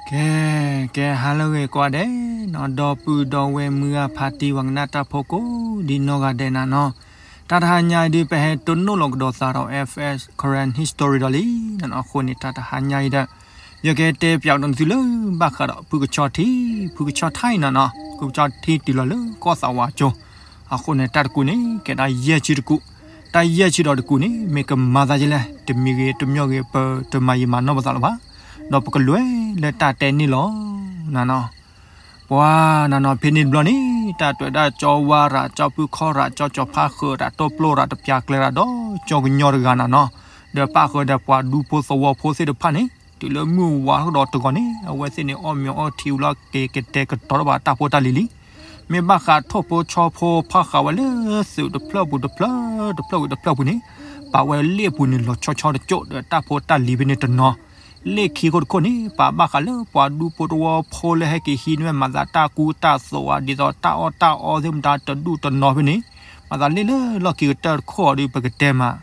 ကဲ, ကဲဟါလၢအဂ့ၤကိးဂၤဒဲးနီၤ, ဒီပုၢ်ဒီဝဲၢ်မုၢ်ဂၤဖါတံၢ်ဝဲကနၣ်တၢ်ဖိကိးဒံနီၢ်ဂၤဒဲးနၤနီၤ, တၢ်တဟါညါအံၤဒုး ပဟဲတိၢ်နီၣ်လီၤကဒီးသးဒီး F S Karen History ဒီးလံနၤနီၤ, အဃိန့ၣ် တၢ်တဟါညါအံၤဒီး ယကတဲပၠးကဒီးနသုလၢဘၣ်ဃးဒီး ဖုကဆီထံ, ဖုကဆီထံနၤနီၤ, ဖုကဆီထံတုၤလီၤလၢကီၢ်သးဝးကၠိ, အဃိန့ၣ် တၢ်တကူးန့ၣ် ကဲဒၣ်ယဲၢ်ဆံတကူး, တၢ်ယဲၢ်ဆံဒီးတကူးန့ၣ် မ့ၢ်ကမၤသးဒ်လဲၣ်, တမံၤဂ့ၤတမံၤဂ့ၤ ပတမၤယံာ်မၤနီၢ်ပသးလၢၤဘၣ်, ဒီးပကလဲၤလၢတၢ်တဲန့ၣ်လီၤနၤနီၤ. ပှၤနၤနီၤ ဖဲန့ၣ်တဘျီန့ၣ် တၢ်တွဲၤဒၣ်ကၠီဝါရၤ ကၠီဖုခီရၤ ကၠီကၠီဖါဃၢၤရၤ တိၢ်ပျိရၤ တပျၢ်ကျဲရၤ ဒီးကၠီကညီတဂၤနၤနီၤ, ဒီးပၣ်ဃုာ်ဒီးပှၤဒူဖိသဝီဖိသ့ၣ်တဖၣ်န့ၣ် တုၤလၢမုၢ်ဝါကဒီးတဂီၤန့ၣ် အဝဲသ့ၣ်န့ၣ် အီၣ်မ့ၤအီထံဝံၤလီၤ က့ၤကတဲာ်ကတီၤထီၣ်ဘၣ်တၢ်ဖိတၢ်လံၤလံ. မ့ၢ်ဘၣ်ဃးထိၣ်ဖိဆီဖိ ဖီၣ်ဃာ်ဝဲလၢသုးတဖျၢၣ်ပူၤတဖျၢၣ် တဖျၢၣ်ဝံၤတဖျၢၣ်ပူၤန့ၣ် ပာ်ဝဲလ့ၣ်ပူၤန့ၣ် လီၤဆီဆီတကၠိၣ်ဒီးတၢ်ဖိတၢ်လံၤဖဲန့ၣ်တနီၤ, လ့ၣ်ခံခိၣ်တခိၣ်န့ၣ် ပာ်ဘၣ်ဃးလၢပှၤဒူဖိသဝီဖိလၢဟဲက့ၤဟံးန့ၢ်ဝဲမၤသးတၢ်ကူတၢ်သိးဧါ ဒ်သိးတၢ်အီၣ်တၢ်အီသ့ၣ်မတၤတဒူၣ်တနီၤဖဲန့ၣ်, မၤသးလ့ၣ်လၢလီၢ်ခံကတၢၢ်တခိၣ်အီၤဒီး ပကတဲမး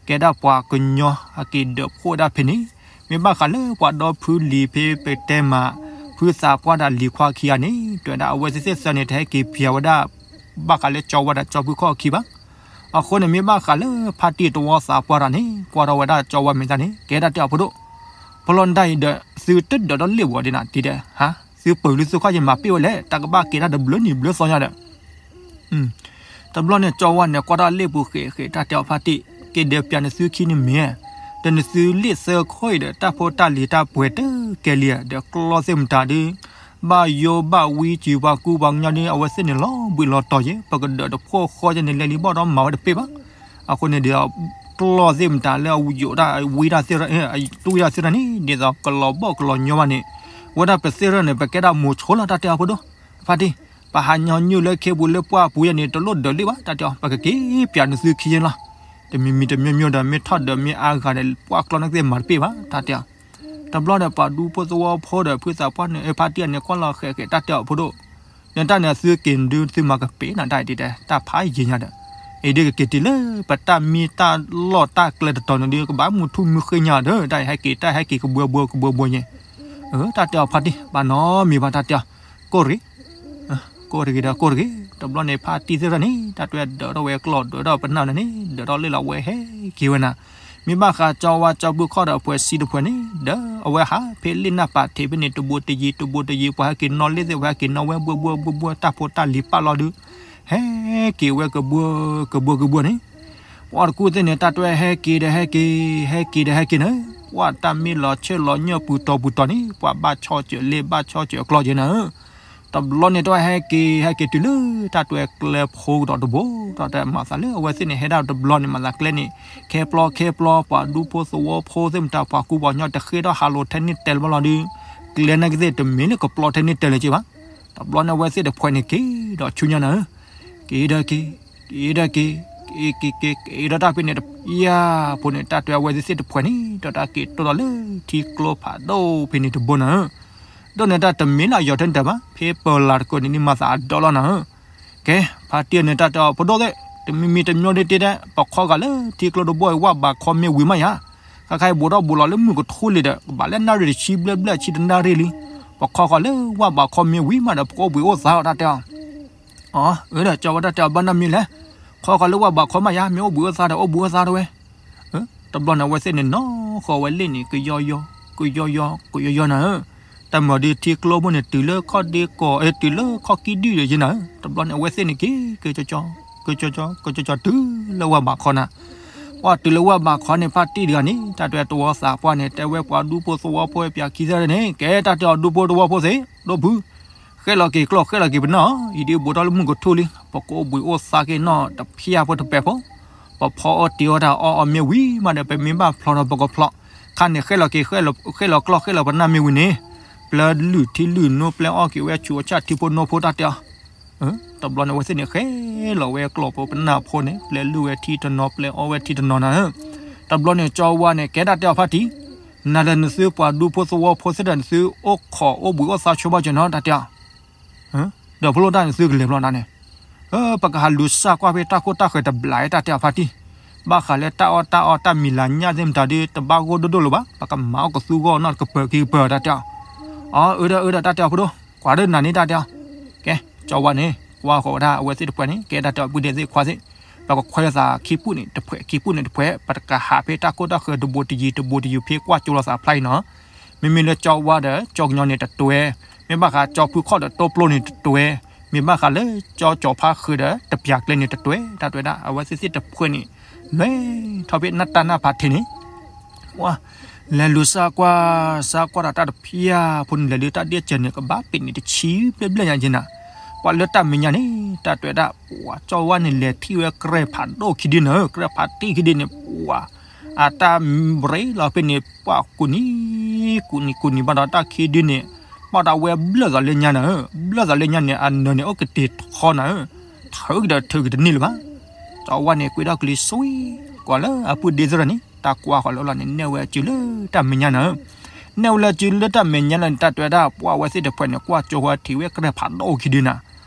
ကဲဒၣ်ပှၤကညီအက့ၤဒၢးဖှိၣ်ဒၣ်ဖဲန့ၣ်, မ့ၢ်ဘၣ်ဃးလၢပှၤဒီဖုလံၤဖဲပတဲမး ဖုသးပှၢ်ဒီးလံၤခွါခံဂၤန့ၣ် တွဲဒၣ်အဝဲသ့ၣ်သ့ၣ်သၢန့ၣ် တဟဲက့ၤပၠးဝဲဒၣ် ဘၣ်ဃးလၢကၠီဝါဒီးကၠီဖုခီၣ်အခံဘၣ်. အဃိန့ၣ် မ့ၢ်ဘၣ်ဃးလၢဖါတံၢ်တဝီသးပှၢ်တၢ်န့ၣ် ကွၢ်ထီၣ်ဝဲဒၣ်ကၠီဝါမဲာ်တၢ်န့ၣ် ကဲဒၣ်တဲအီၤဖိဒိၣ်, ဖီလီၤနတၢ်အံၤဒီး သုတဒၢးထီၣ်လ့ၣ်ပူၤဒ်နၤ ဒ်ဒီး ဟါ, သုပၢၤလံသုခီၣ်ယမၤပ့ၢ်ဝဲလဲၣ် တၢ်ကဘၣ်က့ၤတၢ်တဘျုးနံၤဘျုးသီညါဒီး တဘျီန့ၣ် ကၠီဝါန့ၣ် ကွၢ်ထီၣ်လ့ၣ်ပူၤဃဲးဃဲး တၢ်တဲအီၤဖါတံၢ် က့ၤဒဲးပၠးနသုခံန့ၣ်မ့ၢ်, ဒီးနသုလ့ၣ်သၢခိၣ်အံၤဒီး တၢ်ဖိတၢ်လံၤတၢ်ပှဲၤတကဲလံဧါ, ဒီးကျီၢ်သ့ၣ်မတၤဒုး ဘၣ်ယိဘၣ်ဝံစံးပှၤကူပှၤကညီဒုး အဝဲသ့ၣ်န့ၣ်လီၤဘှံးလီၤတီၤယဲ ပကဒၢးတဖှိၣ်ဃီယဲန့ၣ် လဲၤလံဘီၣ်ဒီးမၤဝဲတပ့ၢ်ဘၣ်. အဃိန့ၣ်ဒီး ကျီၢ်သ့ၣ်မတၤလၢအဝံယိးတၢ်ဝံတၢ်သ့ၣ် တူၢ်ဝံတၢ်သ့ၣ်တဖၣ်န့ၣ် ဒ်သိးကလီၤဘီၣ်ကလီၤညီဘၣ်န့ၣ် ဝဲဒၣ်ပသ့ၣ်ရၢၣ်န့ၣ် ပကဲဒၣ်မိၤဆိလီၤ တၢ်တဲအီၤဖိဒိၣ်, ဖါတံၢ် ပဟးညီနုၢ်လၢခ့ပူၤလၢပှၢ်ပူၤယဲန့ၣ် တလိၣ်ဒၢးလ့ၣ်ဘၣ် တၢ်တဲအီၤ ပကက့ၤပၠးနသုခံယဲလီၤ. တမံၤမံၤတမံၤမံၤဒီး မ့ၢ်ထီၣ်ဒၢးမ့ၢ်အါဂၤဒီး ပှၢ်ကျီၢ်န့ၣ်သ့ၣ်မၤတပ့ၢ်ဘၣ် တၢ်တဲအီၤ. တဘျီဒီး ပှၤဒူဖိသဝီဖိဒီး ဖုသးပှၢ်န့ၣ် ဖါတံၢ်အန့ၣ် ကွၢ်လီၤဃဲးဃဲး တၢ်တဲအီၤဖိဒိၣ်, နတၢ်န့ၣ် အသုက့ၤဒုးသုမၤကပ့ၤနၤ တၢ်အံၤဒ်တဲ တၢ်ဖးယံၤညါဒီး အံၤဒ်ကက့ၤတုၤလၢ ပတၢ်မံတၢ်လီၢ်တၢ်ကျဲတတီၤန့ၣ်ဒုး ကဘၣ်မုၢ်ထူၣ်မုၢ်ဃ့ညါဒီး တၢ်အံၤဟဲက့ၤ တၢ်ဟဲက့ၤကဘှီဘှီကဘှီဘှီယဲ တၢ်တဲအီၤဖါတံၢ် ဘၣ်နီတမံၤဘၣ် တၢ်တဲအီၤ ကိၢ်တဂ့ၤ, ကိၢ်တဂ့ၤဒီးကိၢ်တဂ့ၤ. တဘျီန့ၣ် ဖါတံၢ်သ့ၣ်တဖၣ်န့ၣ် တၢ်တွဲဒၢးထီၣ်ဝဲကျီၢ် ဒၢးထီၣ်ပနၢ်န့ၣ် ဒၢးထီၣ်လ့ၣ်လီၤဝဲဟဲက့ၤဝဲနၤ. မ့ၢ်ဘၣ်ဃးကၠီဝါကၠီဖုခီၣ်ဒီး အပှဲၤစံတဖှဲးန့ၣ် ဒီးအဝဲဟးဖဲလ့ၣ်နၢ်ပာ်ထံးဖဲန့ၣ် တဘိတယံၤ တဘိတယံၤ ပှၤဟဲက့ၤနီၣ်လ့ၣ်သ့ၣ် ပှၤဟဲက့ၤနီၣ်ဝဲ ဘှီဘှီဘှီဘှီ တၢ်ဖိတၢ်လံၤပာ်လီၤဒုး ဟဲက့ၤဝဲကဘှီကဘှီကဘှီန့ၣ် ပှၤတကူၣ်သ့ၣ်န့ၣ် တၢ်တွဲဟဲက့ၤဒီးဟဲက့ၤ ဟဲက့ၤဒီးဟဲက့ၤန့ၣ် ပှၤတၢ်မ့ၢ်လီၤဆၢလီၤညၢၣ်ပူၤတီၤပူၤတီၤန့ၣ် ပှၤဘၣ်ဆီၣ်စၢၤလ့ၣ် ဘၣ်ဆီၣ်စၢၤအကျီၢ်က့ၤနၤဧၢ. တဘျီန့ၣ် တၢ်ဟဲက့ၤ ဟဲက့ၤတုၤလၢတၢ်တွဲကျဲဖိကဒီးတဘိ တၢ်တဲမၤသးလၢအဝဲသ့ၣ်န့ၣ် ဟဲဒၣ်တဘျီန့ၣ် မၤသးကျဲန့ၣ် ခဲပျီခဲပျီ ပှၤဒူဖိသဝီဖိသ့ၣ်မတၤ ပှၤကူပှၤကညီတဃ့ထီၣ်ဟးလိာ်ထဲန့ၣ်တဲလၢၤဘၣ်လီၤဒုး ကျဲနာ်က့သ့ၣ်တမ့ၢ်လၢကပျီထဲန့ၣ်တဲလၢၤက့ဘၣ်. တဘျီန့ၣ် အဝဲသ့ၣ်တဖှဲးန့ၣ်က့ၤဒီးဆူညါနၤဧၢ က့ၤဒီးက့ၤ က့ၤဒီးက့ၤ က့ၤက့ၤက့ၤက့ၤဒီးတၢ်ဖဲန့ၣ် ယၤဖိန့ၣ် တၢ်တွဲအဝဲသ့ၣ်သ့ၣ်တဖှဲးန့ၣ် ဒီးတၢ်က့ၤတိၢ်ဒီးလၢထံကျိဖးဒိၣ်ဖဲန့ၣ်တဘိနၤဧၢ. ဒိၣ်န့ၣ်တၢ်တမ့ၢ်လၢအယီၤထဲန့ၣ်တၢ်ဘၣ် ဖဲပၢၤလၢ်တကိးန့ၣ် နမၤသးအဒိၣ်လီၤနၤဧၢ. ကဲ ဖါတံၢ်န့ၣ် တၢ်တဲအီၤ ဖိဒိၣ်သ့ၣ် တမံၤမံၤတမံၤဒ်တဲဒၣ် ပခီဂာ်လၢထံကျိတဘိအံၤ ဝၣ်ဘးခီမ့ၢ်ဝံၤမးယၤ ခါခါအံၤဘူးထီၣ်ဘူးလီၤလၢမုၢ်ကထူၣ်လံဒီး ကဘၣ်လၢနၣ်ရံၣ်တဆံဘျဲၣ်ဘျဲၣ်ဆံတနၣ်ရံၣ်လံ. ပခီဃီၤလၢဝၣ်ဘးခီမ့ၢ်ဝံၤမးဒီး ပကအိၣ်ဘှံးအိၣ်သါအီၤ တၢ်တဲအီၤ အၢ ဒီးကၠီဝဲတၢ်တဲအီၤ ဘၣ်နီတမံၤလဲၣ်. ခီဃီၤလၢဝၣ်ဘးခီမးယၤ မ့ၢ်အိၣ်ဘှံးအိၣ်သါဒီး အိၣ်ဘှံးအိၣ်သါတဝဲ. တဘျီန့ၣ် အဝဲသ့ၣ်န့ၣ် နီၢ်ဃီၤဝဲလ့ၣ်န့ၣ် ကယီယီ ကယီယီ ကယီယီနၤဧၢ. တၢ်မၤဒုးထံကျိဖိန့ၣ် တုၤလၢခီၣ်ဒ့ကီး တုၤလၢခီၣ်ကံၢ်ဒုၣ်ဒီးယနၤဧၢ. တဘျီန့ၣ် အဝဲသ့ၣ်န့ၣ်က့ၤ ကကက ကကက ကကက တုၤလၢဝၣ်ဘးခီနၤ ပှၢ်တုၤလၢဝၣ်ဘးခီန့ၣ် ဖါတံၢ်တဂၤန့ၣ် တၢ်တဲတဝီသးပှၢ်န့ၣ် တဲဝဲပှၤဒူဖိသဝီဖိပၠးခံသ့ၣ်န့ၣ် ကဲတၢ်တဲအီၤဒူဖိသဝီဖိသ့ၣ် ဒိၣ်ဖု ဃဲလီၤက့ၤကျီၢ် ဃဲလီၤက့ၤပနၢ်အီၤ အံၤဒ်ဘူးထီၣ်လၢမုၢ်ကထူၣ်လံ ပကအိၣ်ဘှံးအိၣ်သါက့ၤနီၢ်တဖၠၣ်ဖိတပဲာ်ဖိ ပဖီအီၣ်တ့ၤအီၣ်တၢ်အီၣ်အီၣ်မ့ၢ်ဝံၤမးဒီး ပမ့ၢ်ဘၣ်ဖျီထီၣ်ပကဖျီ ခါန့ၣ် ဃဲလီၤက့ၤ ဃဲလီၤကျီၢ် ဃဲလီၤပနၢ်မ့ၢ်ဝံၤန့ၣ် ပျဲလုၢ်ထံလုၢ်နိ ပျဲအီၣ်က့ၤဝဲဆူးအဆၣ်ထံဖိနိဖိ တၢ်တဲအီၤ တဘျီန့ၣ် အဝဲသ့ၣ်န့ၣ် ဃဲလီၤဝဲကျီၢ်ဖိပနၢ်ဖိန့ၣ် ပျဲလုၢ်ဝဲထံတနီၤ ပျဲအီၣ်ဝဲထံတနီၤနၤဧၢ. တဘျီန့ၣ် ကၠီဝါန့ၣ် ကဲတၢ်တဲအီၤဖါတံၢ် နၤဒီးနသုပှၤဒူဖိသဝီဖိသ့ၣ်ဒီး နသုအိၣ်ခိးအိၣ်ဘှံးအိၣ်သါဆိဘၣ်က့ၤနီၤ တၢ်တဲအီၤ ဒီးဖိလိၣ်တၢ်နသုကလဲၤဘျီနၤန့ၣ် ပကဟးလူၤစၢ်ကွၢ်ဖဲတၢ်ခိၣ်တၢ်ဃၢၤတဘျီ တၢ်တဲအီၤဖါတံၢ် ဘၣ်ဃးလၢတၢ်အီၣ်တၢ်အီတၢ်မံၤလၤညၣ်သ့ၣ်မတၤဒုး တဘၣ်ဂီၢ်ဒိၣ်ဒိၣ်လၢၤဘၣ် ပကမၤအီၣ်ကသူဂီၢ်နီၢ်ကပၢၤခံကပၢၤ တၢ်တဲအီၤ အၢ အၢဒီး အၢဒီး တၢ်တဲအီၤဖိဒိၣ် ကွၢ်ဒီးနၤန့ၣ် တၢ်တဲအီၤ. ကဲ ကၠီဝါန့ၣ် ကွၢ်ဃီၤဝဲဒၣ်အဝဲသ့ၣ်တဖှဲးန့ၣ် ကဲတၢ်တဲအီၤ ပုၢ်ဒ့သ့ၣ်ခွါသ့ၣ်, ပကခွဲးလိာ်သးခံပူၣ်န့ၣ်တဖှဲး ခံပူၣ်န့ၣ်တဖှဲး ပတကဟးဖဲတၢ်ကိၢ်တၢ်ဃၢၤတဘိတယံၤ တဘိတယံၤ ဖဲကွၢ်ကၠိလိာ်သးဖျါအံၤနီၤ. မ့မ့ၢ်လၢကၠီဝါဒီးကၠီကညီန့ၣ်တတွဲ, မ့ၢ်ဘၣ်ဃးကၠီဖုခီၣ်ဒီးတိပျိန့ၣ်တတွဲ, မ့ၢ်ဘၣ်ဃးလၢကၠီကၠီဖါဃုာ်ဒီးတပျၢ်ကျဲန့ၣ်တတွဲ တၢ်တဲဝဲဒၣ် အဝဲသ့ၣ်သ့ၣ်တဖှဲးန့ၣ် လဲၤထီၣ်ဖဲနၢ်တၢ်နၢ်ဖးထံးန့ၣ် ပှၤ လဲၤလူၤစၢ်ကွၢ် စၢ်ကွၢ်ဒီးတၢ်တဖၠၣ်ဖိန့ၣ် လဲၤဒုးတၢ်ဒ့ၣ်စၢၤန့ၣ် ကဘၣ်ပ့ၤန့ၣ်တဆံဘျဲၣ်ဘျဲၣ်ညါက့နၤ. ပှၤလၢတၢ်မဲာ်ညါန့ၣ် တၢ်တဲဝဲဒၣ် ပှၤကၠီဝါန့ၣ် လဲၤထံၣ်ဝဲကြဲဖးဒိၣ်ခံဒုန့ၣ် ကြဲဖးတံၢ်ခံဒုန့ၣ် ပှၤ အတၢ်ရ့လီၤဖဲန့ၣ် ပှၤကူးနံၤ ကူးနံၤ ကူးနံၤဘၣ်ဒီးတၢ်ခံဒုန့ၣ် ဘၣ်ဒီးဝဲဘျၢၣ်သးလၢညါနၤဧၢ, ဘျၢၣ်သးလၢညါန့ၣ် အနၢၤန့ၣ်အိၣ်ကတ့ၤထီနၤဧၢ, ထုးကဒီးထုးကတန့ၢ်လၢၤဘၣ်. ကၠီဝါန့ၣ် ကွံာ်ထီၣ်ကလံၤစွံ ကွၢ်လၢအပုၢ်ဒ့သ့ၣ်တဖၣ်န့ၣ် တၢ်ကွၢ်ဃီၤလၢအလီၢ်န့ၣ် နဲၣ်ဝဲအစုလၢတၢ်မဲာ်ညါနၤဧၢ, နဲၣ်ဝဲလၢအစုလၢတၢ်မဲာ်ညါလၢန့ၣ် တၢ်တဲဝဲဒၣ် ပှၤအဝဲသ့ၣ်တဖှဲးန့ၣ် ကွၢ်ကၠိဃီၤထံးဝဲကြဲဖးဒိၣ်ခံဒုနၤ.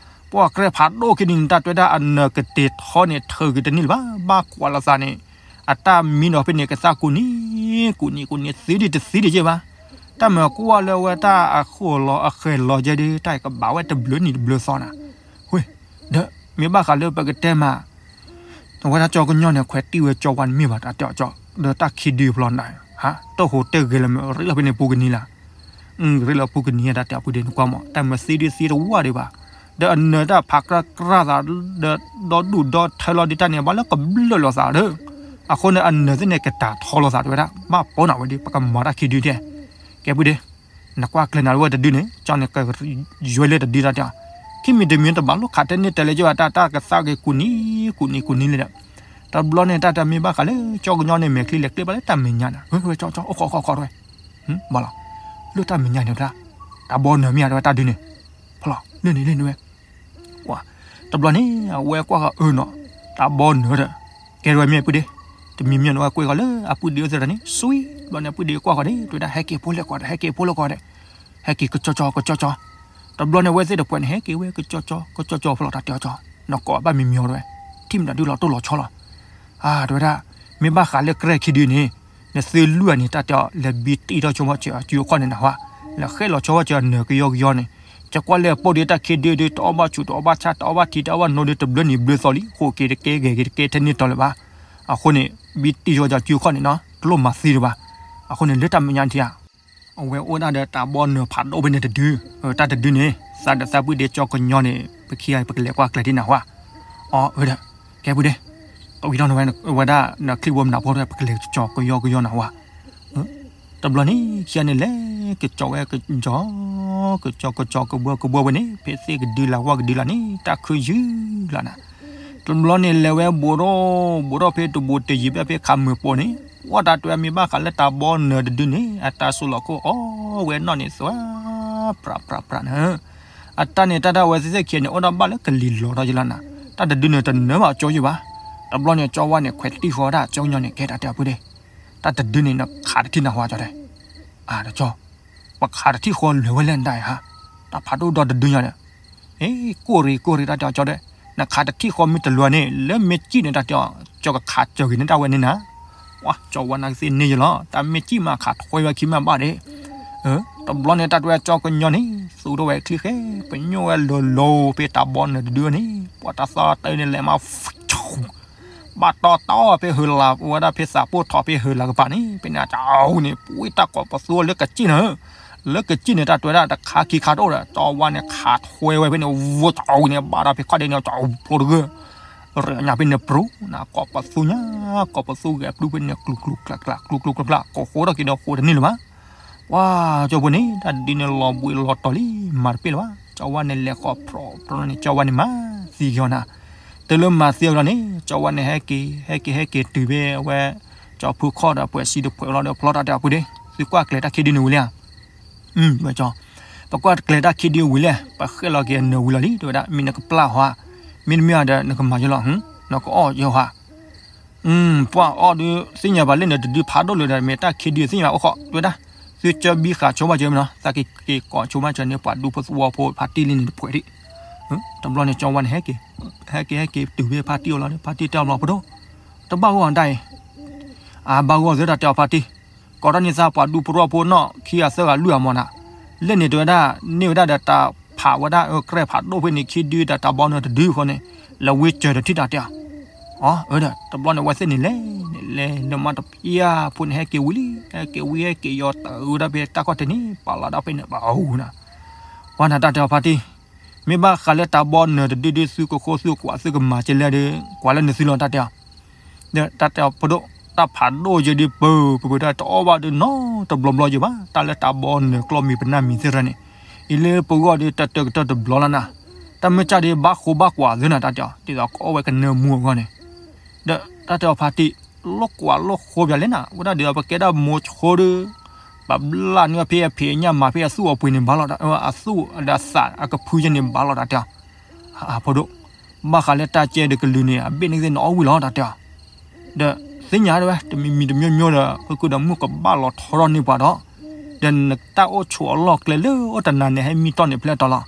ပှၤကြဲဖးဒိၣ်ခံဒုန့ၣ် တၢ်တဲဝဲဒၣ် အနၢၤကတ့ၤထီန့ၣ် ထုးကတန့ၢ်လၢၤဘၣ်, ဘၣ်ကွၢ်လိာ်သးန့ၣ် အတၢ်မံဒီးဖဲန့ၣ် ကသၣ်ကူးနံၤ ကူးနံၤ ကူးနံၤ သံဒံးတသံဒံးက့ဘၣ်. တၢ်မၤကွၢ်လၢအဝဲတၢ်အဃိၣ်လီၤအဃဲၤလီၤယဲဒုး တၢ်ကဘၣ်ဝဲတဘျုးနံၤတဘျုးသီနၤ. ဝ့ၢ် ဒီးမ့ၢ်ဘၣ်ဃးလၢပကတဲမး အဝဲဒၣ်ကၠီကညီန့ၣ် ခွဲးတံၢ်ဝဲကၠီဝါန့ၣ်မ့ၢ်ဘၣ် တၢ်တဲအီၤကၠီ ဒီးတၢ်ခံဒုဖျီနၤ ဟး တၢ်ဟိးတၢ်ဂဲၤလၢမ့ၢ်ရ့လီၤဖဲန့ၣ်ပူၤကနံၤလၢ် ရ့လီၤပူၤကနံၤ တၢ်တဲအီၤပုၢ်ဒ့နကွၢ်မး တၢ်မၤသံဒုသံတဝၣ်ဒံးဘၣ်, ဒီးအနၢၤတၢ်ဖးကြၢ်ကြၢ်သး ဒီးဒီဒူၣ်ဒီထၢလီၤဒုးတၢ်န့ၣ် ဘၣ်လၢကဘျၢၣ်လိာ်သးဒီး အဃိန့ၣ် အနၢၤသ့ၣ်န့ၣ် ကတၢ်ထီလိာ်သးတဲဝဲဒၣ် ဘၣ်ပိာ်နၤဝဲဒုး ပကမၤတၢ်ခံဒုတဲ ကဲပုၢ်ဒ့ နကွၢ်ကျဲၤနၤဝဲတဒုန့ၣ် ကၠီန့ၣ်ကယွဲလၢတဒုတၢ်တဲအီၤ, ခံမံၤတမံၤတဘၣ်လိၣ်ခး တန့ၢ်တဲလဲၤက့ၤဘၣ် တၢ်တၢ်ကသၣ်က့ၤကူးနံၤ ကူးနံၤ ကူးနံၤလံဒီး တဘျီန့ၣ် တၢ်တမ့ၢ်ဘၣ်ဃးလၢ ကၠီကညီန့ၣ် မဲာ်ချံလဲၤကျ့ဘၣ်လၢတၢ်မဲာ်ညါနၤ ဝဲကၠီကၠီ အိၣ်ခိးခိးခိးဝဲ ဘၣ်လီၤ လၢတၢ်မဲာ်ညါန့ၣ်ဝဲဒၣ် တၢ်ဘီနၢၤမ့ၢ်ဧါ တဝဲတၢ်ဒုန့ၣ် ဖီလီၤ လၢန့ၣ်လၢန့ၣ်ဝဲ ပှၤ တဘျီန့ၣ် အဝဲကွၢ်ဃီၤအၢနီၤ တၢ်ဘီနၢၤဒီး ကဲထီၣ်ဝဲမ့ၢ်ပုၢ်ဒ့ တမံၤမ့ၢ်န့ၣ်ဝဲကွဲဃီၤလၢအပုၢ်ဒ့သ့ၣ်တဖၣ်န့ၣ် စွံ တဘျီန့ၣ် ပုၢ်ဒ့ကွၢ်ဃီၤဒ့ တဲဝဲဒၣ် ဟဲက့ၤဖိလဲၣ်ကွၢ်ဒီး ဟဲက့ၤဖိလဲၣ်ကွၢ်ဒီး ဟဲက့ၤကၠီကၠီ ကၠီကၠီ တဘျီန့ၣ် အဝဲသ့ၣ်တဖှဲးန့ၣ် ဟဲက့ၤဝဲကၠီကၠီ ကၠီကၠီ ဖီလီၤတၢ်တဲအီၤကၠီ နကိးဘၣ်မံၤမံၤအီၤတဝဲ ထံၣ်မတၤဒုလီၤတိၢ်လီၤဆီလီၤ အါ တဲဝဲဒၣ် မ့ၢ်ဘၣ်ဃးလၢကြဲခံဒုန့ၣ် နသုလုၢ်အန့ၣ် တၢ်တဲအီၤ လဲၤဘံတံၢ်ထီၣ်ဆိကမိၣ်စၢၤအစုအခီၣ်န့ၣ်နဟါ, လဲၤဃဲလီၤဆိကမိၣ်စၢၤအနၢၤကယီကယီန့ၣ်, ကကွၢ်လၢအပိၢ်ဒုးတၢ်ခံဒုဒုး တအီၣ်ဘၣ်ဆူၣ် တအီၣ်ဘၣ်ဆၣ် တအီၣ်ဘၣ်ထံ တအီၣ်ဘၣ်နိဒုး တဘျုးနံၤဘျုးသီလံ ဃိးက့ၤတကဲ ဂဲၤက့ၤတကဲ ထဲန့ၣ်တီၤလၢၤဘၣ်. အဃိန့ၣ် ဘံတံၢ်ဆိကမိၣ်စၢၤအစုအခီၣ်န့ၣ်နီၤ တလိၣ်မၤသံဒံးဘၣ်. အဃိန့ၣ် လၢတၢ်မဲာ်ညါထံဧါ အဝဲအိၣ်ဒၣ်ဒီးတၢ်ဘီနၢၤဖးဒိၣ်ဖဲန့ၣ်တဒု, တၢ်တဒုန့ၣ် သးဒီးသးပုၢ်ဒ့ကၠီကညီန့ၣ် ပခံဂၤ ပကလဲၤကွၢ်ကျဲၤဒ်နၢ်ဟူဧါ. အီ အၢဒီး ကဲပုၢ်ဒ့, တဝံၤထီၣ်န့ၣ်ဝဲဒၣ် နချံၣ်ဖိမနၤဖိ ပကလဲၤကၠီကယီကယီနၢ်ဟူဧါ. တဘျီန့ၣ် ခံဂၤန့ၣ်လဲၤကၠီဝဲ ကၠီ ကၠီ ကၠီ ကဘှီကဘှီဝဲန့ၣ် ဖဲသ့ၣ်ကဒုလၢ်ဝၣ်ကဒုလၢ်န့ၣ် တၢ်ခုယုၢ်လီၤနၤ. တဘျီန့ၣ် လဲၤဝဲဘူးဒီး ဘူးဒီးဖဲတဘူးတယံၤဘၣ် ဖဲခးမုာ်ပိာ်န့ၣ် ပှၤတၢ်တဲမ့ၢ်ဘၣ်ဃးလၢတၢ်ဘီနၢၤတဒုန့ၣ် အတၢ်စိၣ်လီၤခိၣ်အီၣ်ဝဲနီၣ်န့ၣ် သွဲပြးပြးပြးနၤ. အတၢ်န့ၣ် တၢ်ဒၣ်ဝဲသ့ၣ်သ့ၣ်ခံဂၤန့ၣ် အိၣ်ဒၣ်ဘၣ်လၢကလံၤလီၤထီၣ်ယလီၤနၤ. တၢ်တဒုန့ၣ် တနၢၤဘၣ်ကၠီယုၢ်ဘၣ်. တဘျီန့ၣ် ကၠီဝါန့ၣ် ခွဲးတံၢ်ဃီဒၣ်ကၠီကညီန့ၣ် ကဲတၢ်တဲအပုၢ်ဒ့, တၢ်တဒုန့ၣ် နခးတထံၣ်နၢ်ဟူဧါကၠီတဲ. အါ တကၠီ ပခးတထံၣ်ဃီလဲၤဝဲလဲၣ်နတၢ်အံၤဟါ, တၢ်ဖးဒိၣ်ဒီတဒုညါဒီး, အ့ ကိၢ်ရ့ၣ်ကိၢ်ရ့ၣ်တၢ်တဲအီၤကၠီဒီး, နခးတထံၣ်ဃီမ့ၢ်တလဲၤန့ၣ် လၢမ့ၢ်ကံၣ်န့ၣ်တၢ်တဲအီၤ ကၠီကခးစၢၤဂ့ၤန့ၢ်တၢ်ဝဲန့ၣ်နၤ. ပှၤကၠီဝါနၤကသ့ၣ်န့ၢ်ယလီၤ တၢ်မ့ၢ်ကံၣ်မးခးထွဲဝဲခံမးဘၣ်ဒ့ၣ်. တဘျီန့ၣ် တၢ်တဲဝဲကၠီကညီန့ၣ် သူထီၣ်ဝဲချံဃဲ ပညိၣ်ဝဲလိၤလိၤ ဖဲတၢ်ဘီနၢၤတဒုန့ၣ် ပှၤတၢ်သီတၢ်န့ၣ်လဲၤမး ဘၣ်တီတီဖဲဟၢၤလၤ ဝဲဒၣ်ဖဲသးပိၢ်ထီၣ်ဖဲဟၢၤလၤကပၤန့ၣ် ဖဲန့ၣ်အကၠီန့ၣ် ပှၤတၢ်ကိးပသူလၢကစံၣ်နၤ, လၢကစံၣ်န့ၣ် တၢ်တဲဝဲဒၣ်တခါခံခါတအိၣ်ဒီး ကၠီဝါန့ၣ်ခးထွဲဝဲဖဲန့ၣ် ဝီကၠီန့ၣ် ဘၣ်ဒီးဖဲခီၣ်ဒ့န့ၣ် ကၠီဖျိတဂၢၢ် ရ့ညါဖဲန့ၣ်ပြူၤ နကိးပသူညါ ကိးပသူဂဲၤပျုၢ်ဖဲန့ၣ် ကျူၤကျူၤကျါကျါ ကျူၤကျူၤကျါကျါ ကိးဃိထီၣ်က့ၤဒီးဃိတန့ၢ်လၢၤဘၣ်. ပှၤကၠီဖိန့ၣ် တၢ်ဒုန့ၣ်လီၤဘှံးလီၤတီၤလံ မၤတပ့ၢ်လၢၤဘၣ်. ကၠီဝါန့ၣ်လဲၤဃီၤဖြီဖြီန့ၣ် ကၠီဝါန့ၣ် မၤသံက့ၤအီၤနၤ. တုၤလၢမၤသံအီၤလီၤန့ၣ် ကၠီဝါန့ၣ် ဟဲက့ၤ ဟဲက့ၤ ဟဲက့ၤတုၤဖဲအဝဲ ကၠီဖုခီၣ်ဒီးပှဲၤစံတဖှဲးလီၤဒီး ဖျီတၢ်တဲအီၤပုၢ်ဒ့ သုကွၢ်ကျဲၤတၢ်ခံဒုန့ၣ်ဝံၤလံဧါ. ဝဲကၠီ ပကွၢ်ကျဲၤတၢ်ခံဒုဝံၤလံ ပဃဲလီၤက့ၤအနၢၤဝံၤလီၤလံ တဲဝဲဒၣ် မ့ၢ်နကပျၢ်ဟီဧါ, မ့တမ့ၢ်ဒီးနကမၤယလီၤ, နကအီၣ်ယဟါ ပှၤအီၣ်ဒုး သ့ၣ်ညါဘၣ်လၢနတဒုဖးဒိၣ်လၢၤဒီး မ့ၢ်တၢ်ခံဒုသ့ၣ်ညါဘၣ်အိၣ်ဃီ တဲဝဲဒၣ်, သုကၢဘံဃာ်ဆိဘၣ်စၢၤမ့ၢ်နီၤ သးက့ၤက့ၤကိးဆိဘၣ်စၢၤန့ၣ် ပှၤဒူဖိသဝီဖိဖါတံၢ်လံန့ၣ်တဖှဲးဒံး. တဘျီန့ၣ် ကၠီဝါန့ၣ်ဟဲက့ၤ ဟဲက့ၤဟဲက့ၤတုၤဖဲဖါတံၢ်အအိၣ်လီၤ ဖါတံၢ်တဲအီၤလီၤပဒိၣ်, တဘၣ်ဂီၢ်အတၢ်အံၤ, အဘၣ်ဂီၢ်သ့တၢ်တဲအီၤဖါတံၢ်, ကိးထီၣ်န့ၢ်သးပှၤဒူဖိသဝီဖိနီၢ်ခံဂၤသၢဂၤလွံၢ်ဂၤမ့ၢ်နၤ, လၢန့ၣ်တဲဝဲဒၣ် န့ၢ်ဝဲဒၣ်ဒီးတၢ်ဖးဝဲဒၣ် ကြဲၢ်ဖးဒိၣ်ဖဲန့ၣ် ခံဒုဒီးတၢ်ဘီနၢၤတဒုဃီန့ၣ် လၢဝ့ၢ်စၢၤတထံၣ်တၢ်တဲအီၤ. အၢ ဒီးတဘျီန့ၣ် အဝဲသ့ၣ်န့ၣ်လဲၤန့ၣ် လဲၤလၢမ့ၢ်တပျၢ်ဖိန့ၣ် ဟဲက့ၤဝံၤလံ ဟဲက့ၤဝံၤ ဟဲက့ၤယီၤတၢ်အုးဒၣ်ဖဲတၢ်ခီၣ်ထံးန့ၣ် ပာ်လီၤဒၣ်ဖဲန့ၣ် ပာ်အူနၤ ပှၤနၤတၢ်တဲအီၤဖါတံၢ် မ့ၢ်ဘၣ်ဃးလၢတၢ်ဘီနၢၤတဒုဒု သုကဃိသုကွၢ်သုကမၤကဲလဲၣ်ဒီး ကွၢ်လၢနသုလီၤတၢ်တဲအီၤ. ဒီးတၢ်တဲအီၤဖိဒိၣ် တၢ်ဖးဒိၣ်ယဲဒုးပၢ ပပၢတၢ်တအီၣ်ဘၣ်ဒီးနီတဘျီဘျီယဲဘၣ် တၢ်လၢတၢ်ဘီနၢၤကျီၢ်မံၤပနၢ်မံၤသ့ၣ်တဖၣ်န့ၣ် အံၤလၢပဂီၢ်ဒီးတၢ်တၢကတၢၢ်တဘျီလီၤနၤ. တၢ်မ့ၢ်ကၢ်ဒီးဘၣ်ဃိဘၣ်ကွၢ်သုနၤတၢ်တဲအီၤ ဒ်သိးကအီၣ်ဝဲကနၢမူအဂီၢ်န့ၣ် ဒီးတၢ်တဲအီၤဖါတံၢ် လိာ်ကွၢ်လိာ်ဃိပၠးလဲၣ်နၤ ဝဲဒၣ်ဒ်သိးပကဲဒၣ်မိၤဆိဒီး ပဘျၣ်န့ၢ်ဖဲအဖံးအညၣ်မၤဖဲအသူၣ်အပှ့ၤန့ၣ်ဘၣ်လီၤ အသူၣ်ဒီးအသးအကဖုယဲန့ၣ်ဘၣ်လီၤတၢ်တဲအီၤ. ဖိဒိၣ် ဘၣ်ဃးလၢတၢ်ကဲဒီးကလုာ်န့ၣ် အဘ့ၣ်န့ၣ်သ့ၣ်နအီၣ်ဝံၤလီၤတၢ်တဲအီၤ. ဒီးသ့ၣ်ညါတဝဲ တမံၤမံၤတမျိုးမျိုးဒီး ဃုာ်ဃုာ်ဒီးမုၢ်ကဘၣ်လီၤထီထီၣ်န့ၢ်ပှၤဒီး ဒီးနတၢ်အိၣ်ဆိးအလီၢ်ကျဲလၢအိၣ်တနၤန့ၣ် ဟဲမံတီၢ်န့ၣ်ဖျဲၣ်တီလီၤ.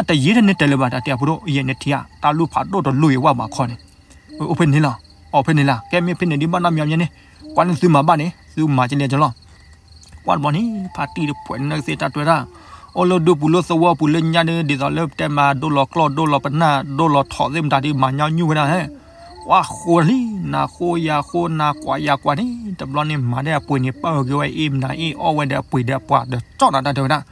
တယံာ်တန့ၢ်တဲလၢၤဘၣ် တၢ်တဲအဖိဒိၣ် ယဲန့ၣ်ထံၣ်ဧါ တၢ်လူၢ်ဖးဒိၣ်တလူၢ်အံၤဝဲဘၣ်ခီန့ၣ် အိၣ်ဖဲန့ၣ်လီၤ အီၣ်ဖဲန့ၣ်လီၤ ကဲမ့ၢ်ဖဲန့ၣ်ဒ်ဘၣ်နီတမံၤမံၤန့ၣ် ကွၢ်လၢသုမၤဘၣ်န့ၣ် သုမၤကလဲၣ်ကလီၤ. ကွၢ်တဘျီန့ၣ် ဖါတံၢ်တဖှဲးန့ၣ်သ့ၣ်တၢ်တဲဝဲဒၣ် အိၣ်လၢဒူပူၤလၢသဝီပူၤလၢညါဒီး ဒ်သိးလၢပတဲမး ဒိၣ်လီၤကျီၢ်ဒိၣ်လီၤပနၢ် ဒိၣ်လီၤထီၣ်သ့ၣ်မတၤဒ်မၤညီနုၢ်ဝဲဒၣ်ဟဲ ကွၢ်ဃိလံ နၤဃိယၤဃိ နၤကွၢ်ယၤကွၢ်န့ၣ် တဘျီန့ၣ်မၤဒၣ်အပှ့ၤန့ၣ် ပၢ်က့ၤဝဲအ့ၣ်မနၤအ့ၣ် အီၣ်ဝဲဒီးအပှ့ၤဒီးအပှၤဒီး ကၠီၣ်နၤတၢ်တဲဝဲဒၣ်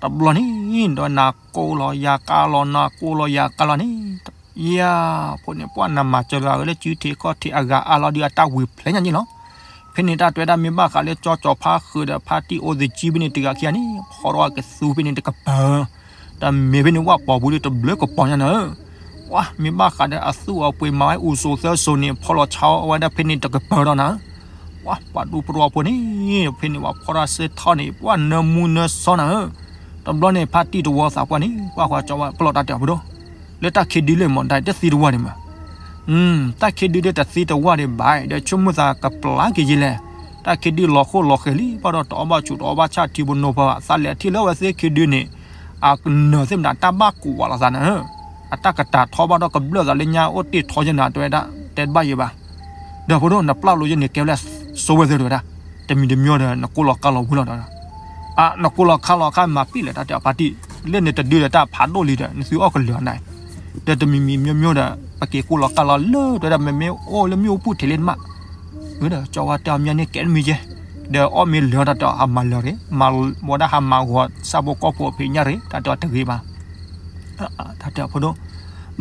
တဘျီန့ၣ် ဒီးနၤကိးလီၤယၤကါလီၤ နၤကိးလီၤယၤကါလီၤန့ၣ် ယၤ ဖိန့ၣ်ပှၢ်နၤမၤစၢၤလီၤအဂ့ၤလၢစုထံးခီၣ်ထံးအဂၤအါလီၤဒီး အတၢ်ဝံၤဖျဲးညါန့ၣ်လီၤ. ဖဲန့ၣ်တၢ်တဲဝဲဒၣ် မ့ၢ်ဘၣ်ဃးလၢကၠီကၠီၤဖါဃုာ်ဒီး ဖါတံၢ်အိၣ်သကံဖဲန့ၣ်တဂၤခံဂၤန့ၣ် ဖီထီၣ်ကသူဖဲန့ၣ်တကပၤ တမ့ၢ်ဖဲန့ၣ် ဝၣ်ပိာ်ပူၤဒီးတဘျုးကပီၤညါနၤဧၢ ပှၢ်မ့ၢ်ဘၣ်ဃးဒီးအသူၣ်အပှ့ၤမၤဝဲအူစိၤသၢစိၤန့ၣ် ဖီလီၤဆါအီၣ်ဝဲဒၣ်ဖဲန့ၣ်တကပၤဒီးနၤဧၢ ပှၢ်ပှၤဒူပရိအဖိန့ၣ် ဖဲန့ၣ်ပှၤဖီထီၣ်စ့ထီၣ်န့ၣ် ပှၢ်နၢမူနၢစီနၤဧၢ တဘျီန့ၣ် ဖါတံၢ်တဝီသးပှၢ်န့ၣ် ကွၢ်ဃီကၠီဝဲပလီၢ်တၢ်တဲအီၤဖိဒိၣ် လၢတၢ်ခံဒုလၢမ့ၢ်ဒၣ်တသံတဝၢ်န့ၣ်မး တၢ်ခံဒုဒ်တသံတဝၢ်ဒံးဘၣ် ဒီးဆိကမိၣ်သးကပျၢ်က့ၤယဲလဲၣ် တၢ်ခံဒုလီၤဃိလီၤဃဲၤလံ ဘၣ်ဒီးတအီၣ်ဘၣ်ဆူးတအီၣ်ဘၣ်ဆၣ်ထံဖိနိဖိ သးလဲၤထံၣ်လၢအဝဲသ့ၣ်ခံဒုန့ၣ် အကနၢၤသ့ၣ်မတၤတၢ်ဘၣ်ကွၢ်လီၤသးနၤဧၢ အတၢ်ကတၢၢ်ထီဘၣ်ဒီးကဘျၢၣ်သးလၢညါအိၣ်တ့ၢ်ထီယဲနၤတဲဝဲဒၣ် တဲတဘၣ်ယဲဘၣ် ဒီးဖိဒိၣ်နပျၢ်လိာ်ယဲန့ၣ်ကဲဝဲလၢ စိဝဲသ့ၣ်တဲဝဲဒၣ် တမံၤတမံၤဒီးနကိးလီၤကါလီၤဝံၤလီၤဒီး နကိးလီၤကါလီၤခါမၤပံာ်လဲၣ်တၢ်တဲအီၤဖါတံၢ် လၢန့ၣ်တဒုဒီးတၢ်ဖးဒိၣ်လံဒီး နသုအီၣ်ကလုာ်အနၤ ဒီးတမံၤမံၤမံၤမံၤဒီး ပက့ၤကိးလီၤကါလီၤလၢတဲဝဲဒၣ် မ့မ့ၢ်အိၣ်လၢမ့ၣ်အူပူၤထဲလဲၣ်နမး ဒီးကၠီဝါတဲအီၤမ့ၢ်န့ၣ်ကဲတမံၤယဲ ဒီးအီၣ်မ့ၢ်လၢာ်တၢ်တဲအီၤ ဟးမၤလၢာ်ရ့ၣ် မၤဝဲဒၣ်ဟးမၤဂီၤဆၣ်ဖိကီၢ်ဖိအဖံးညၣ်ရ့ၣ် တၢ်တဲအီၤတဂ့ၤဘၣ် တၢ်တဲအီၤဖိဒိၣ်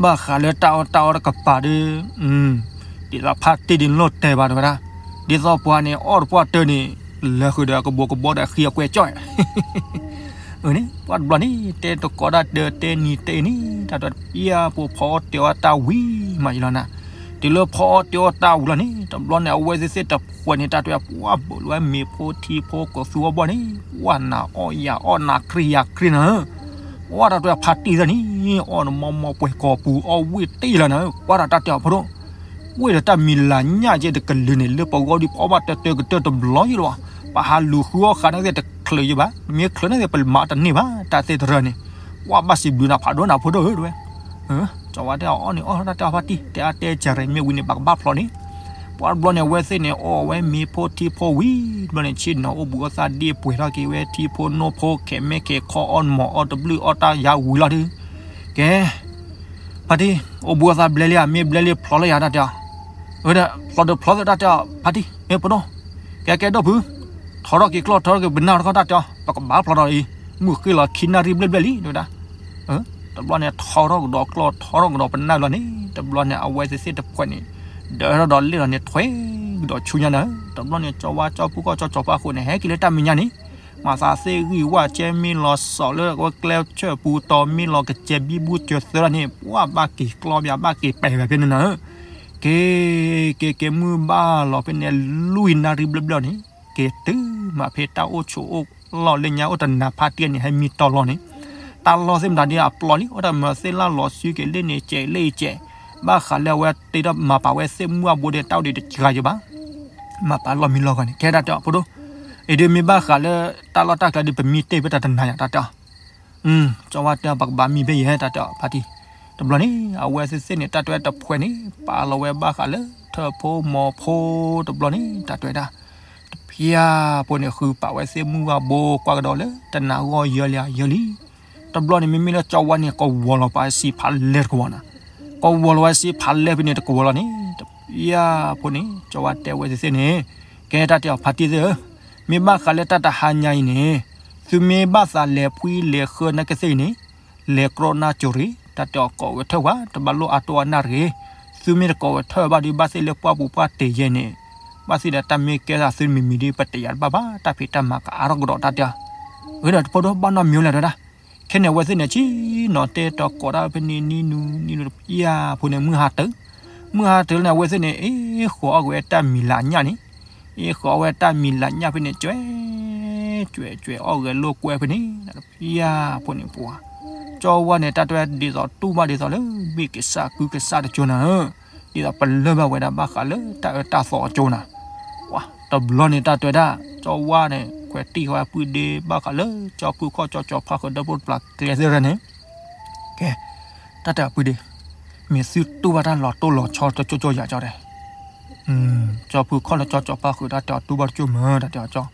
ဘၣ်ဃးလၢတၢ်အီၣ်တၢ်အီတကပၤဒီး ဒ်သိးဖါတံၢ်ဒ်န့ၣ်လိၣ်တဲဘၣ်တဲဝဲဒၣ် ဒ်သိးပှၤန့ၣ် အီၣ်တပှၢ်တၢၢ်န့ၣ် လဲၤဃုာ်ဒီးကဘိးကဘီဒီးဃံအကွဲၢ်ကၠီၣ် န့ၣ် ပှၢ်တဘျီန့ၣ် တဲတကိးဒၣ်တဲတဲနံၤတဲအံၤန့ၣ် တၢ်တဲပယၢ်ဖိဖီအီၣ်တဲအီၣ်တၢ်ဝံၤမးယလီၤနၤ တုၤလၢဖီအီၣ်တဲအီၣ်တၢ်ဝံၤလီၤန့ၣ် တဘျီန့ၣ် အဝဲသ့ၣ်သ့ၣ်တဖှဲးန့ၣ် တၢ်တဲပှၢ်ဘၣ်လၢဝဲမ့ၤဖိထံဖိကသူအဘီန့ၣ် ပှၢ်နၤအီၣ်ယၤအီၣ်နၤခရံာ်ယၤခရံာ်နၤဧၢ ပှၢ်တၢ်တဲဖါတံၢ်သၢန့ၣ် အီၣ်နမီမီပှဲၤကီၤပူၤအီၣ်ဝံၣ်တ့ၢ်လီၤနၤဧၢ ပှၢ်တၢ်တဲအီၤဖိဒိၣ် ဝ့ၢ်ဒီးတၢ်မံၤလၤညၣ်ကဲတကလုာ်န့ၣ် လၢပဂီၢ်ဒုးဖီဘၣ်တၢၢ်တၢၢ်ကတၢၢ်တဘျီယလီၤ ပဟးလူၤဃုအီၣ်ဃာ်န့ၣ်သ့ၣ်တချုးယဘၣ် မ့ၢ်ချုးန့ၣ်သ့ၣ်ပမၤတန့ၢ်ဘၣ် တၢ်သ့ၣ်တရၢန့ၣ် ပှၢ်ဘၣ်စံးဘျုးနၤဖးဒိၣ်နၤဖိဒိၣ်ဧၢတဝဲ ကၠီဝါတဲအီၤအီၣ်န့ၣ် အီၣ်တၢ်တဲအီၤဖါတံၢ် တဲအါတဲစၢၤရ့ၣ် မ့ၢ်ဝံၤန့ၣ် ပကဘၣ်ဖျီန့ၣ် ပှၢ်တဘျီန့ၣ် အဝဲသ့ၣ်န့ၣ် အီၣ်ဝဲမ့ၤဖိထံဖိဝံၤတဘျီန့ၣ် ဆ့ၣ်နီၤအိၣ်ဘှံးအိၣ်သါဒ့ၣ်ပှဲၤထီၣ်က့ၤဝဲထံဖိနိဖိ ခဲးမဲခဲးခီအီၣ်မီၤအီၣ်တဘျုးအီၣ်တၢ်ယါဝံၤလီၤဒုး ကဲ ဖါတံၢ် အိၣ်ဘှံးအိၣ်သါဘျဲလံဧါ မ့ၢ်ဘျဲလံဖျီလၢယၤတၢ်တဲအီၤ အၢ ဒီးဖျီဒီးဖျီသ့ၣ်တၢ်တဲအီၤ ဖါတံၢ် မ့ၢ်ပဒိၣ် ကဲကဲဒိၣ်ဖု ထီထီၣ်က့ၤကျီၢ်ထီထီၣ်က့ၤပနၢ်တခီတၢ်တဲအီၤ ပကဘၣ်ဖျီဒီးအံၤ မုၢ်ဃ့လီၤခံနၣ်ရံၣ်ဘျဲၣ်ဘျဲၣ်လံ တဲဝဲဒၣ် တဘျီန့ၣ် ထီထီၣ်ကဒီးကျီၢ်ထီထီၣ်ကဒီးပနၢ်လီၤန့ၣ် တဘျီန့ၣ် အဝဲသ့ၣ်သ့ၣ်တဖှဲးန့ၣ် ဒၢထီၣ်ဒီးလ့ၣ်လီၤန့ၣ်ထွဲကဒီးဆူညါနၤ တဘျီန့ၣ် ကၠီဝါကၠီပူၤကီၢ်ကၠီကၠီပှၢ်ဃိန့ၣ် ဟဲက့ၤလၢတၢ်မဲာ်ညါန့ၣ် မၤသးသ့ၣ်ဂံၢ်ဝၣ်ကဲမ့ၢ်လီၤစီၤလၢဝဲကျဲဆၢပူၤတီၤမ့ၢ်လီၤကစဲးဘံဘူစၢၤသၢလီၤန့ၣ် ပှၢ်ဘၣ်က့ၤကျီဘၣ်ဘၣ်က့ၤပဲာ်ဝဲဖဲန့ၣ်နၤဧၢ က့ၤ က့ၤက့ၤမုၢ်ဘၣ်လီၤဖဲန့ၣ် လွံၢ်နၣ်ရံၣ်ဘျဲၣ်ဘျဲၣ်န့ၣ် က့ၤတုၤမးဖဲတၢ်အိၣ်ဆိးအိၣ်လီၢ်လၢညါ အိၣ်တနၤဖါတံၢ်န့ၣ် ဟဲမံတီၤလီၤန့ၣ် တၢ်လီၢ်သ့ၣ်မတၤဒ်အပျီလံ အိၣ်တၢ်မၤသ့ၣ်လၢလီၤစုက့ၤလ့ၣ်န့ၣ် ကဲးလ့ၣ်ကဲး ဘၣ်ဃးလၢအဝဲတ့ထီၣ်မၤပာ်ဝဲသ့ၣ်မုၢ်အဘိဒီး တၢ်အိၣ်ဒံးတစှၤယဘၣ် မၤပာ်လီၢ်မံလီၢ်ဂီၢ်န့ၣ် ကဲတၢ်တဲအီၤဖိဒိၣ် အံၤဒုးမ့ၢ်ဘၣ်ဃးလၢ တၢ်လီၢ်တၢ်ကျဲဒုး ပမံတ့ၢ်ဖဲတၢ်တနၤယၤတၢ်တဲအီၤ ကၠီဝါတဲအီၤ ပကဘၣ်မံဖဲယဲတၢ်တဲအီၤဖါတံၢ် တဘျီန့ၣ် အဝဲသ့ၣ်သ့ၣ်န့ၣ် တၢ်တဲတဖှဲးန့ၣ် ပာ်လီၤဝဲဘၣ်ဃးလၢ ထၢၣ်ဖိမီၤဖိ တဘျီန့ၣ် တၢ်တဲဒၣ် တဖ ဖဲအံၤဖိန့ၣ် ဃုပာ်ဝဲသ့ၣ်မုၢ်ဂၤဘိကွၢ်ကဒီးလၢတနၤဂီၢ်ယဲလံယဲလံ. တဘျီန့ၣ် မ့မ့ၢ်လၢကၠီဝါန့ၣ် ကဝီၤလီၤပာ်စံးဖးလဲၢ်တကဝီၤနၤ, ကဝီၤလီၤဝဲစ့ဖးလဲၢ်ဖဲန့ၣ်တကဝီၤလီၤန့ၣ်, တဖဲအံၤဖိန့ၣ် ကၠီဝါတဲဝဲသ့ၣ်သ့ၣ်န့ၣ်, ကဲတၢ်တဲအီၤ ဖါတံၢ်သ့ၣ်ဧၢ, မ့ၢ်ဘၣ်ဃးလၢတၢ်တဟါညါအံၤန့ၣ်, သုမ့ၢ်ဘၣ်သးလဲၤဖှံလဲၤဃၢနကသ့ၣ်အံၤန့ၣ်, လဲၤကြီနါကၠိၤရံၣ်, တၢ်တဲအီၤ ကိးဂဲၤထၢၣ်ဝဲ, တဘၣ်လိၣ်အါတိၢ်အနၢ်တဂ့ၤ. သုမ့ၢ်တကိးဂဲၤထၢၣ်ဘၣ်ဒီး ဘၣ်သ့ၣ်လၢပှၢ်ပူၤပှၢ်တဲာ်ယဲန့ၣ်, ဘၣ်သ့ၣ်ဒီးတၢ်မ့ၢ်ကဲသးသုတမံၤမံၤဒီး ပတယာ်တဘၣ်ဘၣ်, တၢ်ဖံးတၢ်မၤကအါထီၣ်ကဒီးတၢ်တဲအီၤ. အဃိဒီးတဖိဒိၣ် ဘၣ်နီတမံၤလဲၣ်တဲဒၣ်. ခဲန့ၣ် အဝဲသ့ၣ်န့ၣ် ဆ့ၣ်နီၤတဲတီကိးဒၣ်ဖဲန့ၣ် နံၤနုၤနံၤနုၤတဖဲအံၤဖိန့ၣ် မုၢ်ဟါတုၤ, မုၢ်ဟါတုၤလၢန့ၣ် အဝဲသ့ၣ်န့ၣ် အ့ၣ်ဃီၤအီၣ်ဂဲၤတၢ်မံၤလၢညၣ်န့ၣ်, အ့ၣ်ဃီၤအီၣ်ဝဲတၢ်မံၤလၢညၣ်ဖဲန့ၣ် ကွဲး, ကွဲးကွဲးအီၣ်ဂဲၤလိာ်ကွဲဖဲန့ၣ်, တဖဲအံၤဖိန့ၣ်ပှၤ, ကၠီဝါန့ၣ် တၢ်တဲဒ်သိးတူၢ်ဘၣ်ဒ်သိးလၢ ဘ့ၣ်ကစၢ်ကုကစၢ်တကၠိၤနၤဧၢ, ဒ်သိးပလၢၢ်ဘၣ်ဝဲဒၣ်ဘၣ်ဃးလၢတၢ်အၢတၢ်သီအကၠိၤနၤ တဘျီန့ၣ် တၢ်တဲဝဲဒၣ် ကၠီဝါန့ၣ် ခွဲးတံၢ်ဃီပုၢ်ဒ့ဘၣ်ဃးလၢ ကၠီဖုခီၣ်ကၠီကၠီဖါဃုာ်ဒီဖိတဖျၢၣ်ကျဲသ့ၣ်ရၢန့ၣ်, ကဲ, တၢ်တဲအီၤပုၢ်ဒ့, မ့ၢ်သုတူၢ်ဘၣ်တၢ်လီၤတိၢ်လီၤဆီတကၠိကၠိယၤကၠီတဲ, ကၠီဖုခီၣ်လၢကၠီကၠီဖါဃုာ်တၢ်တဲအီၤတူၢ်ဘၣ်တကၠိမ့ၢ်တၢ်တဲအီၤ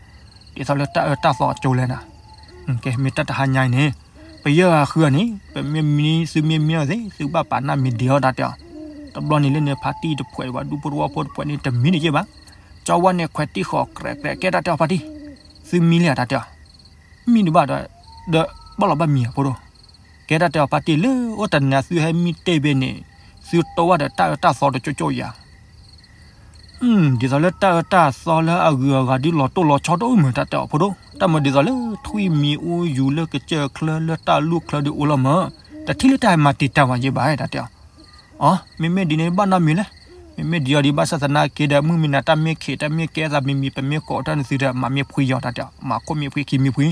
ကၠီ, ဒ်သိးလၢတၢ်အၢတၢ်သီအကၠိလဲၣ်နၤ, ကဲ မ့ၢ်တၢ်တဟါညါအံၤန့ၣ်, ပယဲၢ်ဂၤဃုဂၤန့ၣ် ပမ့ၢ်မံ သုမ့ၢ်မံအီၤသ့ သုဘၣ်ပာ်နၢ်မံၤဒံးအီၤတၢ်တဲအီၤ, တဘျီန့ၣ်လၢန့ၣ် ဖါတံၢ်တဖှဲးဒီးပှၤဒူဖိတဝီဖိတဖှဲးန့ၣ် တမံဒံးက့ဘၣ်, ကၠီဝါန့ၣ်ခွဲးတံၢ်ဃီၤကြဲးကြဲး ကဲတၢ်တဲအီၤဖါတံၢ်, သုမံလံဧါတၢ်တဲအီၤ, မံဒံးဘၣ်ဒီး, ဒီးဘၣ်လီၤဘၣ်မံၤဧါဖိဒိၣ်, ကဲတၢ်တဲအီၤဖါတံၢ်လၢအိၣ်တနၤသုဟဲမံတ့ၢ်ဘ့ၣ်န့ၣ်, သုတိၢ်ဘၣ်ဒီးတၢ်အၢတၢ်သီတကၠိကၠိယၤ ဒ်သိးလၢတၢ်အၢတၢ်သီလၢအဂုၤအဂၤဒ်လီၤတိၢ်လီၤဆီတအိၣ်မ့ၢ်တၢ်တဲအီၤဖိဒိၣ်, တၢ်မၤဒ်သိးလၢထွံၣ်မံၤအူယူၤလၢကစၢၢ်ချၢလၢတၢ်လူၢ်ချၢဒ်အိၣ်လီၤမး, တထံၣ်လၢတၢ်ဟဲမၤတံာ်တာ်ဝဲယဲဘၣ်တၢ်တဲအီၤ, အ မ့မ့ၢ်ဒ်န့ၣ်ဘၣ်နီတမံၤလဲၣ်, မ့မ့ၢ်ဒ်အီၤဒ်ဘၣ်ဆၣ်သနာ်က့ဒီး မုၢ်မ့ၢ်နၤတၢ်မ့ၢ်ခံးတၢ်မ့ၢ်ကဲသးမံၤမံၤ ပမ့ၢ်ကိးတၢ်န့ၣ်သုဒီး မၤမ့ၢ်ဖှံယီၤတၢ်တဲအီၤ မၤခိၣ်မ့ၢ်ဖှံခံမ့ၢ်ဖှံ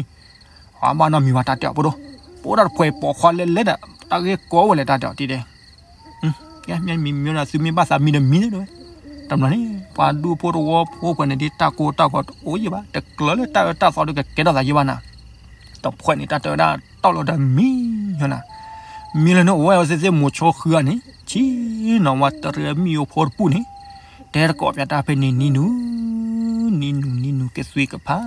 အဘၣ်နီတမံၤဘၣ်တၢ်တဲအီၤဖိဒိၣ်, ပအိၣ်ဒၣ်တဖှဲးပိာ်ခွါလဲၤလဲၤဒီး တၢ်ဂ့ၢ်ကီဝဲလဲၣ်တၢ်တဲအီၤတံၢ်တဲ မ့မ့ၢ်မံၤမံၤန့ၣ် သုမ့ၢ်ဘၣ်သးမံဒီးမံလၢၤဝဲ, တဘျီန့ၣ် ပှၤဒူဖိတဝီဖိဖှဲးန့ၣ်ဒ်တၢ်ကိၢ်တၢ်ဂီၤတအိၣ်ယဲဘၣ်, တကြၢးလၢတၢ်အၢတၢ်သီဒီးကကဲထီၣ်သးယဲဘၣ်နၤ, တဖှဲးန့ၣ် တၢ်တဲဝဲဒၣ် တီၢ်လီၤဒီးမံညီနၤ, မံလၢၤန့ၣ် အိၣ်ဝဲသ့ၣ်သ့ၣ်မိၤဆိဃုဂၤန့ၣ် ဆ့ၣ်နီၤဝဲတရံးမံၤအိၣ်ဖိတပူၤန့ၣ်, တဲတကိးပျးတၢ်ဖဲန့ၣ် နံၤနုၤ, နံၤနုၤ နံၤနုၤ ကသွံကဖး,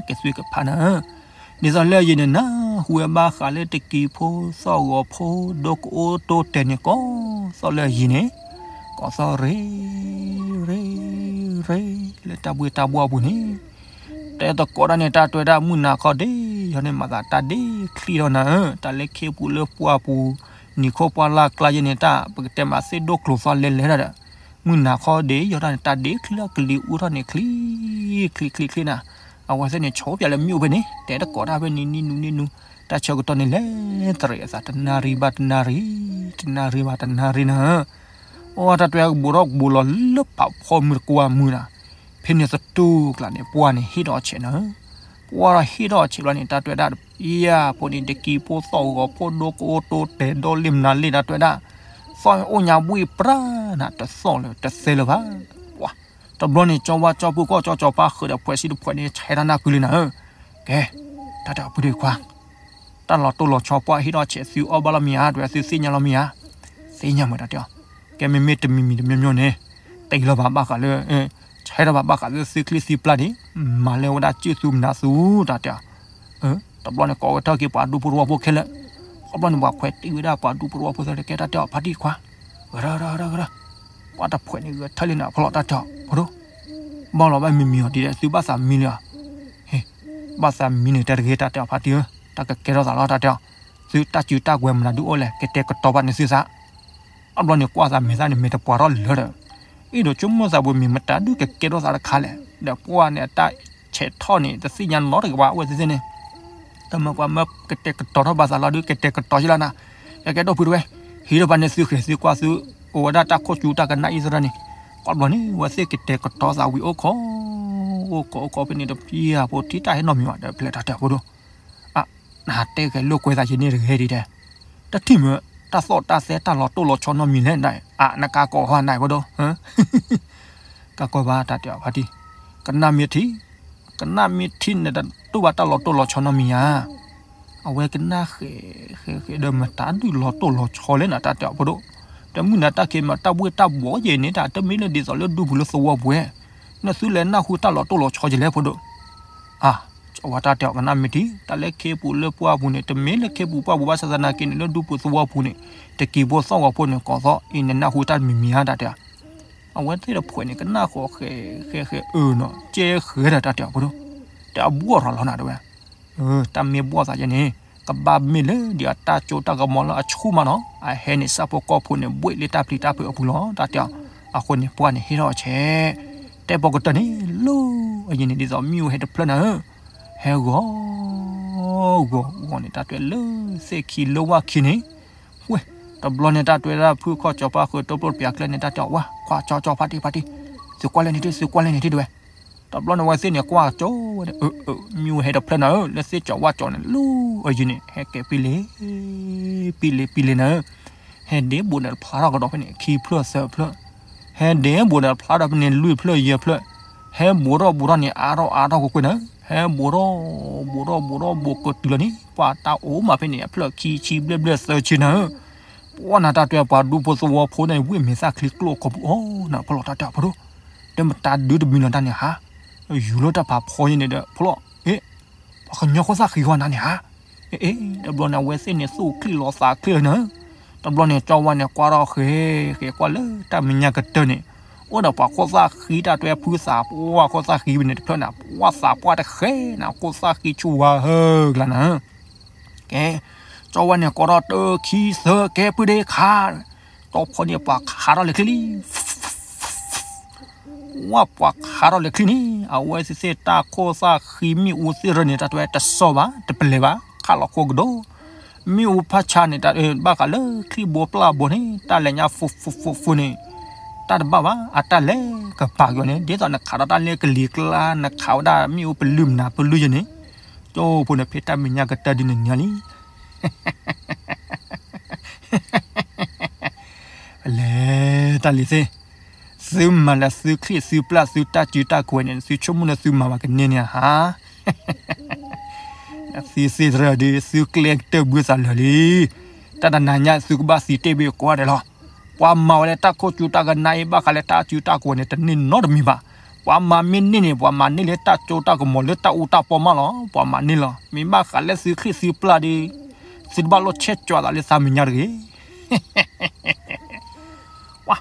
ကသွံကဖးနၤ ဒ်သိးလၢအယံၤန့ၣ် နၢ်ဟူဝဲဘၣ်ဃးလၢတကံဖိသီၣ်ဂီၤဖိ ဒိကအိၣ်တိတဲာ်န့ၣ် ကိးသီၣ်လၢအယံၤန့ၣ်, ကိးသီၣ်ရ့, ရ့, ရ့, လၢတၢ်ဘှ့ၣ်တၢ်ဘှီၣ်အပူၤန့ၣ်, တဲသကိးတၢ်န့ၣ် တၢ်တဲဝဲဒၣ်မုၢ်နၤခီဒ့, ယီၤန့ၣ်မၤသးတၢ်ဒ့ချံထီၣ်နၤဧၢ, တၢ်လၢခ့ပူၤလၢပှၢ်ပူၤ, နံၤခိၣ်ပှၢ်လၢ်ကျါယဲန့ၣ် တၢ်ပကတဲမးသ့ၣ်ဒိၣ်ကျိၤသီလဲၤလဲၤတၢ်ဒီး, မုၢ်နၤခီဒ့ ယီၤတၢ်န့ၣ် တၢ်ဒ့ချံထီၣ်ကလံၤအူထီၣ်န့ၣ်ချံ ချံ ချံ ချံနၤ, အဝဲသ့ၣ်န့ၣ် ဆိပၠးလၢမ့ၣ်အူဖဲန့ၣ် တဲတကိးတၢ်ဖဲန့ၣ် နံၤနုၤ နံၤနုၤ, တၢ်ဆၢကတီၢ်န့ၣ် လဲၤတရံးအသးတနၣ်ရံၣ်ဘၣ်တနၣ်ရံၣ်, တနၣ်ရံၣ်ဘၣ်တနၣ်ရံၣ်နၤဧၢ, အိၣ်တၢ်တဲဝဲကဘူးထီၣ်ကဘူးလီၤလၢပာ်ဖှီၣ်မုၢ်တကွၢ်မုၢ်နၤ, ဖဲန့ၣ်သတူၢ်ကျါန့ၣ် ပှၢ်န့ၣ်ဟ့ၣ်ထီၣ်ဆဲးနၤဧၢ, ပှၢ်ထီၣ်ဟ့ၣ်ထီၣ်ဆဲးဘျီန့ၣ် တၢ်တဲဝဲဒၣ်တဖဲအံၤဖိန့ၣ် တကံဖိသီၣ်ဂီၤဖိဒိကအိၣ်တိတဲာ်ဒီလ့ၣ်မနုၤလ့ၣ် တၢ်တဲဝဲဒၣ်, သီၣ်အိၣ်ညါဘှ့ၣ်ပြၢနၤ တသီၣ်လၢၤတသဲလၢၤဘၣ်, ပှၤ, တဘျီန့ၣ် ကၠီဝါ ကၠီဖု ကီၢ်ကၠီ ကၠီဖါဃုာ်ဒီးဖှဲးဆံတဖှဲးန့ၣ် ဆဲးတၢ်နၢ်ကုလံနၤဧၢ, ကဲ, တၢ်တဲအီၤပုၢ်ဒ့ခွါ တၢ်လီၤတိၢ်လီၤဆီပှၢ်ဟ့ၣ်ထီၣ်ဆဲး သုအီၣ်ဘၣ်လီၤမ့ၢ်ဧါ တဲဝဲ သုသ့ၣ်ညါလီၤမ့ၢ်ဧါ, သ့ၣ်ညါမ့ၢ်တၢ်တဲအီၤ, ကဲမ့မ့ၢ်တမံၤမံၤတမံၤမံၤန့ၣ်, တ့လီၤဘၣ်ဘၣ်ဃးလၢ, ဆဲးထီၣ်ဘၣ်ဘၣ်ဃးလၢသုချံသုပျၢ်န့ၣ်, မၤလၢဝဲဒၣ်စုသူမနုၤသူ တၢ်တဲအီၤ, တဘျီန့ၣ် ကိးဝဲထၢၣ်က့ၤပှၤဒူဖိတဝီဖိခဲလၢာ်, တဘျီန့ၣ် ပှၤခွဲးတံၢ်ဝဲဒၣ်ပှၤဒူဖိတဝီဖိသ့ၣ် ကဲတၢ်တဲအီၤဖါတံၢ်ခွါ, ဂရၢဂရၢဂရၢ, ပှၤတဖှဲးန့ၣ်ဂဲၤထၢၣ်လံနၤ ဖီလီၤတၢ်တဲအီၤ ဖိဒိၣ်, ဘၣ်လီၤဘၣ်မံၤမံၤအီၤဒ်လဲၣ် သုဘၣ်သးမံလံဧါ, ဟ့ၣ်, ဘၣ်သးမံန့ၣ် တဲတဂ့ၤ တၢ်တဲအီၤဖါတံၢ်ဧၢ, တၢ်ကကဲထီၣ်သးလီၤ တၢ်တဲအီၤ, သုတၢ်စုတၢ်ကွဲးမနုၤဒုအိၣ်လဲၣ် ကတဲာ်ကတီၤဘၣ်န့ၣ်သုသး အဘျီန့ၣ် ကွၢ်သးမဲာ်သၣ်န့ၣ် မ့ၢ်တပှၤထီၣ်လၢာ်ဒီး, အ့ၣ်ဒိးဆိကမိၣ်သးပူၤ မ့ၢ်မတၤဒုကကဲထီၣ်သးတခါလဲၣ်, ဒီးပှၢ်န့ၣ် အတၢ်ဆဲးထီၣ်န့ၣ် တသ့ၣ်ညါနီတဂၤဘၣ် အဝဲသ့ၣ်သ့ၣ်န့ၣ်, တမ့ၢ်ပှၤမၢကတဲာ်ကတီၤထီၣ်ဘၣ်သးလီၤ ဒုကတဲာ်ကတီၤက့လီၤနၤ, ယကဲဒိၣ်ဖုတဝဲ, ဟံးထီၣ်ဘၣ်န့ၣ်သုဃဲၤသုကွၢ်သု, အိၣ်ဝဲဒၣ်တၢ်ခိၣ်စူတၢ်ကနၣ်အံၤသရၣ်န့ၣ်, အဘျီန့ၣ် အဝဲသ့ၣ်ကတဲာ်ကတီၤသးဝံၤအိၣ်ခိး, အိၣ်ခိးအိၣ်ခိးဖဲန့ၣ်တဖံးဧါ ဖိထံၣ်တၢ်ဟဲနီတမံၤဘၣ်ဒီး ဖျဲၣ်တၢ်တဲအီၤဖိဒိၣ် အ, နဟးတဲဂဲၤလိာ်ကွဲသးယန့ၣ်တဂ့ၤဒ်တဲ, တထံၣ်မ့ၢ် တၢ်သီၣ်တၢ်သဲတၢ်လီၤတိၢ်လီၤဆီနီတမံၤလဲၣ်, အနကၤကိးဟီနၤဖိဒိၣ်, ကၤကိးဘၣ်တၢ်တဲအီၤဖါတံၢ်, ကနၣ်မ့ၢ်ထံ, ကနၣ်မ့ၢ်ထံန့ၣ်တတူၢ်ဘၣ်တၢ်လီၤတိၢ်လီၤဆီနီတမံၤဧါ, အဝဲကနၣ်ဃဲၤဃဲၤဃဲၤဒီးမတၤဒုလီၤတိၢ်လီၤဆီလဲၣ်နၤ တၢ်တဲအီၤဖိဒိၣ်, ဒီးမုၢ်နၤတၢ်ခံးမးတၢ်ဘှ့ၣ်တၢ်ဘှီယဲန့ၣ် တၢ်တမ့ၢ်လၢဒ်သိးလၢဒူပူၤလၢသဝီပူၤဝဲ, မ နသုလဲၤနၢ်ဟူတၢ်လီၤတိၢ်လီၤဆီယလဲၣ်ဖိဒိၣ်. အါ, ကၠီဝါတၢ်တဲအီၤ ကနၣ်မ့ၢ်ထံ, တၢ်လၢခ့ပူၤလၢပှၢ်ပူၤန့ၣ် တမ့ၢ်လၢခ့ပူၤပှၢ်ပူၤဘၣ်ဆၣ်သနာ်က့န့ၣ် လၢဒူပူၤသဝီပူၤန့ၣ် တက့ၤဖိသီၣ်ဂီၤဖိန့ၣ် ကိးသီၣ်အံၤ နနၢ်ဟူတၢ်တမံၤမံၤဧါ တၢ်တဲအီၤ. အဝဲသ့ၣ်တဖှဲးန့ၣ် ကနၣ်ဃီဃဲဃဲဃဲအၢနီၤ ကဲဃဲဒီးတၢ်တဲအီၤဖိဒိၣ်, တဲအဘှီၣ်ထီၣ်လီၤနၤတဲဝဲ. တၢ်မ့ၢ်ဘှီၣ်သးယဲန့ၣ် ကဘၣ်မ့ၢ်လၢဒ်အတၢ်ကၠိတၢ်ကမီၤလၢအဆူၣ်မးနီၤ, အဟဲန့ၣ် ဆၣ်ဖိကီၢ်ဖိန့ၣ် ဘှ့ၣ်လၢတၢ်ပျံၤတၢ်ဖုးအပူၤလီၤ တၢ်တဲအီၤ. အဃိန့ၣ် ပှၢ်န့ၣ်ဟ့ၣ်ထီၣ်အီၤဆဲး, တဲပိာ်ကတၢၢ်န့ၣ် လီၤအယံၤန့ၣ် ဒ်သိးမ့ၣ်အူဟဲတဖျၢၣ်နၤဧၢ, ဟဲဂီၤ ဂီၤဂီၤန့ၣ် တၢ်တဲလၢသ့ၣ်ခံလၢဝၢ်ခံန့ၣ်, ဝ့ၢ်, တဘျီန့ၣ် တၢ်တဲဒၣ်ဖုခီၣ်ကၠီၤပၢ်ဃုာ် တိပျိၢ်တပျၢ်ကျဲန့ၣ် တၢ်တဲအီၤ ဝါ ကွၢ်ကၠီကၠီဖါတံၢ်ဖါတံၢ်, သုကွၢ်လဲၣ်န့ၣ်ထံၣ် သုကွၢ်လဲၣ်န့ၣ်ထံၣ်တဲဝဲ. တဘျီန့ၣ် အဝဲသ့ၣ်န့ၣ် ကွၢ်ကၠီဝဲဒၣ် အၢ အၢ မ့ၣ်အူဟဲတဖျၢၣ်နၤဧၢ, လၢသ့ၣ်ကၠီၤဝၣ်ကၠီၤန့ၣ် လီၤအယံၤန့ၣ် ဟဲကဲပံလ့ ပံလ့ ပံလ့နၤဧၢ, ဟဲဒ့ဘူးဒီးတဖျါထီၣ်ကဒီးဖဲန့ၣ် ခံဖျၢၣ်သၢဖျၢၣ်, ဟဲဒ့ဘူးဒီးတဖျါထီၣ်ဖဲန့ၣ် လွံၢ်ဖျၢၣ်ယဲၢ်ဖျၢၣ်, ဟဲဘူးထီၣ်ဘူးထီၣ်န့ၣ် အါထီၣ်အါထီၣ်ကွ့ၢ်ကွ့ၢ်နၤဧၢ, ဟဲဘူးထီၣ် ဘူးထီၣ်ဘူးထီၣ်ဘူးကတုၤလီၤန့ၣ် ပှၤတၢ်အိၣ်မးဖဲန့ၣ် အဖျၢၣ်ခံဆံဘျဲၣ်ဘျဲၣ်သၢဆံနၤဧၢ. ပှၢ်နၤတၢ်တဲ ပှၤဒူဖိသဝီဖိန့ၣ် ဝ့ၢ်မ့ၢ်သၣ်ချံကျိၣ်ခီပူၤအီၤနၤ ဖျီၣ်တၢ်တဲအီၤဖိဒိၣ်, တမတၤဒုတမံၤလီၤတၢ်န့ၣ်ဟါ, ယူၤလၢတၢ်ဖးဖီယဲန့ၣ်ဒီး ဖျီၣ်, အ့, ပှၤကညီခိၣ်သၣ်ဃံဂီၤနၤန့ၣ်ဟါ, အ့ အ့ တဘျီန့ၣ် အဝဲသ့ၣ်န့ၣ် သူၣ်ချံလီၤသးချ့နၤဧၢ. တဘျီန့ၣ် ကၠီဝါန့ၣ် ကွၢ်ထီၣ်ဃဲ ဃဲကွၢ်လၢတၢ်မဲာ်ညါကတၢၢ်န့ၣ် အိၣ်ဒီးပှၤခိၣ်သၣ်ဃံတၢ်တဲဖုသးပှၢ်ခိၣ်သၣ်ဃံဝဲန့ၣ်တဖျၢၣ်နၤ ပှၢ်သးပှၢ်တဃဲနၤ ခိၣ်သၣ်ဃံဆူၣ်ဝါဧၢကျါနၤဧၢ. ကဲ, ကၠီဝါန့ၣ် ကိးထီၣ်တၢ်ခံသၢကဲ ပုၢ်ဒ့ခါ, တီဖီန့ၣ် ပှၤခးထီၣ်လဲၤချံလံ. ဝဲပှၤခးထီၣ်လဲၤချံန့ၣ် အဝဲသ့ၣ်သ့ၣ်တၢ်ခိၣ်သၣ်ဃံမ့ၣ်အူသ့ၣ်ရၢန့ၣ် တၢ်တဲတစီဘၣ် တပလဲၤဘၣ် ခးလီၤခိၣ်ကဒီး. မ့ၣ်အူဖးဆါန့ၣ် တၢ်ဘၣ်ဃးလၢချံဘိပျၢ်ဘိန့ၣ် တၢ်လဲၤညါ ဖူဖူဖူဖူန့ၣ် တၢ်တဘၣ်ဘၣ် အတၢ်လဲၤကပၤက့ၤအီၤန့ၣ် ဒ်သိးနခးဒီးတၢ်လၢကလံၤကျါ နခးဝဲဒၣ်မ့ၣ်အူပလုၢ်မနၤပလုၢ်ယဲန့ၣ် ကၠိဖိန့ၣ် ဖဲတၢ်မဲာ်ညါကတၢၢ်ဒ်န့ၣ်န့ၣ်လံ. လဲၤတၢ်လံၤသ့ၣ်, သုမၤလၢသုချံၣ်သုပျၢ်သုတၢ်စုတၢ်ကဝဲၤန့ၣ် သုဆိကမိၣ်လၢသုမၤဘၣ်ကန့ၢ်န့ၣ်ဧါ. သုသ့ၣ်သရၢဒုး သုကျဲကတၢၢ်ဘုသးလၢာ်လံ. တၢ်တနၤညါသုကဘၣ်သံတ့ၢ်ဘ့ၣ်ကွၢ်ဒဲးလီၤ. ပှၤမၤဝဲလၢတၢ်ခိၣ်ကၠူတၢ်ကနါအံၤ ဘၣ်ဃးလၢတၢ်စုတၢ်ကဝဲၤန့ၣ် တန့ၢ်နီတမံၤဘၣ်. ပှၤမၤမ့ၢ်န့ၢ်န့ၣ် ပှၤမၤန့ၢ်လၢတၢ်စိတၢ်ကမီၤလၢတၢ်အူတၢ်ပီမးလီၤ. ပှၤမၤန့ၢ်လီၤ. မ့ၢ်ဘၣ်ဃးလၢသုချံၣ်သုပျၢ်ဒီး သုတဘၣ်လိၣ်ဆဲးကၠီသးလၢသးမဲာ်ညါတဂ့ၤ. ဝါ,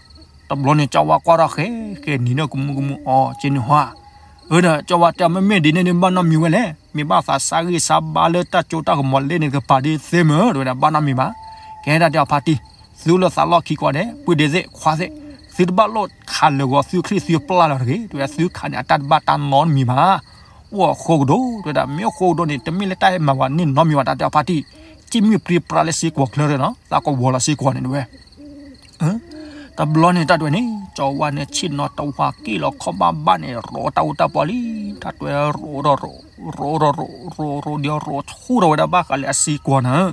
တဘျီန့ၣ် ကၠီဝါကွၢ်ထီၣ်ဃဲ ဃဲနံၤဒီးကမူကမူအီၤ က့န့ၣ်ဟါ, အၢဒီး ကၠီဝါတဲ မ့မ့ၢ်ဒ်န့ၣ်န့ၣ် ဘၣ်နီတမံၤဝဲလဲၣ်, မ့ၢ်ဘၣ်သးစၢ်ဂံၢ်စၢ်ဘါလၢတၢ်စိတၢ်ကမီၤလၢန့ၣ်တကပၤဒ်သ့မ့ၢ် တဲဝဲဒၣ် ဘၣ်နီတမံၤဘၣ်. ကဲဒၣ်တဲအီၤဖါတံၢ်, သုလၢသးလီၢ်ခံကွၢ်ဒဲး ပုၢ်ဒ့သ့ၣ် ခွါသ့ၣ်, သုတဘၣ်လိၣ်ခးလၢာ်ဂီၤသုချံၣ်သုပျၢ်လီၤတဂ့ၤ, တဲဝဲဒၣ် သုခးန့ၣ် အတၢ်တဘၣ်တၢ်နီတမံၤဘၣ်. အိၣ်အဃိကဒီး တဲဝဲဒၣ် မ့ၢ်အဃိကဒီးန့ၣ် တမ့ၢ်လၢတၢ်ဟဲမၤပှၤန့ၢ်နီတမံၤဘၣ် တၢ်တဲအီၤဖါတံၢ်, စ့ၣ်မုၢ်ပြံပြါလၢစ့ၢ်ကီးချၢဒီးနီၤ သးကဝီၤလီၤစ့ၢ်ကီးန့ၣ်တဝဲ တဘျီန့ၣ်တၢ်တဲဝဲန့ၣ် ကၠီဝါန့ၣ် ဆ့ၣ်နီၤတဝါက့ၣ်လီၤခီၣ်ဘၣ်ဘၣ်န့ၣ် ရိးတၢ်အူတၢ်ပီလံ. တၢ်တဲဝဲရိးဒီးရိး, ရိးဒီးရိး, ရိးဒီးရိးဆူၣ်ထီၣ်ဝဲဒၣ်ဘၣ်ဃးလၢအစ့ၢ်ကီးနၤ.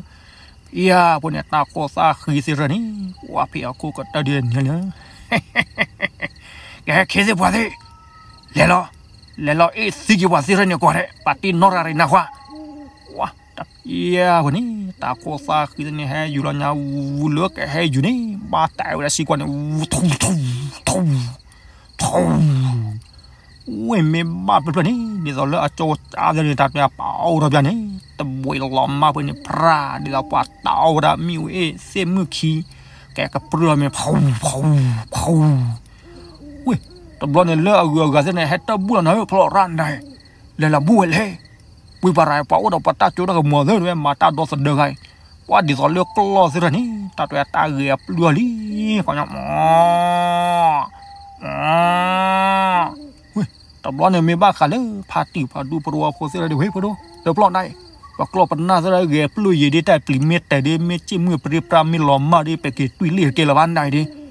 ဖဲအံၤဖိန့ၣ် တၢ်ခိၣ်သၣ်ဃံသ့ၣ်ရၢန့ၣ် ပှၤဖဲအခိၣ်ကတၢၢ်ဒ်န့ၣ်လၢ ကဟဲခ့သ့ၣ်ပှၤသ့ၣ်, လဲၤလီၤ, လဲၤလီၤအ့ၣ်သံက့ၤပှၤသ့ၣ်ရၢန့ၣ်ကွၢ်ဒဲး ပှၤတ့ၢ်နီၣ်ရၤရံနၢ်ခွါ. ဝါ, တၢ်ဖဲအံၤဖိန့ၣ် တၢ်ခိၣ်သၣ်ဃံသ့ၣ်န့ၣ် ဟဲယူၤလီၤညါ ဝူၤလၢကဟဲယူၤန့ၣ် ဘၣ်တၢ်ဝဲဒၣ်စ့ၢ်ကီးန့ၣ် ဝူၤထူထူထူ ထူ ဝ့ၢ်မ့ၢ်ဘၣ်ဖျၢၣ်ဖျၢၣ်န့ၣ် ဒ်သိးလၢအကၠိအါသ့ၣ်န့ၣ် တၢ်တဲပာ်အိၣ်ထီၣ်ပျၢ်န့ၣ် တဘှံးလီၤမၢ်ဖဲန့ၣ် ဖြး ဒ်သိးပှၤတၢ်အိၣ်ဝဲဒၣ်မ့ၣ်အူအ့ၣ်သ့ၣ်မုၢ်ခံ ကဲကပြုၢ်အီၤမ့ၢ် ဖူ ဖူ ဖူ ဝ့ၢ်, တဘျီန့ၣ် လၢအဂုၤအဂၤသ့ၣ်န့ၣ် ဟဲတၢ်ဘူၣ်လီၤနၤဧၢ ဖျီၣ်ရၣ်နၤ, လဲၤလီၤဘူၣ်ဝဲလဲၣ်, ဝံၤပှၤရၤ ပှၤအိၣ်ဒီးပှၤတၢ်စိတၢ်ကမီၤသ့ၣ်န့ၣ် မၤတၢ်ဒီသဒၢဂၤအံၤ, ပှၤဒ်သိးလၢကျီၢ်သ့ၣ်တဖၣ်န့ၣ် တၢ်တဲတၢ်ဂဲၤအပျုၢ်လံ, ခီညီ မ ဝ့ၢ်, တဘျီန့ၣ်မ့ၢ်ဘၣ်ဃးလၢ ဖါတံၢ်ဖါဒူဖိတဝီဖိသ့ၣ်တဖၣ်ဒ်ဝဲဖိဒိၣ် လၢပျီၢ်ဒၣ်အံၤ, ပှၤကျီၢ်ပနၢ်သ့ၣ်တဖၣ်ဂဲၤပျုၢ်ယံၤဒ်တၢ်ပျံၤမ့ၢ်တဲာ်ဒ်မ့ၢ်စ့ၣ်မုၢ်ပြံပြါမ့ၢ်လီၤမၢ်ဒ် ပက့ၤတွံၢ်လ့ၣ်တကဲလၢၤဘၣ်နၤအံၤဒ်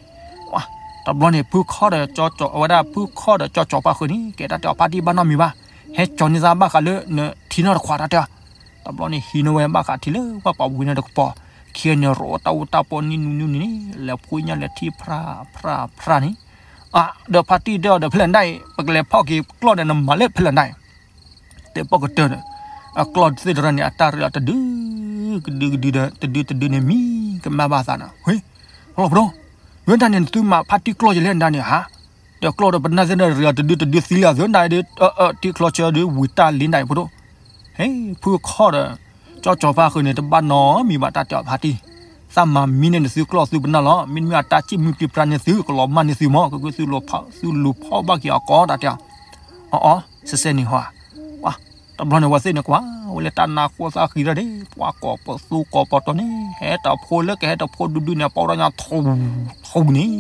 တဘျီန့ၣ် ဖုခီၣ်ဒီးကၠီကၠီ အဝဲဒၣ် ဖုခီၣ်ဒီးကၠီကၠီပၣ်ဃုာ်န့ၣ် ကဲတၢ်တဲအီၤဖါတံၢ်ဘၣ်နီတမံၤဘၣ်, ဟဲကၠီန့ၢ်သးဘၣ်ဃးလၢနထံနီၢ်တခွးတၢ်တဲအီၤ, တဘျီန့ၣ်ဟံးန့ၢ်ဝဲဘၣ်ဃးထံလၢပှၢ်ပှၤဝံၤန့ၣ်တကပီၤ, ခံန့ၣ်ရိးတၢ်အူတၢ်ပီနံၣ်နူနူန့ၣ်န့ၣ် လဲၤဖှိၣ်ညၣ်လဲၤထံၣ်ဖြးဖြးဖြးန့ၣ်, အါ ဒီးဖါတံၢ်တဲအီၤဒီးဖဲလဲၣ်ဒၣ်အံၤ ပကလဲၤဖီၣ်က့ၤကျီၢ်ဒီးနမၤလၢဖဲလဲၣ်ဒၣ်အံၤ တဲပိာ်ကတၢၢ်ဒီး အကျီၢ်သ့ၣ်တဖၣ်န့ၣ် အတၢ်ရ့လီၤတဒု ကဒုကဒုဒီး တဒုတဒုန့ၣ်မံကမၣ်ဘၣ်သးနီၤ, ဟ့ၣ်, ဖျီၣ်ပဒိၣ်, ဝဲဒၣ်န့ၣ် နသုမၤဖါတံၢ်ကျီၢ်ယလဲၣ်ဒၣ်န့ၣ်ဧါ, ဒီးကျီၢ်ဒီးပနၢ်သ့ၣ်ဒီး တဂၤတဒုတဒုသံလံအသိး နဒုး တံၢ်ချီဆၢဒုး ဝံၤတၢ်လံနအံၤဖိဒိၣ်, ဟဲ ဖုခီၣ်ဒီး ကၠီကၠီၤဖါဃုာ်န့ၣ် တဘၣ်နီတမံၤဘၣ် တၢ်တဲအီၤဖါတံၢ်, သးမၤမံန့ၢ်နသုကျီၢ်သုပနၢ်လီၤ. မ့တမ့ၢ်အတၢ်စံၣ်မုၢ်ပျံၤပြါန့ၢ်သု ကလီၤမၢ်န့ၢ်သုမီၢ် ကကုသုလူၤဖီၣ်ဘၣ်က့ၤအီၤကီး တၢ်တဲအီၤ. အီအီ စဲစဲန့ၣ်ဟီ, တဘျီန့ၣ် ဝဲသ့ၣ်န့ၣ်ကွၢ်ဝဲလၢတၢ်နါခိၣ်သၣ်ဃံတၢ်ဒီး ပှၤကိးပသူကိးပီၤတီၤန့ၣ် ဟဲတဖိလၢကဟဲတဖိဒုဒုန့ၣ် ပီၢ်ဒီးညါထူ ထူန့ၣ်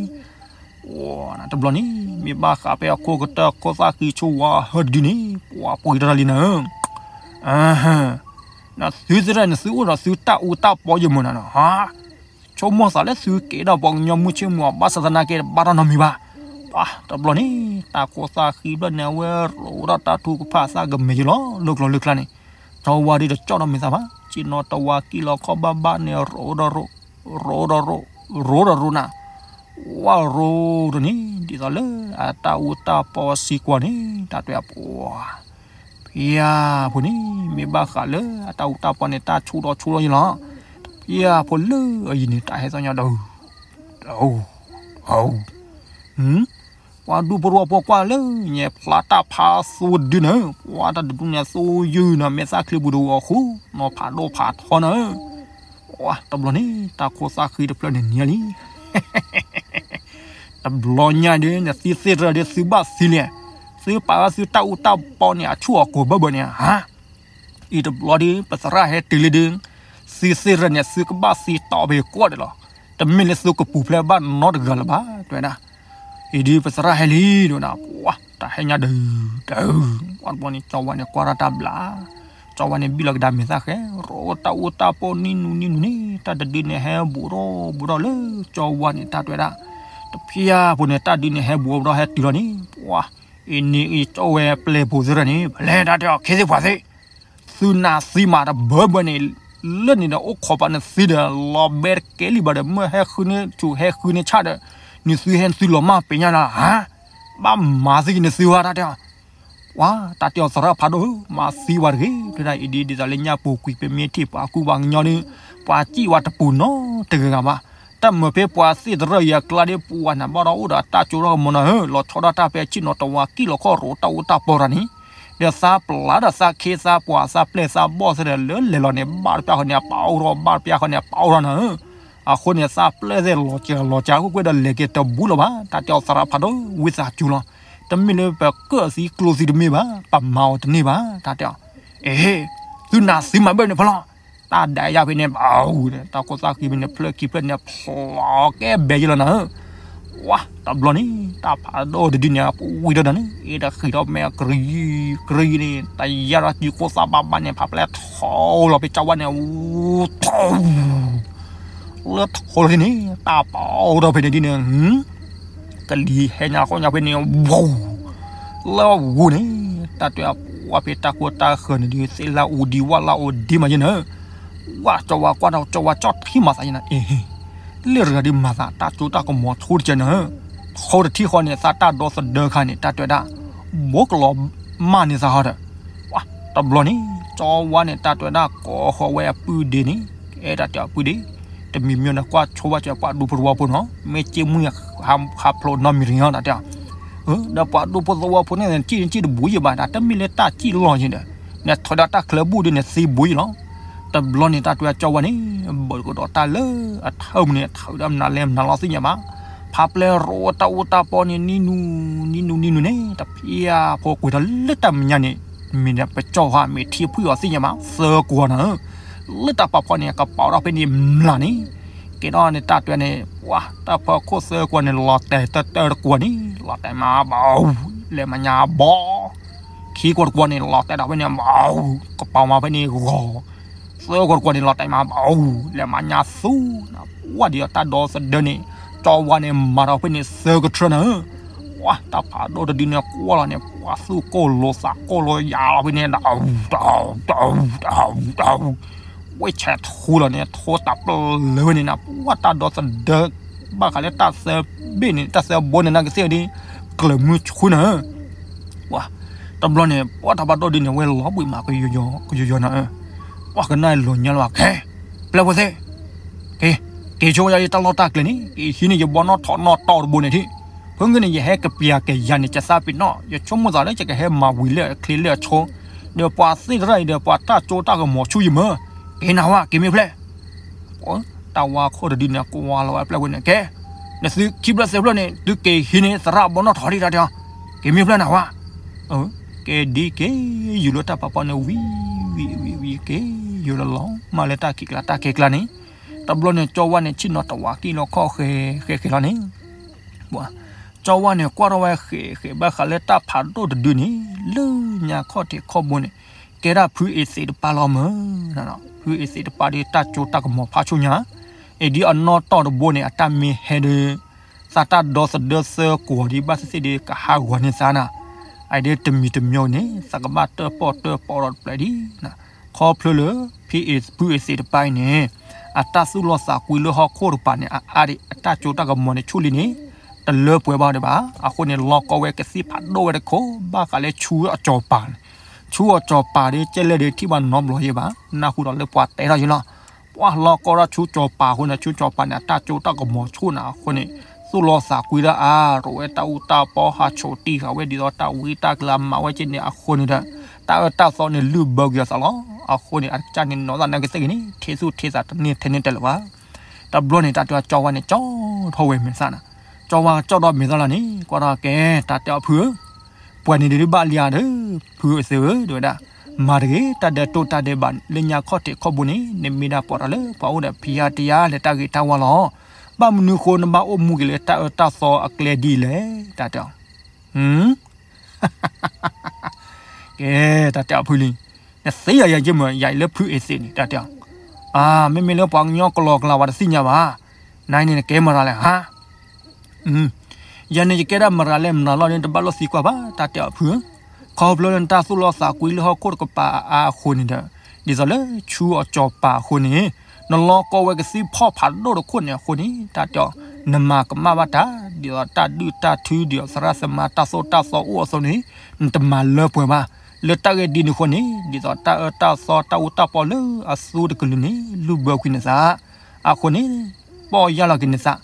တဘျီန့ၣ် မ့ၢ်ဘၣ်ဃးဖဲအခိၣ်ကတၢၢ်ခိၣ်သၣ်ဃံဆိဝါဟၢဒုဒုန့ၣ် ပှၤပှ့ၤထီၣ်တၢ်လံနၤဧၢ, နသုသ့ၣ်တဖၣ်န့ၣ် သုအိၣ်ဒီးသုတၢ်အူတၢ်ပီယမုာ်နၤနီၤ, ဆိကမိၣ်သးလၢသုကဲဒီးပှၤကညီမုၢ်ဆ့ၣ်မုၢ်အီၤ ဘၣ်ဆၣ်သနာ်က့ တဘၣ်တၢ်နီတမံၤဘၣ်. ပှၤတဘျီန့ၣ် တၢ်ခိၣ်သၣ်ဃံဘျီန့ၣ် အဝဲရိးဒီးတၢ်ထုကဖၣ်သၣ်ကမဲာ်ယလီၤ လၢကျိၤလၢကျါန့ၣ်, ကၠီဝါဒုးတကၠီၣ်ဒီးမဲာ်သၣ်ဘၣ်, စ့ၢ်နီၤတဝါကံၣ်လီၤခီၣ်ဘၣ်ဘၣ်န့ၣ် ရိးဒီးရိး, ရိးဒီးရိး, ရိးဒီးရိးနၤ, ဝါရိးတန့ၣ် ဒ်သိးလၢအတၢ်အူတၢ်ပီစံးကွၢ်န့ၣ် တၢ်တဲအပှၤ ဖံယါဖိန့ၣ် မ့ၢ်ဘၣ်ဃးလၢအတၢ်အူတၢ်ပီန့ၣ် တၢ်ဆိၣ်ထီၣ်ဆိၣ်ထီၣ်ယလီၤ. ဖံယါဖိလၢအယံၤန့ၣ် တၢ်ဟဲသီညါဒီး, ဒီး, ဒီး, ပှၤဒူဖိတဝီဖိကွၢ်လၢညါ ဖျါတၢ်ဖးသိဒုန့ၣ်, ပှၤတၢ်တဒူန့ၣ်သိယုၢ်နၤ မဲာ်သၣ်ချံပူၤတဝီဃူ, နီၤဖးဒိၣ်ဖးထီနၤ, ပှၤတဘျီန့ၣ် တၢ်ခိၣ်သၣ်ဃံတဖျၢၣ်န့ၣ်နံၤလံ တဘျီညါဒီး နသံသ့ၣ်ရၢဒီး သုဘၣ်သံလံ, သုပာ်ဝဲသုတၢ်အူတၢ်ပီန့ၣ် အဆူၣ်အကိၤဘၢဘၢန့ၣ်ဧါ. အံၤတဘျီဒီး ပသရၣ်ဟဲတုၤလံဒီး, သံသ့ၣ်ရၢန့ၣ် သုကဘၣ်သံတီၢ်ဖဲကိးဒဲးလီၤ. တမ့ၢ်လၢသုကပူၤဖျဲးဘၣ်နီတဂၤလၢၤဘၣ် တဲဝဲဒၣ်. အံၤဒီးပသရၣ်ဟဲလံဒီးနၤ, ပှၤတၢ်ဟဲညါဒုး, ဒုး, ပှၤတဘျီန့ၣ် ကၠီဝါန့ၣ်ကွၢ်ထီၣ်တၢ်ဘျါ ကၠီဝါန့ၣ်ဘံၣ်လီၤကဒါမဲာ်သၣ်ဃဲ, ရိးတၢ်အူတၢ်ပီနံၤနူနံၤနူန့ၣ် တၢ်တဒုန့ၣ်ဟဲဘူးထီၣ်ဘူးထီၣ်လၢကၠီဝါန့ၣ် တၢ်တဲဝဲဒၣ်. တဖံယါဖိန့ၣ် တၢ်ဒုန့ၣ်ဟဲဘူးထီၣ်ဟဲတုၤလီၤန့ၣ် ပှၤ အံၤန့ၣ်အံၤကၠီဝဲပျဲၢ်ဖိသ့ၣ်တဖၣ်န့ၣ် ပလဲၤတၢ်တဲအီၤ ခဲသ့ၣ်ပှၤသ့ၣ်, သုနၤသံမးတဘၢဘၢန့ၣ်, လၢန့ၣ်ဒီးအိၣ်ခိးပာ်နသံဒီး လီၤဘဲတကဲလံဘၣ်ဒီး မ့ၢ်ဟဲဃုန့ၢ်ဆူၣ်ဟဲဃုန့ၢ်ဆၣ်ဒီး နသုဟဲနသုလီၤမၢ်ပ့ၤညါနၤဧါ, ဘၣ်မၤသံက့ၤနသုဧါ တၢ်တဲအီၤ. ပှၤတၢ်တဲအီၤသရၣ်ဖးဒိၣ်ဧၢ, မၤသံဝဲတဂ့ၤ, ဖဲဒၣ်အံၤဒ်ဒ်သိးလၢညါပူၤကွံာ် ပမ့ၢ်ထံၣ်ပှၤကူပှၤကညီဒီး ပှၤစံၣ်ဝဲတပူၤနီတဂၤဂၤဘၣ်. တၢ်မၤဖဲပှၤသ့ၣ်သရၣ်ယၤကျါဒီး ပှၤနဘၣ်ဒီးအိၣ်ဒီးတၢ်ကၠိထီၣ်ကမီၤနၤဧၢ, လီၤဆီဒၣ်တၢ်ဖဲဆ့ၣ်နီၤတဝါကံၣ်လီၤခီၣ်ရိးတၢ်အူတၢ်ပီရၤန့ၣ်, ဒီးသးပျၢ်ဒီးသးခ့သးပှၤသးပျဲၢ်သးဘီၣ်သ့ၣ်ဒီး လၢလဲၤလီၤန့ၣ် ဘၣ်တပျၢ်ဃီန့ၣ် အပာ်အိၣ်ထီၣ် ဘၣ်တပျၢ်ဃီန့ၣ် အပာ်အိၣ်ထီၣ်နၤဧၢ. အဃိန့ၣ် သးပျဲၢ်သ့ၣ်လီၤစှၤလီၤစှၤ ကွ့ၢ်ကွ့ၢ်ဒီးလဲၤက့ၤတဘူးလၢၤဘၣ်, တၢ်တဲအီၤသရၣ်ဖးဒိၣ် ဝံသးစူၤလီၤ. တမ့ၢ်လၢပကၢၣ်သံကျိသံတမ့ၢ်ဘၣ်, ပမၤအီၤတန့ၢ်ဘၣ်, တၢ်တဲအီၤ. အ့, သုနၤသံမးဘၣ်န့ၣ်ဖဲလီၤ. တၢ်ဒၣ်ယါဖဲန့ၣ် ဘၣ်အူ, တၢ်ခိၣ်သၣ်ဃံဖဲန့ၣ် ဖျၢၣ်ခံဖျၢၣ်န့ၣ် ဖျိးကဲဘဲယလီၤနၤဧၢ. ဝါ, တဘျီန့ၣ် တၢ်ဖးဒိၣ်တဒုန့ၣ် ပဝံၤဒီးနၤန့ၣ် အ့ၣ်တဃံးထီၣ်မဲာ်ကရံကရံန့ၣ် တယါဒီးစုခိၣ်သၣ်ဘၣ်ဘၣ်န့ၣ် ဖးပျဲၢ်ထီလီၤဖဲကၠီဝါန့ၣ် ထီ လၢထီလီၤဖဲန့ၣ် တၢ်ပာ်အိၣ်ထီၣ်ဖဲန့ၣ်ဒ်န့ၣ် ကလံၤဟဲညါဃီညါဖဲန့ၣ် ဝူၤ, လၢဝူၤန့ၣ် တၢ်တဲအပှၤဖဲတၢ်ကိၢ်တၢ်ဃၢၤန့ၣ်ဒ် သ့ၣ်လၢအူဒံဝၣ်လၢအူဒံမးယဲနၤ, ဝၣ်ကၠီဝါကွၢ်ဒီးကၠီဝါကၠီထံမၤသးယဲနၤ, အ့ၣ်, လၢတဂၤဒ်မၤသး တၢ်ကၠိတၢ်ကမီၤထိတကဲနၤ, ထိတထံၣ်ဃီန့ၣ် သးတၢ်ဒီသဒၢခါန့ၣ် တၢ်တဲဝဲဒၣ် ဘိကလီၤမၢ်န့ၢ်သးဟီဒီး ဝါ, တဘျီန့ၣ် ကၠီဝါန့ၣ် တၢ်တဲဝဲဒၣ် ကိးဃီၤဝဲအပုၢ်ဒ့န့ၣ်, အဲၣ်တၢ်တဲအပုၢ်ဒ့, တမံၤမံၤန့ၣ် ကွၢ်ဆိဝဲကဲပှၤဒူဖိသဝီဖိနီၤ, မ့ၢ်စ့ၢ်မုၢ်ဟးဖျိးနီတမံၤတဂ့ၤနီၤ တၢ်တဲအီၤ, ဒီးပှၤဒူဖိသဝီဖိန့ၣ် စံၣ်စံၣ်တဘူးယံၤဘၣ် တၢ်တမ့ၢ်လၢတၢ်စံၣ်လီၤယံၤဒီး, နထီၣ်ဒီးတၢ်ချၢဘူၣ်ဒ်န့ၣ် သံဘူးယံၤလီၤ. တဘျီန့ၣ် တၢ်တဲဝဲကၠီဝါန့ၣ် ဘၣ်ကဒီးတၢ်လၢအထၢၣ်မုၢ်န့ၣ် ထၢၣ်ဒီးမနုၤလဲၣ်မနုၤလီၤသ့ၣ်ညါဘၣ်, ဖးပျဲၢ်ရိးတၢ်အူတၢ်ပီန့ၣ် နံၤနူၤ, နံၤနူၤ နံၤနူၤန့ၣ် တဖံးဖိကွံာ်ထီၣ်လၢတၢ်မဲာ်ညါန့ၣ်, မ့ၢ်ပကၠီဟါ မ့ၢ်ထံဖှံအီၤသ့ၣ်ညါဘၣ် သၢကွီၤနၤဧၢ, လၢတၢ်ပာ်ဖီန့ၣ် ကပာ်ထီၣ်ဖဲန့ၣ်မျးန့ၣ်, ကဲထီၣ်န့ၣ် တၢ်တဲန့ၣ် ပှၤတၢ်ဖီခိၣ်သၢကွီၤန့ၣ် လီၤတဲာ်တၢတၢတကွီၤန့ၣ် လီၤတဲာ်မးဘၣ်အူ, လဲၤမးညါဘီ, ခံကွီၤတကွီၤန့ၣ် လီၤတဲာ်ဒီးဖဲန့ၣ်မးအူ, ကပာ်မးဖဲန့ၣ်ဂီၤ သၢကွီၤတကွီၤန့ၣ် လီၤတဲာ်မးဘၣ်အူ, လဲၤမးညါသူ, နပှၢ်ဒ်အီၤတၢ်ဒီသဒၢန့ၣ်, ကၠီဝါန့ၣ် မၤထီၣ်ဖဲန့ၣ်သၢကထြၢနၤဧၢ, ပှၤတၢ်ဖးဒိၣ်တဒုန့ၣ် ကွၢ်လီၤန့ၣ် ပှၤသူၣ်ကိၢ်လိာ်သးကိၢ်လိာ်ယၤလီၤဖဲန့ၣ် တအူ, တအူ, တအူ, တအူ, ဝဲဆဲးထူလီၤန့ၣ် ထီတၢ်ပျၢၢ်လၢဝဲန့ၣ်နၤ, ပှၤတၢ်ဒီသဒၢ ဘၣ်ဃးလၢတၢ်သၢဘ့ၣ်န့ၣ် တၢ်သၢဘိန့ၣ် နကသ့ၣ်ဒ် ကျၢၤမုၢ်ဆူနၤဧၢ ပှၤ, တဘျီန့ၣ် ပှၤတၢ်ဖးဒိၣ်ဒုန့ၣ် ဝဲလီၤဘှံးမးကယီယီနၤဧၢ, ပှၤကနၣ်လီၤညါလီၤ ခဲ, ပျဲၢ်ဖိသ့ၣ်, က့ၤ, က့ၤဆိယၤယတၢ်လီၢ်တၢ်ကျဲၤန့ၣ် က့ၤဟံးန့ၢ်ယဘီနီၣ်ထိးနီၣ်တီၢ်တဘိန့ၣ်ထံၣ်, ဖုက့န့ၣ် ယဟဲကပျၢ်ကယၤန့ၣ် ယသးပ့ၤနီၣ် ယဆိကမိၣ်သးလၢယကဟဲမၤဝံၤလၢအချ့လၢအဆိ, ဒီးပှၤသ့ၣ်တဖၣ်အံၤဒီး ပှၤတၢ်ကၠိတၢ်ကမီၤဆူၣ်ယမၢ, က့ၤနၤဝဲ က့ၤမ့ၢ်ဖျဲၣ်, တၢ်ဝါခိၣ်တဒုန့ၣ် ကွၢ်လီၤဝဲအပျဲၢ်ဝဲန့ၣ် ကဲ, နသုခံဖျၢၣ်သၢဖျၢၣ်န့ၣ် သုက့ၤဟံးန့ၢ်သရၣ်ဘီနီၣ်ထီၣ်ဒံးတၢ်တဲအီၤ, က့ၤမ့ၢ်ဖျဲၣ်နၤဝဲ, ကဲဒ်က့ၤ ယူၤလၢတၢ်ပာ်ပီန့ၣ် ဝံၤဝံၤဝံၤဝံၤက့ၤ ယူၤလီၤလီၤမၢ်လၢတၢ်ခံးကျါတၢ်ခံးကျါန့ၣ်, တဘျီန့ၣ် ကၠီဝါန့ၣ် ဆ့ၣ်နီၤတဝးကံၣ်လီၤခီၣ်ဃဲဃဲဃဲလီၤန့ၣ် ကၠီဝါန့ၣ် ကွၢ်ထီၣ်ဝဲဃဲးဃဲးဘၣ်ဃးလၢတၢ်ဖးဒိၣ်တဒုန့ၣ် လၢညါခီၣ်ထံးခီၣ်ဘိန့ၣ် ကဲဒၣ်ဖုအ့သ့းတပၢ်လီၤမၢ်, ဖုအ့သ့းတပၢ်ဒီးတၢ်ကၠိတၢ်ကမီၤဖးဆူညါ, အ့ၣ်ဒ်အနီၢ်တီၢ်တဘိန့ၣ် အတၢ်မ့ၢ်ဟဲဒီး သးတၢ်ဒီသဒၢသၢကွီၤဒံးဘၣ်သ့ၣ်သ့ၣ်ဒီး ကဟးဂီၤန့ၢ်သးနၤ, အအံၤဒီးတမံၤတမံၤန့ၣ် သးကဘၣ်တၢၣ်ပီၣ်တၢၣ်ပီၣ်ဒီးတပျဲၢ်ဒံး, ခီဖျိလၢ ဖုအ့သ့းတပၢ်အံၤန့ၣ် အတၢ်သူၣ်လီသးကွံလၢဟီၣ်ခိၣ်တကပၤန့ၣ် အအါဒံး အတၢ်ကၠိတၢ်ကမီၤန့ၣ်ဆူၣ်လံန့ၣ် တလၢပှဲၤဘၣ်ဒံးဘၣ်. အဃိန့ၣ် လီၢ်ကီဝဲကသံၣ်ဖးဒိၣ်ဝဲတခိၣ် ဘၣ်ဃးလၢဆူအစီၤပၤန့ၣ်, ဆူအစီၤပၤဒီး ကဲလဲၣ်ဒီးထံၣ်ဘၣ်နီတဘျီယဲဘၣ်, နၢ်ဟူဒီးလၢပှၤတဲထီၣ်ယဲလီၤ. ပှၤလီၢ်ကီဒီးဆူစီၤပၤအဃိန့ၣ် ဆူစီၤပၤန့ၣ် အတၢ်ကၠိတၢ်ကမီၤဆူၣ်နၤအဃိန့ၣ် သူၣ်လီသးကွံတၢ်အါ, ရိးဝဲတၢ်အူတၢ်ပီ ဟးဆိးတံၢ်ဃာ်ဝဲဒ်သိးတၢ်ဝံတၢ်ကလၤမၤဝဲက့န့ၣ်အဃိန့ၣ်ဒီး တၢ်အၢတၢ်သီန့ၣ်လုၢ်ဘၢကွံာ်အသးလီၤ. အဃိန့ၣ် အကစၢ်န့ၣ်နီၢ်သးနာ်က့သ့ၣ်ဂ့ၤန့ၣ် ထံသူၣ်ထံသးတန့ၢ်ထဲန့ၣ်တဲလၢၤဘၣ်. တဘျီန့ၣ် တၢ်တဲအီၤ ကၠီဝါန့ၣ် ကၠီထီၣ်ဝဲမဲာ်သၣ်နၤ, ကၠီဝါကၠီဒီးမဲာ်သၣ်လီၤန့ၣ် ကွၢ်ထီၣ်ကဲ တၢ်တဲအီၤဖုဧၢ ပှဲၤန့ၣ်ဒုးဘၣ်လံဧါဒီး ဖုအ့သ့းဧၢ တဲဝဲဒၣ်, မၤတဂ့ၤ တၢ်ဒဲးတိၢ်တၢ်ဒဲးဘး လၢညါခီၣ်ထံးခီၣ်ဘိန့ၣ် နမ့ၢ်ဒၣ်ပှၤတၢ်လၢပှၤအိၣ်ဒီးဖံးအါတံၢ်အါ လဲၤတၢ်ဂ့ၤတၢ်ဝါလီၤ. ဘၣ်မနုၤဃိနဘၣ်အိၣ်မူက့ၤလၢတၢ်အၢတၢ်သီအကျဲဒ်လဲၣ် တၢ်တဲအီၤ ကဲ တၢ်တဲအီၤဖုလံ, နသ့ယၤယၤယမၢ ယၤအံၤလၢဖုအ့သ့းန့ၣ် တၢ်တဲအီၤ, မ့မ့ၢ်လၢပှၤကညီကလီကလီဘၣ်တသ့ၣ်ညါဘၣ်, နၤအံၤန့ၣ်နကဲမတၤလဲၣ်ဧါ, ယၤန့ၣ်ယကဲဒၣ်မတၤလဲၣ်မတၤလီၤန့ၣ် တဘၣ်လိၣ်သံကွၢ်ဘၣ် တၢ်တဲအီၤဖု, ခီဖျိလၢနတၢ်သူၣ်လီသးကွံလၢဟီၣ်ခိၣ်တကပၤအါအဃိန့ၣ်ဒီး, ဒ်သိးလၢဆူအစီၤပၤအဃိန့ၣ်, နလီၢ်ကီဝဲကသံၣ်ဖီၣ်ဖးဒိၣ်တခိၣ်န့ၣ်အဃိန့ၣ် တၢ်တဲအီၤ, နမၤကမၣ်ဘၣ်တၢ် ဒ်သိးတၢ်ဒုၣ်တၢ်ထု ဒ်သိးသရၣ်သမါတၢ်သိၣ်တၢ်သီအိၣ်အသိးန့ၣ်, နတမၤလၢပှဲၤဘၣ်, လၢတၢ်ဂ့ၢ်ဒ်န့ၣ်အဃိန့ၣ် ဒ်သိးတၢ်အၢတၢ်သီတၢ်အူတၢ်ပီလၢအသူတကလုာ်န့ၣ် လုၢ်ဘၢကွံာ်နသး, အဃိန့ၣ် ပီၢ်ယၢ်လီၤက့ၤနသး,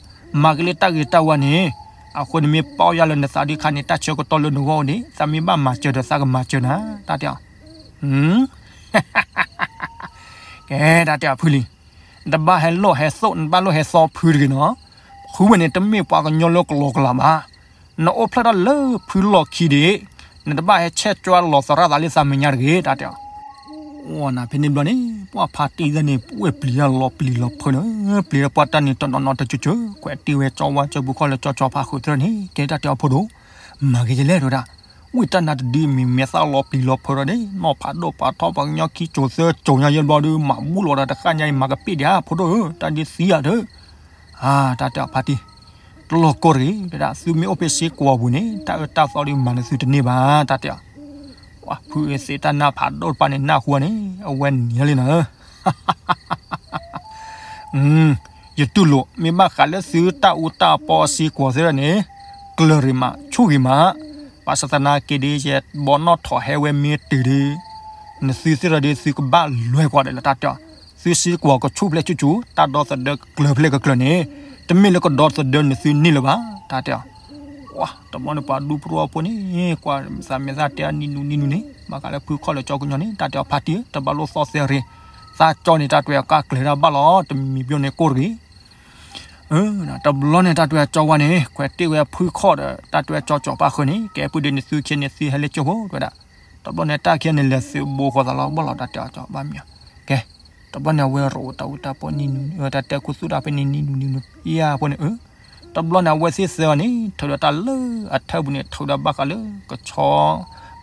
မၤက့ၤလၢတၢ်ဂ့ၤတၢ်ဝါန့ၣ်, အဃိန့ၣ်မ့ၢ်ပီၢ်ယၢ်လီၤနသးဒ်ခါန့ၣ် တၢ်ဆၢကတီၢ်လၢနဂီၢ်အိၣ်န့ၣ် သးမ့ၢ်ဘၣ်မၤစၢၤဒီးသးကမၤစၢၤနၤ, တၢ်တဲအီၤ ကဲ တၢ်တဲအီၤဖုလံ, နတဘၣ်ဟဲလိၣ်ဟဲသိၣ် နတဘၣ်လိၣ်ဟဲသီဖုတဂ့ၤနီၤ, ဖုဝဲန့ၣ်တမ့ၢ်ပှၤကညီလၢကလီကလီဘၣ်, နအိၣ်ဖျဲၣ်ထီၣ်လၢဖုလီၢ်ခံဒံး, နတဘၣ်ဟဲဆဲးကွၢ်လီၤသရၣ်သးလၢသးမဲာ်ညါတဂ့ၤ တၢ်တဲအီၤ အိၣ်နၤဖဲန့ၣ်ဘျီန့ၣ် ပှၤဖါတံၢ်သ့ၣ်န့ၣ် ပှဲၤပျံၤတၢ်လီၤပျံၤလီၤဖုးလၢ ပျံၤလၢပှၤတၢ်န့ၣ်တနီၤနီၤတကၠိကၠိ, ကွဲးတ့ၢ်ဝဲကၠီဝါကၠီပူၤခီၣ်လၢကၠီကၠီဖါဃုာ်သ့ၣ်န့ၣ် ကဲတၢ်တဲအီၤဖိဒိၣ်, မၤဂ့ၤယလဲၣ်တဲဝဲဒၣ်, ဝံၣ်တၢ်နၤတဒုမ့ၢ်မဲာ်သၣ်လီၤပျံၤလီၤဖုးဒီးန့ၣ် နီၢ်ဖးဒိၣ်ပှၤထီၣ်ပှၤကညီခံကၠိၤသၢကၠိၤညါယဲဘျီဒုး မၤဘူၣ်လီၤဒီးတဃၣ်ညါအံၤ မၤကပ့ၢ်ဒံးဧါဖိဒိၣ်ဧၢ တၢ်ဒုးသံဧါဒုး, တၢ်တဲအီၤဖါတံၢ် တလီၢ်ကီတဂ့ၤ, တဲဒၣ်သုမ့ၢ်အိၣ်ဖဲစ့ကွီၤပူၤန့ၣ် တၢ်အၢတၢ်သီဒုးမၤနသုတန့ၢ်ဘၣ် တၢ်တဲအီၤ, ပှၤဖုအ့သ့းတၢ်နၢ်ဖးဒိၣ်တပၤန့ၣ် နၢ်ဟူန့ၣ် အဝဲနံၤလံနၤဧၢ, ယတူၢ်လိာ် မ့ၢ်ဘၣ်ဃးလၢသုတၢ်အူတၢ်ပီအစ့ကွီၤသ့ၣ်န့ၣ် ကျၢၤရံၣ်မး ဆူၣ်ဂ့ၤမး, ဘၣ်ဆၣ်သနာ်က့ဒုး ယဘီနီၣ်ထီၣ်ဟဲဝဲမ့ၢ်တုၤဒုး နသုသ့ၣ်ဒီးဒုး သုကဘၣ်လွဲၤကွၢ်ဒီးလၢတၢ်တဲအီၤ, သုစ့ကွီၤကဆူၣ်ဖျဲၣ်ဆူၣ်ဆူၣ် တၢ်ဒီသဒၢကကျၢၤဖျဲၣ်ကကျၢၤန့ၣ် တမ့ၢ်လၢကဒီသဒၢနသုန့ၢ်လၢၤဘၣ် တၢ်တဲအီၤ, တဘျီန့ၣ်ပှၤဒူပရိအဖိန့ၣ် ကွၢ်သးမဲာ်သၣ်တဲအီၤနံၤနူနံၤနူန့ၣ် ဘၣ်ဃးလၢဖုခီၣ်လၢကၠီကညီန့ၣ် တၢ်တဲအီၤဖါတံၢ် တဘၣ်လိၣ်သီသဲရ့, သးကၠီန့ၣ် တၢ်တဲအီၤကကျဲၤတၢ်ဘၣ်လီၤ တမံၤမံၤပျီန့ၣ်ကိၢ်တဂ့ၤ တဘျီန့ၣ် တၢ်တဲအီၤကၠီဝါန့ၣ် ကွဲးတ့ၢ်ဝဲဖုခီၣ်ဒီး တၢ်တဲအီၤကၠီကၠီပၢ်ဃုာ်န့ၣ် ကဲပုၢ်ဒ့နသုခံန့ၣ်သုဟဲလၢကၠိဖိ တဲဝဲဒၣ်, တဘျီန့ၣ် တၢ်ခံန့ၣ်လဲၤသုးဘိဃီသးလီၤ ဘၣ်လီၤတၢ်တဲအီၤကၠီဘၣ်မံၤ, ကဲ, တဘျီန့ၣ်အဝဲရိးတၢ်အူတၢ်ပီနံၤနူၤ တၢ်တဲခူသူၣ်တၢ်ဖဲန့ၣ်နံၤနူၤနံၤနူၤ ယါဖိန့ၣ် တဘျီန့ၣ် အဝဲသ့ၣ်သၢဂၤန့ၣ် ထုးဒီးတၢ်လၢအထၢပူၤန့ၣ် ထုးဒီးဘၣ်ဃးလၢကဆီ,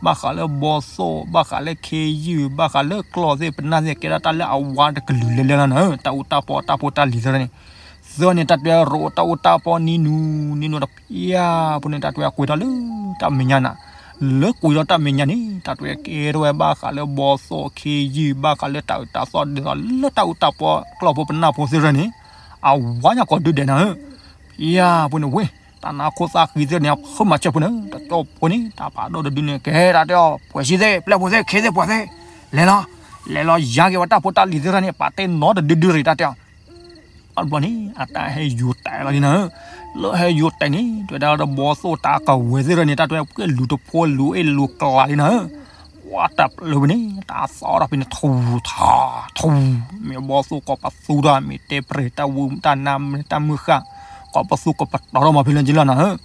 ဘၣ်ဃးလၢဘီသိၣ်, ဘၣ်ဃးလၢခ့ယုၢ်, ဘၣ်ဃးလၢကျီၢ်သ့ၣ်ပနၢ်သ့ၣ် ကဲဒၣ်တၢ်လၢအဝါတကလုာ်လဲၤလဲၤလီၤနၤ, တၢ်အူတၢ်ပီတၢ်ဖိတၢ်လံၤသ့ၣ်န့ၣ်, သၢဂၤန့ၣ် တၢ်တဲရိးတၢ်အူတၢ်ပီနံၤနူၤ, နံၤနူၤတပျၢ်ဖိန့ၣ် တၢ်တဲကွံာ်ထီၣ်လၢတၢ်မဲာ်ညါနၤ, လၢကွံာ်ထီၣ်တၢ်မဲာ်ညါန့ၣ် တၢ်တဲကဲထီၣ်ဝဲဘၣ်ဃးလၢဘီသိၣ်ခ့ယုၢ် ဘၣ်ဃးလၢတၢ်အုးတၢ်သီၣ်ဒ်သိးလၢတၢ်အူတၢ်ပီ ကျီၢ်ဖိပနၢ်ဖိသ့ၣ်န့ၣ်, အဝါညါကီးဒုဒဲးနၤဧၢ, ယါဖိန့ၣ်ဝ့ၢ်, တၢ်နါခိၣ်သၣ်ဃံသ့ၣ်န့ၣ် ဃုမၤစၢၤဖိန့ၣ် တကၠီဖိန့ၣ် တၢ်ဖးဒိၣ်တဒုန့ၣ် ကဲတၢ်တဲအီၤ ပှဲၤဆံသ့ၣ် ပျဲၢ်ဖိသ့ၣ် ခ့သ့ၣ်ပှဲၤသ့ၣ်, လဲၤလီၤ, လဲၤလီၤယါက့ၤဝဲတၢ်ဖိတၢ်လံၤသ့ၣ်န့ၣ် ပာ်တ့ၢ်နီတဒုဒုရံၣ်တၢ်တဲအီၤ အဘျီန့ၣ် အတၢ်ဟဲယူၤတဲာ်လီၤဒ်နၤဧၢ, လၢဟဲယိၤတဲာ်န့ၣ် တဲဝဲဒၣ်တဘီသိၣ်တၢ်ကဝဲၤသ့ၣ်ရၢန့ၣ် တၢ်တဲဝဲပှဲၤလူၤတဖိလူၤအ့ၣ်လူၤကျးလံနၤဧၢ, ပှၤတပျၢၤဖဲန့ၣ် တၢ်သီထီၣ်ဖဲန့ၣ် ထူထါ ထူ, မ့ၢ်ဘီသိၣ်ကိးပသူထီၣ် မ့ၢ်တဲပြဲၤတၢ်ဝူတၢ်နါမ့ၢ်တၢ်မုၢ်ဃၢ် ကိးပသူကိးပတီၤထီၣ်မးဖဲလၢကလီၤနၤဧၢ,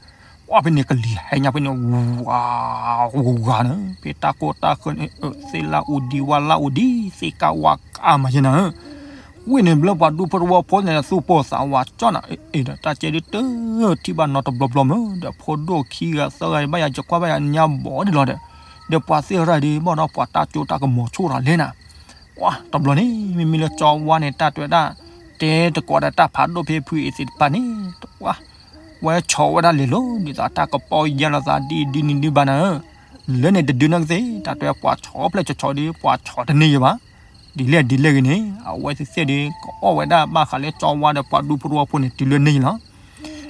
ပှၤဖဲန့ၣ်ကလံၤဟဲညါဖဲန့ၣ် ဝူၤ ဝူၤဂၤနၤဧၢ, ဖဲတၢ်ကိၢ်တၢ်ဃၢန့ၣ် သ့ၣ်လၢအူဒံဝါလၢအူဒံ သ့ၣ်ကၢ်ဝါကၢ်မးယဲနၤဧၢ ဝံၤန့ၣ်ဘျီပှၤဒူဖိသဝီဖိန့ၣ် သူၣ်ပိၢ်သးဝးကၠီနၤ အ့ၣ်ဒီးတၢ်ကဲဒ်တၢ် ထံၣ်ဘၣ်နီတဘျီဘျီမ့ၢ် ဒီးဖိဒိၣ်ခံဂၤသၢဂၤဘၣ်ယၤ ယကွၢ်ဘၣ်ယၤညါဘီဒ်လီၤဒီး, ဒီးပှၤသ့ၣ်ရၣ်ဒ်ဘၣ်ဒီးပှၤတၢ်ကၠိတၢ်ကမီၤဆိၣ်ရၤလဲၣ်နၤ, ပှၤတဘျီန့ၣ် မ့မ့ၢ်လၢကၠီဝါန့ၣ် တၢ်တဲဝဲဒၣ် တဲတကိးဒီးတၢ်ဖးဒိၣ်ဖဲဖုအ့ၣ်သ့ၣ်တဖၣ်န့ၣ် ပှၤ ဝဲဆီၣ်ဝဲဒၣ်လဲၤလိၤ ဒ်သိးတၢ်ကပီၢ်ယၢ်လီၤသးဒ်ဒ်န့ၣ်ဒ်ဘၣ်နၤဧၢ, လၢန့ၣ်တဒုနီၢ်ကသ့ၣ် တၢ်တဲပှၤဆီၣ်ဖျဲၣ်ဆီၣ်ဆီၣ်ဒီး ပှၤဆီၣ်တန့ၢ်ယၤဘၣ်, ဒ်လဲၣ်ဒ်လဲၣ်ဂ့ၤန့ၣ် အဝဲသ့ၣ်သ့ၣ်ဒီး ကအီၣ်ဝဲဒၣ်ဘၣ်ဃးလၢကၠီဝါဒီးပှၤဒူဖိသဝီဖိန့ၣ် တုၤလၢန့ၣ်လီၤ.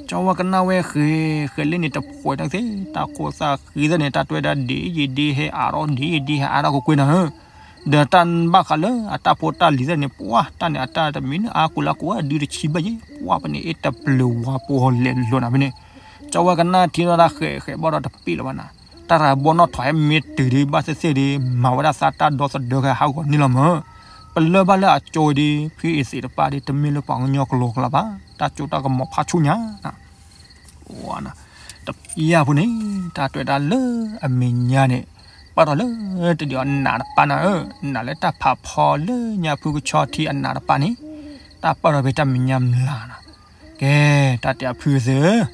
ကၠီဝါကနၣ်ဝဲဃဲၤဃဲၤလၢန့ၣ်တဖှဲးနီၢ်ကသ့ၣ် တၢ်ခိၣ်သၣ်ဃံသ့ၣ်န့ၣ် တၢ်တဲဝဲဒၣ်ဒ်ယံၤဒ်ဟဲအါထီၣ်ဒ်ယံၤဒ်ဟဲအါထီၣ်ကကွ့ၢ်နၤဧၢ ဒီးတၢ်ဘၣ်ဃးလၢအတၢ်ဖိတၢ်လံၤသ့ၣ်န့ၣ် ပှၤတၢ်န့ၣ်အတၢ်တမံၤန့ၣ် အါကိးလၢကိးဝဲဒုတဆံဘၣ်ယဲ ပှၤဖဲန့ၣ်အ့ၣ်တပျၢၤဝါပှီၢ်လဲၤလိၤနၤဖဲန့ၣ်, ကၠီဝါကနၣ်ထံနီၣ်တၢ်ဃဲၤဃဲၤဘၣ်ဒီးတပ့ၢ်လၢၤဘၣ်နၤ, တၢ်ရၤဘီနီၣ်ထီၣ်ဟဲမ့ၢ်တုၤဒ်ဘၣ်သ့ၣ်သ့ၣ်ဒီး မၤဝဲဒၣ်သးတၢ်ဒီသဒၢကဟးဂီၤန့ၣ်လီၤမၢ်, ပလၢၢ်ဘၣ်လၢအကၠိဒ် ဖုအ့ၣ်သ့ၣ်တဖၣ်ဒီး တမ့ၢ်လၢပှၤကညီကလီကလီဘၣ်, တၢ်ကၠိတၢ်ကမီၤဖးဆူၣ်ညါ တပျၢ်ဖိန့ၣ် တၢ်တဲဝဲဒၣ်လၢအမဲာ်ညါန့ၣ် ပာ်ထီၣ်လၢတဒံးအီၤနးတပၤနၤဧၢ, နးလၢတၢ်ဖးဖီလၢညါဖုကဆီထံအနးတပၤန့ၣ်, တၢ်ပာ်ထီၣ်ဖဲတၢ်မဲာ်ညါမျးနၤ, ကဲ တၢ်တဲအဖုသ့ၣ်ဧၢ,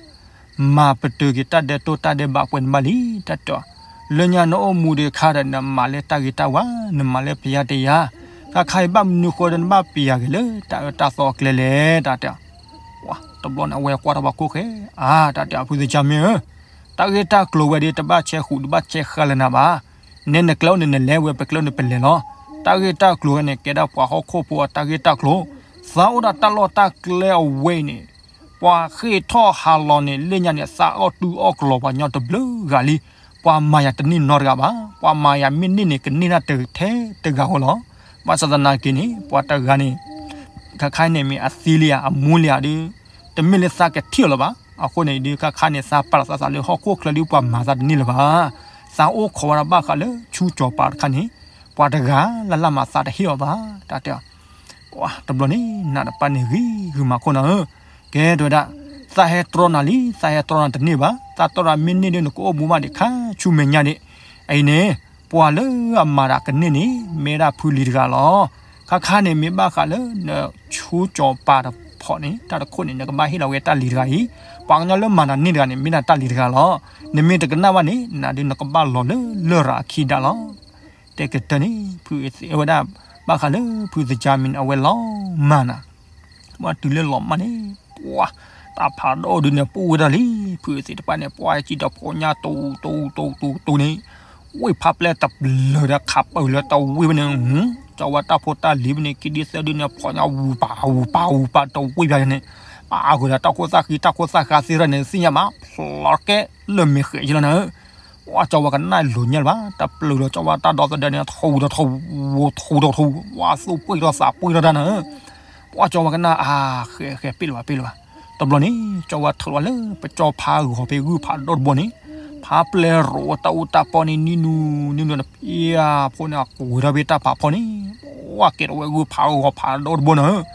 မၤပတုာ်က့ၤတၢ်ဒဲးတိၢ်တၢ်ဒဲးဘးပှဲၤန့ၣ်ဘၣ်လံ, တၢ်တဲအီၤ, လၢညါနအိၣ်မူဒံးခါဒီး နမၤလၢတၢ်ဂ့ၤတၢ်ဝါ, နမၤလၢပယါတယါ, ခါခါအံၤဘၣ်မနုၤဃိဒီးနဘၣ်ပယါက့ၤလၢတၢ်အၢတၢ်သီအကျဲလဲၣ်, တၢ်တဲအီၤ တဘျီန့ၣ် အဝဲကွၢ်ထီၣ်ပှၤခိၣ်ဃဲ, အါ တၢ်တဲအီၤဖုသကၢ်မ့ၢ်ဧၢ, တၢ်ဂ့ၢ်တၢ်ကျိၤဝဲဒီး တဘၣ်ဆဲးဃုာ်တဘၣ်ဆဲးဃၢလၢၤနၤဘၣ်, နဲနကျဲအိၣ်န့ၣ်နလဲၤဝဲ ပကျဲအိၣ်န့ၣ်ပလဲၤလီၤ, တၢ်ဂ့ၢ်တၢ်ကျိၤဝဲန့ၣ် ကဲဒၣ်ပှၤဟီၣ်ခိၣ်ဖိအတၢ်ဂ့ၢ်တၢ်ကျိၤ, သးအိၣ်ဒၣ်တၢ်လီၢ်တၢ်ကျဲအဝဲအံၤန့ၣ်, ပှၤဃ့ၢ်ထီၣ်ဟးလီၤန့ၣ် လၢညါန့ၣ် သးအီၣ်တုၤအီၣ်ကလီၤပှၤညီတဘျုးဂၤလံ, ပှၤမၤယၤတန့ၢ်နီတဂၤဘၣ်, ပှၤမၤယၤမ့ၢ်န့ၢ်န့ၣ် ကန့ၢ်တၢ်တဂၤထဲတဂၤဧိၤလီၤ, ဘၣ်ဆၣ်သနာ်က့န့ၣ် ပှၤတဂၤန့ၣ် ခါခါန့ၣ်မ့ၢ်အသံလံဧါ အမူလံဧါဒီး တမ့ၢ်လၢသးကထံၣ်အီၤလၢၤဘၣ်, အဃိန့ၣ်ဒီး ခါခါန့ၣ် သးပာ်လီၤသးသးလၢဟီၣ်ခိၣ်ချၢဒီးပှၤမၤသးတန့ၢ်လၢၤဘၣ်, သးအိၣ်ခိးဝဲဒၣ်ဘၣ်ဃးလၢဆူကၠီၤပၤတခါန့ၣ်, ပှၤတဂၤလၢ်လၢ်မၤသးတဟ့ၣ်အီၤဘၣ်, တၢ်တဲအီၤ တဘျီန့ၣ် နးတပၤန့ၣ်ဂံၢ်ဂုာ်မၤခိၣ်နၤဧၢ, ကဲတဲဝဲဒၣ်, သးဟဲတြီနၤလံ, သးဟဲတြီနၤတန့ၢ်ဘၣ်, သးတြီနၤမ့ၢ်န့ၢ်ဒီး နကအိၣ်မူဘၣ်ဒံးခါဆူမဲာ်ညါဒံး, အအံၤန့ၣ် ပှၤလၢအမၤတၢ်ကန့ၢ်န့ၣ် မ့ၢ်ဒၣ်ဖုလံၤတဂၤလီၤ, ခါခါန့ၣ်မ့ၢ်ဘၣ်ဃးလၢနဆူကၠီၤပၤတဖီန့ၣ် တၢ်တခိၣ်န့ၣ် နကဘၣ်ဟ့ၣ်လီၤဝဲတၢ်လံၤတဂၤအံၤ, ပှၤကညီလၢမၤတၢ်န့ၢ်တဂၤန့ၣ် မ့ၢ်ဒၣ်တၢ်လံၤတဂၤလီၤ, နမ့ၢ်တကနၣ်ဘၣ်န့ၣ် နၤဒုးနကဘၣ်လီၤလၢလရာ်အခံဒၣ်လီၤ တဲကတၢၢ်န့ၣ် ဖုအ့ၣ်သ့ၣ်ဝဲဒၣ် ဘၣ်ဃးလၢဖုသကၢ်မံၤန့ၣ် အဝဲလီၤမၢ်နၤ, ပှၤတုၤလၢလီၤမၢ်န့ၣ် ပှၤ တၢ်ဖးဒိၣ်ဒုးန့ၣ် ပူၣ်ဝဲဒၣ်လံ, ဖုအ့ၣ်သ့ၣ်တဖၣ်န့ၣ် ပှၤဟဲကံဒီးဖိညါတူတူတူတူန့ၣ်, ဝ့ၢ်ဖးပျဲၢ်တပျၢၤဒီးခးပၢၢ်လၢတဝ့ၢ်ဖဲန့ၣ်, ကၠီဝဲတၢ်ဖိတၢ်လံၤဖဲန့ၣ် ခံဒုသၢဒုန့ၣ် ဖိညါဝူၤပာ်ဝူၤပာ်ဝူၤပာ်တဝ့ၢ်ဖဲန့ၣ်, ပှၤအါဂၤဒီးတၢ်ခိၣ်သၣ်ဃံ တၢ်ခိၣ်သၣ်ဃါသ့ၣ်တဖၣ်န့ၣ် သ့ၣ်ညါမး ဖျီကဲလၢမ့ၢ်ဃဲးယလီၤနၤဧၢ ပှၤကၠီဝဲကနၣ်လိၤညါလၢၤဘၣ်, တပျၢၤလီၤကၠီဝဲတၢ်ဒီသဒၢန့ၣ် ထူဒီးထူ, ထူဒီးထူ, ဝဲသူၣ်ပှ့ၢ်ထီၣ်သးပှ့ၢ်ထီၣ်တၢ်နၤဧၢ, ပှၤကၠီဝဲကနၣ်အါ, ဃဲးဃဲးပ့ၣ်လၢၤဘၣ်ပ့ၣ်လၢၤဘၣ်, တဘျီန့ၣ် ကၠီဝဲထုးလီၤလၢပကၠီဖးဂီၤဖဲဂုၢ်ဖးဒိၣ်တဘိန့ၣ်, ဖးပျဲၢ်ရိးဝဲတၢ်အူတၢ်ပီန့ၣ် နံၤနူၤနံၤနူၤန့ၣ် ဖဲအဖိန့ၣ် အကိးဝဲဒၣ်ဖဲတၢ်ဖးဖီန့ၣ်, ပှၤကဲထီၣ်ဝဲဂုၢ်ဖးဂီၤဖးဒိၣ်တဘိနၤဧၢ,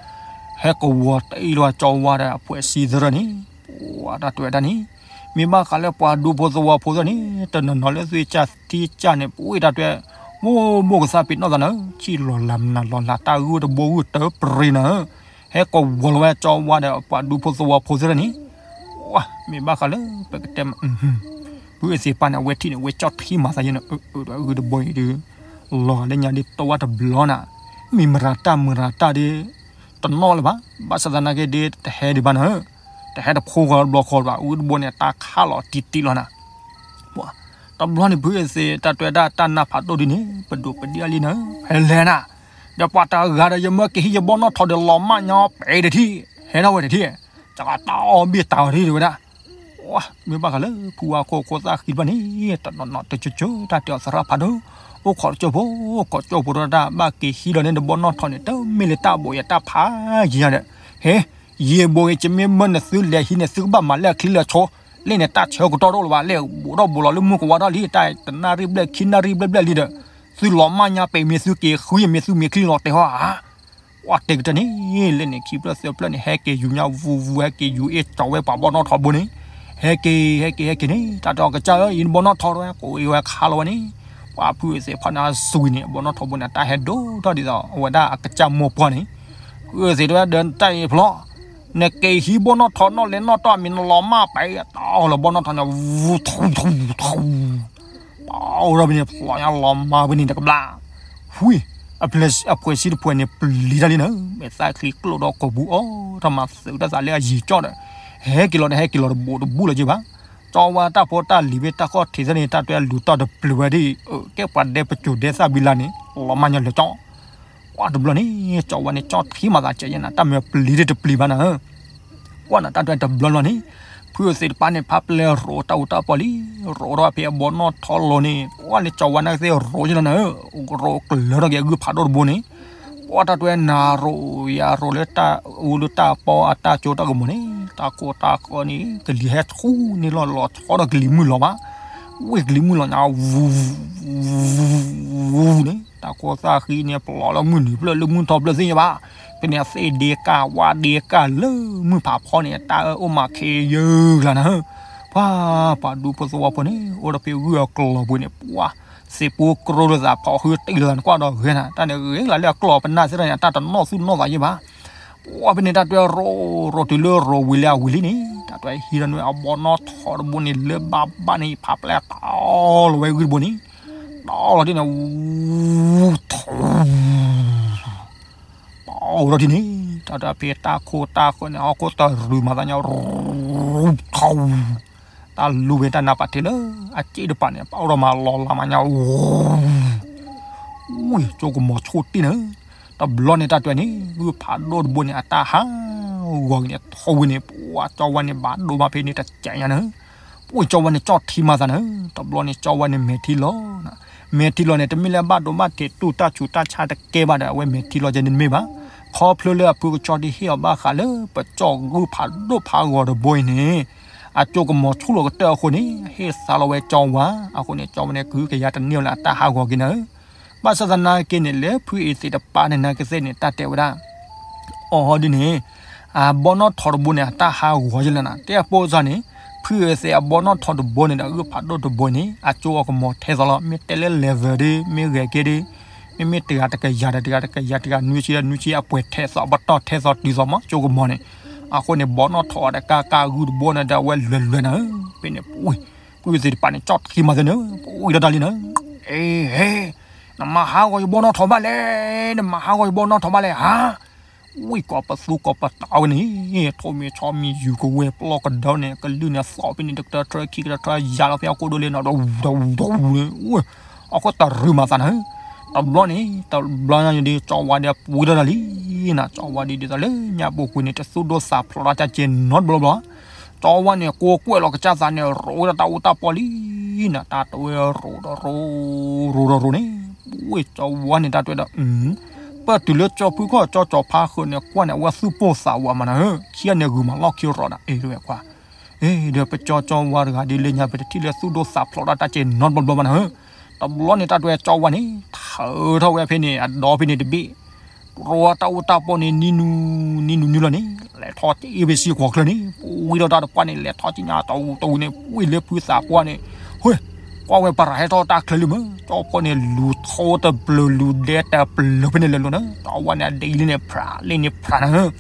ဟဲကဝီၤတ့ၢ်လီၤကၠီဝဲဒီးအဖှဲးစံသရၢန့ၣ် ပှၤတၢ်တဲဝဲဒၣ်န့ၣ်, မ့ၢ်ဘၣ်ဃးလၢပှၤဒူဖိသဝီဖိသ့ၣ်န့ၣ် တနီၤနီၤလၢသွံၣ်ကၢ်ထံကၢ်န့ၣ် ပဝဲတၢ်တဲ, မိၢ်မိၢ်ကသးပ့ၤနီၣ်သးနၤဧၢ, ဆံၣ်လီၤလၢ်မနုၤလီၤလၢ်တၢ်ဂုၢ်တဘိဂုၢ်တၢ်ပြ့နၤဧၢ, ဟဲကဝီၤလီၤဝဲကၠီဝါဒီးပှၤဒူဖိသဝီဖိသ့ၣ်န့ၣ်, ပှၤ မ့ၢ်ဘၣ်ဃးလၢပကတဲမး ဖုအ့ၣ်သ့ၣ်တဖၣ်န့ၣ် အဝဲထံၣ်န့ၣ် အဝဲကၠီၣ်ထံမၤသးယဲန့ၣ် အၢ အၢ ဒီးဂုၢ်တဘိအံၤဒီး လီၤဂာ်လၢညါဒ်တဝၢ်တဘျီနၤ, မ့ၢ်မရၤတၢ်မရၤတၢ်ဒီး တနီၣ်လၢၤဘၣ်, ဘၣ်ဆၣ်သနာ်က့ဒီး တဟဲဒံးဘၣ်နၤဧၢ, တဟဲတဖိဃီတဘျီဃီဘၣ်, ဂုၢ်တဘိန့ၣ် တၢ်ခးလီၤတံၢ်တံၢ်လီၤနၤ, ပှၤ တဘျီန့ၣ် ဖုအ့ၣ်သ့ၣ် တၢ်တဲဝဲဒၣ်တၢ်နၢ်ဖးဒိၣ်ဒ်န့ၣ် ပဒိၣ်ပဒံၣ်အလံနၤဧၢ, ဖဲလဲၣ်နၤ, ဒီးပှၤတဂၤဒီး ယမၢက့ၤဟံးယဘီနီၣ်ထီၣ်ဒီး လီၤမၢ်ညီပဲတထံၣ်, ဟဲထီၣ်ဝဲတထံၣ်, တၢ်တၢ်အီၣ်ဘ့ၣ်တၢ်အီၤတထံၣ်တဲဝဲဒၣ် ပှၤ မ့ၢ်ဘၣ်ဃးလၢဖုဝါခိၣ်ခိၣ်သၣ်ဃံတဖၣ်န့ၣ် တနီၤနီၤတကၠိကၠိ တၢ်တဲအီၤသရၣ်ဖးဒိၣ်, အိၣ်ခိးတကၠိဖိ, အိၣ်ခိးကၠိဖိတၢ်တၢ်ဘၣ်က့ၤဟံးလီၤန့ၢ်တဘီနီၣ်ထီၣ်န့ၣ် တမ့ၢ်လၢတၢ်ဘိးယၤတၢ်ဖးယံၤညါဒီး, ဟဲ, ယံာ်ဘိဂ့ၤ ယမ့ၢ်မၢနသုလဲၤဟံးန့ၣ် သုကဘၣ်မၤလၢအချံလၢအဆိ, လၢန့ၣ်တၢ်ဆၢကတီၢ်တအိၣ်လၢၤဘၣ်, လၢဘူးထီၣ်ဘူးလီၤလၢမုၢ်ကဝါထီၣ်လံ, တၢ်တနၣ်ရံၣ်ဘျဲၣ်ခံနၣ်ရံၣ်ဘျဲၣ်ဘျဲၣ်လံဒီး, သုလီၤမၢ်ညါပဲာ်မ့ၢ်သုက့ၤဃု မ့ၢ်သုမ့ၢ်ချံလီၤတဲာ်ဟီဧါ. ကွၢ်တဲကတၢၢ်န့ၣ်, လၢန့ၣ်ခံဖျၢၣ်သၢဖျၢၣ်န့ၣ် ဟဲက့ၤယူၤညါဝူဝူ ဟဲက့ၤယူၤအ့ၣ်ကၠီၤဝဲပှၤဘီၣ်နီၣ်ထိးတဘိန့ၣ်, ဟဲက့ၤ ဟဲက့ၤ ဟဲက့ၤန့ၣ် တၢ်တဲအီၤ ကစၢ်ဧၢ, အံၤနဘီၣ်နီၣ်ထိးတဝဲ ကိးအံၤဝဲခါလီၤဝဲန့ၣ်, ပှၤဖုအသ့ၣ်ဖီၣ်န့ၣ်အစူၤန့ၣ် အဘီၣ်နီၣ်ထိးတဘိန့ၣ် အတၢ်ဟဲဒိၣ်ထီၣ်ဒ်သိး အဝဲဒၣ်အကစၢ်မိၢ်ပှၢ်န့ၣ်, ဖုအသ့ၣ်တဝဲဒီးတၢ်အံၤဖျီၣ်, နက့ၤဟံးဘီၣ်နီၣ်ထိးနီၣ်လဲၤနီၣ်တီၢ် မ့ၢ်နလီၤမၢ်ပဲာ်တီလီၤဘီၣ်နီၣ်ထိးန့ၣ် ဝူထူထူထူ ပီၣ်ဒီးဖဲန့ၣ် ဖျီၣ်ညါလီၤမၢ်ဖဲန့ၣ်တကဘျၣ်, ဝံၤ, အဖှဲးဆံတဖှဲးန့ၣ် ပျံၤတၢ်လံနၤ, မဲာ်သၣ်ချံကျိၣ်ဒီးကိာ်ပူၤအီၣ်တၢ်မၤသုးတၢ်သးလၢအယံၤကၠီၣ်ဒီး, ဟဲက့ၤလီၤဒီး ဟဲက့ၤလီၤတဘူးတဘူးလၢၤက့ၤဘၣ်. ကၠီဝါတၢ်ဖိတၢ်လံၤဖဲတၢ်ခီၣ်ထံးသ့ၣ်န့ၣ် တၢ်တဲလူၤတီၢ်တပျုၤဝဲဒၣ်, ကဲပှၤဒဲပစိၤဒဲသၣ်ဘံလါန့ၣ် လီၤမၢ်ညါလၢာ်ကၠီၣ် ကွၢ်တဘျီန့ၣ် ကၠီဝါန့ၣ် ကၠီထံမၤသးကဲးယဲနၤ, တၢ်မၤပျံၤတၢ်တပျံၤဘၣ်နၤဧၢ. ကွၢ်နၤတၢ်တဲတဘျီလီၤန့ၣ်, ဖုအသ့ၣ်တဖၣ်န့ၣ် ဖးပျဲရိးတၢ်အူတၢ်ပီၢ်လံ, ရိးထီၣ်ဖဲအဘီၣ်နီၣ်ထိးလီၤန့ၣ် ကွၢ်လၢကၠီဝါန့ၣ်ကသ့ၣ်ရိးယဲလီၤနၤဧၢ, ရိးကျၢၤထီၣ်က့ၤအဂုၢ်ဖးဒိၣ်တဘိန့ၣ်, ကွၢ်တၢ်တဲနၤရိးယၤရိးလၢတၢ်အူလၢတၢ်ပီၢ်အတၢ်ကၠိတၢ်ကမီၤန့ၣ် တၢ်ခိၣ်တၢ်ဃၢန့ၣ် ကလံၤဟဲဆူန့ၣ်လီၤလီၤဆီဒီးကလံၤမုၢ်လီၤဘၣ်, ဝ့ၢ်ကလံၤမုၢ်လီၤညါ ဝူဝူဝူန့ၣ် တၢ်ခိၣ်သၣ်ဃံန့ၣ် ပျီလၢမုၢ်နုာ်ဖျၢၣ်လၢမုၢ်ထီဖျၢၣ်သ့ၣ်ညါဘၣ်, ဖဲန့ၣ်အသ့ၣ်ဒ့ကၢ် ဝါဒ့ကၢ်လၢမုၢ်ဖးဖီန့ၣ် တၢ်အၢၣ်အိၣ်မးခဲယုၢ်ကျါနၤဧၢ, ပှၤ ပှၤဒူဖိသဝီဖိန့ၣ် အိၣ်ဒီးဖဲဂုၢ်အကျီၤပူၤန့ၣ် ပှၤ သ့ၣ်ပူၤကြိလၢသး ဖီၣ်ဃုတံၢ်လၢသးနကွၢ်ဒီးဂဲၤနၤ, တၢ်န့ၣ်ဂ့ၤလၢအကျီၤပနၢ်သ့ၣ်တဖၣ်န့ၣ် အတၢ်တနီၣ်သူၣ်နီၣ်သးယဲဘၣ်. ပှၤဖဲန့ၣ်တၢ်တဲရိးရိးတုၤလၢရိးဝံၤလၢအဝံၤလံန့ၣ် တၢ်တဲဟံးထီၣ်န့ၢ်အဘီၣ်နီၣ်ထိးတဘိန့ၣ် လၢဘၣ်ဘၣ်န့ၣ် ဖးပျဲတီလီၤဝဲဂုၢ်တဘိန့ၣ်, တီလီၤဒ်န့ၣ် ဝူထူ ပီၣ်အိၣ်ထီၣ်ဒ်န့ၣ် တၢ်တဲဖဲတၢ်ခိၣ်တၢ်ဃၢန့ၣ် ဟီၣ်ခိၣ်တရူးမၤသးညါ ရူထီ တၢ်လူၤဝဲတၢ်နါပာ်ထံးလၢအစ့ၣ်တပၤန့ၣ် ပအိၣ်ဒီးမၤလီၤလးမးညါ ဝူဝူ ကၠိကမီၤဆိၣ်တ့ၢ်နၤ, တဘျီန့ၣ်တၢ်တဲန့ၣ် ဂုၢ်ဖးဒိၣ်တဘိန့ၣ် အတၢ်ဟးဂီၤက့ၤန့ၣ် ထိၣ်ဝံၤန့ၣ် ပှၤကၠီဝါန့ၣ် ဘၣ်ဒိဘၣ်ဖဲန့ၣ်တစဲးညါနၤ, ပှၤကၠီဝါန့ၣ် ကၠီထံမၤသးနၤ, တဘျီန့ၣ် ကၠီဝါန့ၣ် မဲာ်ထံလီၤ မဲာ်ထံလီၤန့ၣ် တမ့ၢ်လၢအဘၣ်ဒိဘၣ်ထံးတူၢ်တၢ်ဆူးတၢ်ဆါတကဲဘၣ်ဒီး အဝဲမဲာ်ထံလီၤကဲန့ၣ်တမ့ၢ်ဘၣ်, ခီဖျိလၢအဖုကဆီတဟ့ၣ်အီၤဘၣ်ဃးလၢပကၠီဂုၢ်ဖးဒိၣ်ဖးဂီၤတဘိအံၤန့ၣ်, အကၠိကမီၤဆိၣ်လီၤကတၢၢ်အဃိန့ၣ် ဟ့ၣ်သါလီၤဝဲကၠီဝါ, အဃိန့ၣ် ကၠီဝါန့ၣ် ကဟုကယာ်တန့ၢ်လၢအတၢ်ဟးဂီၤက့ၤနၤ, ဘၣ်ဆၣ်သနာ်က့န့ၣ် လၢဖုအံၤသ့ၣ်တပၤန့ၣ် နာ်က့သ့ၣ်န့ၣ် တၢ်တဲဝဲဒၣ် အီၤဒ်န့ၣ်, အဘီနီၣ်ထိးတဘိန့ၣ် အတၢ်ဟးဂီၤယဲလၢနၤ, တဲအပိစၢ်န့ၣ်, ဖုအံၤသ့ၣ်အဘီနီၣ်ထိးတဘိန့ၣ်ဒီး အဂုၢ်ဖးဒိၣ်တဘိန့ၣ် အကၠိအကမီၤထဲသိးလီၤ, မ့ၢ်တဲလၢ level ဒီး မ့ၢ်ဂဲၤက့ၤဒီး, မ့မ့ၢ်တဂၤတကယၤဒီး တဂၤတကယၤ တဂၤနွံဆံဒီး နွံဆံအပှဲၤထဲသိး ပတီၢ်ထဲသိးတုၤသိးမးကၠိကမီၤန့ၣ်, အဃိန့ၣ် ဘီနီၣ်ထိးအီၤတကးကးဂုၢ်တဘိန့ၣ်ဒီး အဝဲလွဲၤလွဲၤနၤ, ဖဲန့ၣ် ပှၤဖုအံၤသ့ၣ်တပၤန့ၣ် ကၠီထံမၤသးနၤ, ပှၤဝံၤဒီးတၢ်လံနၤ, အ့ဟ့ နမၤဟးဂီၤယဘီနီၣ်ထိးဘၣ်လဲၣ်, နမၤဟးဂီၤယဘီနီၣ်ထိးဘၣ်လဲၣ်ဧါ, ဝံၤကိးပသူကိးပသးဝဲန့ၣ်, ထိၣ်မ့ၢ်ဆီမံၤယူၤကဝဲၤပျီကဒီးန့ၣ် ကလုၢ်န့ၣ်သီးဖဲန့ၣ် တကတၢၢ်ထၢခံကတၢၢ်ထၢယၤလီၤဖဲအကိးဒိလ့နီၤ ဒီးဝူၤဒီးဝူၤဒီးဝူၤန့ၣ်, အဃိတရူးမၤသးနၤ, တဘျီန့ၣ် တဘျီညါဒီး ကၠီဝါဒီးပှၤဝံၤဒီးတၢ်လံနၤ, ကၠီဝါဒီးဒ်သိးလၢညါပူၤကွံာ်န့ၣ် တသူၣ်ဒိၣ်သးဖျိးတၢ်တၢ်ကဲနီတဘျီဘျီ ကၠီဝါန့ၣ် ကိးကွဲးလီၤကစၢ်သးန့ၣ် ရိးဝဲဒၣ်တၢ်အူတၢ်ပီၢ်လံနၤ, တၢ်တဝဲရိးဒီးရိး, ရိးဒီးရိးန့ၣ်, ဝဲၢ်ကၠီဝါန့ၣ် တၢ်တဝဲဒီး, ပၢၢ်တုၤလၢကၠီဖုခီၣ်ကၠီကၠီဖါဃုာ်န့ၣ် ကွၢ်န့ၣ် အဝဲသူၣ်ပိၢ်သးဝးမးနၤဧၢ, ခံဂၤန့ၣ်ဂုာ်မးလီၢ်ခံရီးနၤ, အ့ၣ် တဝဲခွါ အ့ၣ် ဒီးပကၠီကၠီဝါတဂၤဒ်လဲၣ်ညါ ပတထံၣ်လၢသူၣ်ဒိၣ်သးဖျိးတၢ်တၢ်ကဲနီတဘျီဘျီမးနၤဧၢ, တဘျီန့ၣ် တၢ်တဝဲကၠီဝါန့ၣ် ထၢထီၣ်ဝဲဖဲန့ၣ် အဒီဖဲန့ၣ်တဘ့ၣ် ရိးတၢ်အူတၢ်ပီၢ်န့ၣ် နံၤနူၤ, နံၤနူၤနံၤလီၤန့ၣ် လဲၤထီၣ်က့ၤအ့ၣ်ဘ့ၣ်စံကွီၤချၢန့ၣ်, ဝံၤဒီးတၢ်တပှၢ်န့ၣ် လဲၤထီၣ်က့ၤညါတဝူတဝူန့ၣ် ဝံၤလၢဖုသးပှၢ်န့ၣ်, ဟ့, ကွၢ်ဝဲပရၤဟဲထီၣ်တၢ်ချၢလံမး, ကၠီဖီန့ၣ် လူၤထီတဘျုး လူၤဒဲတဘျုးဖဲန့ၣ်လဲၤလိၤနၤ, ကၠီဝါန့ၣ် အဒ့လံန့ၣ် ဖြးလံန့ၣ်ဖြးနၤဧၢ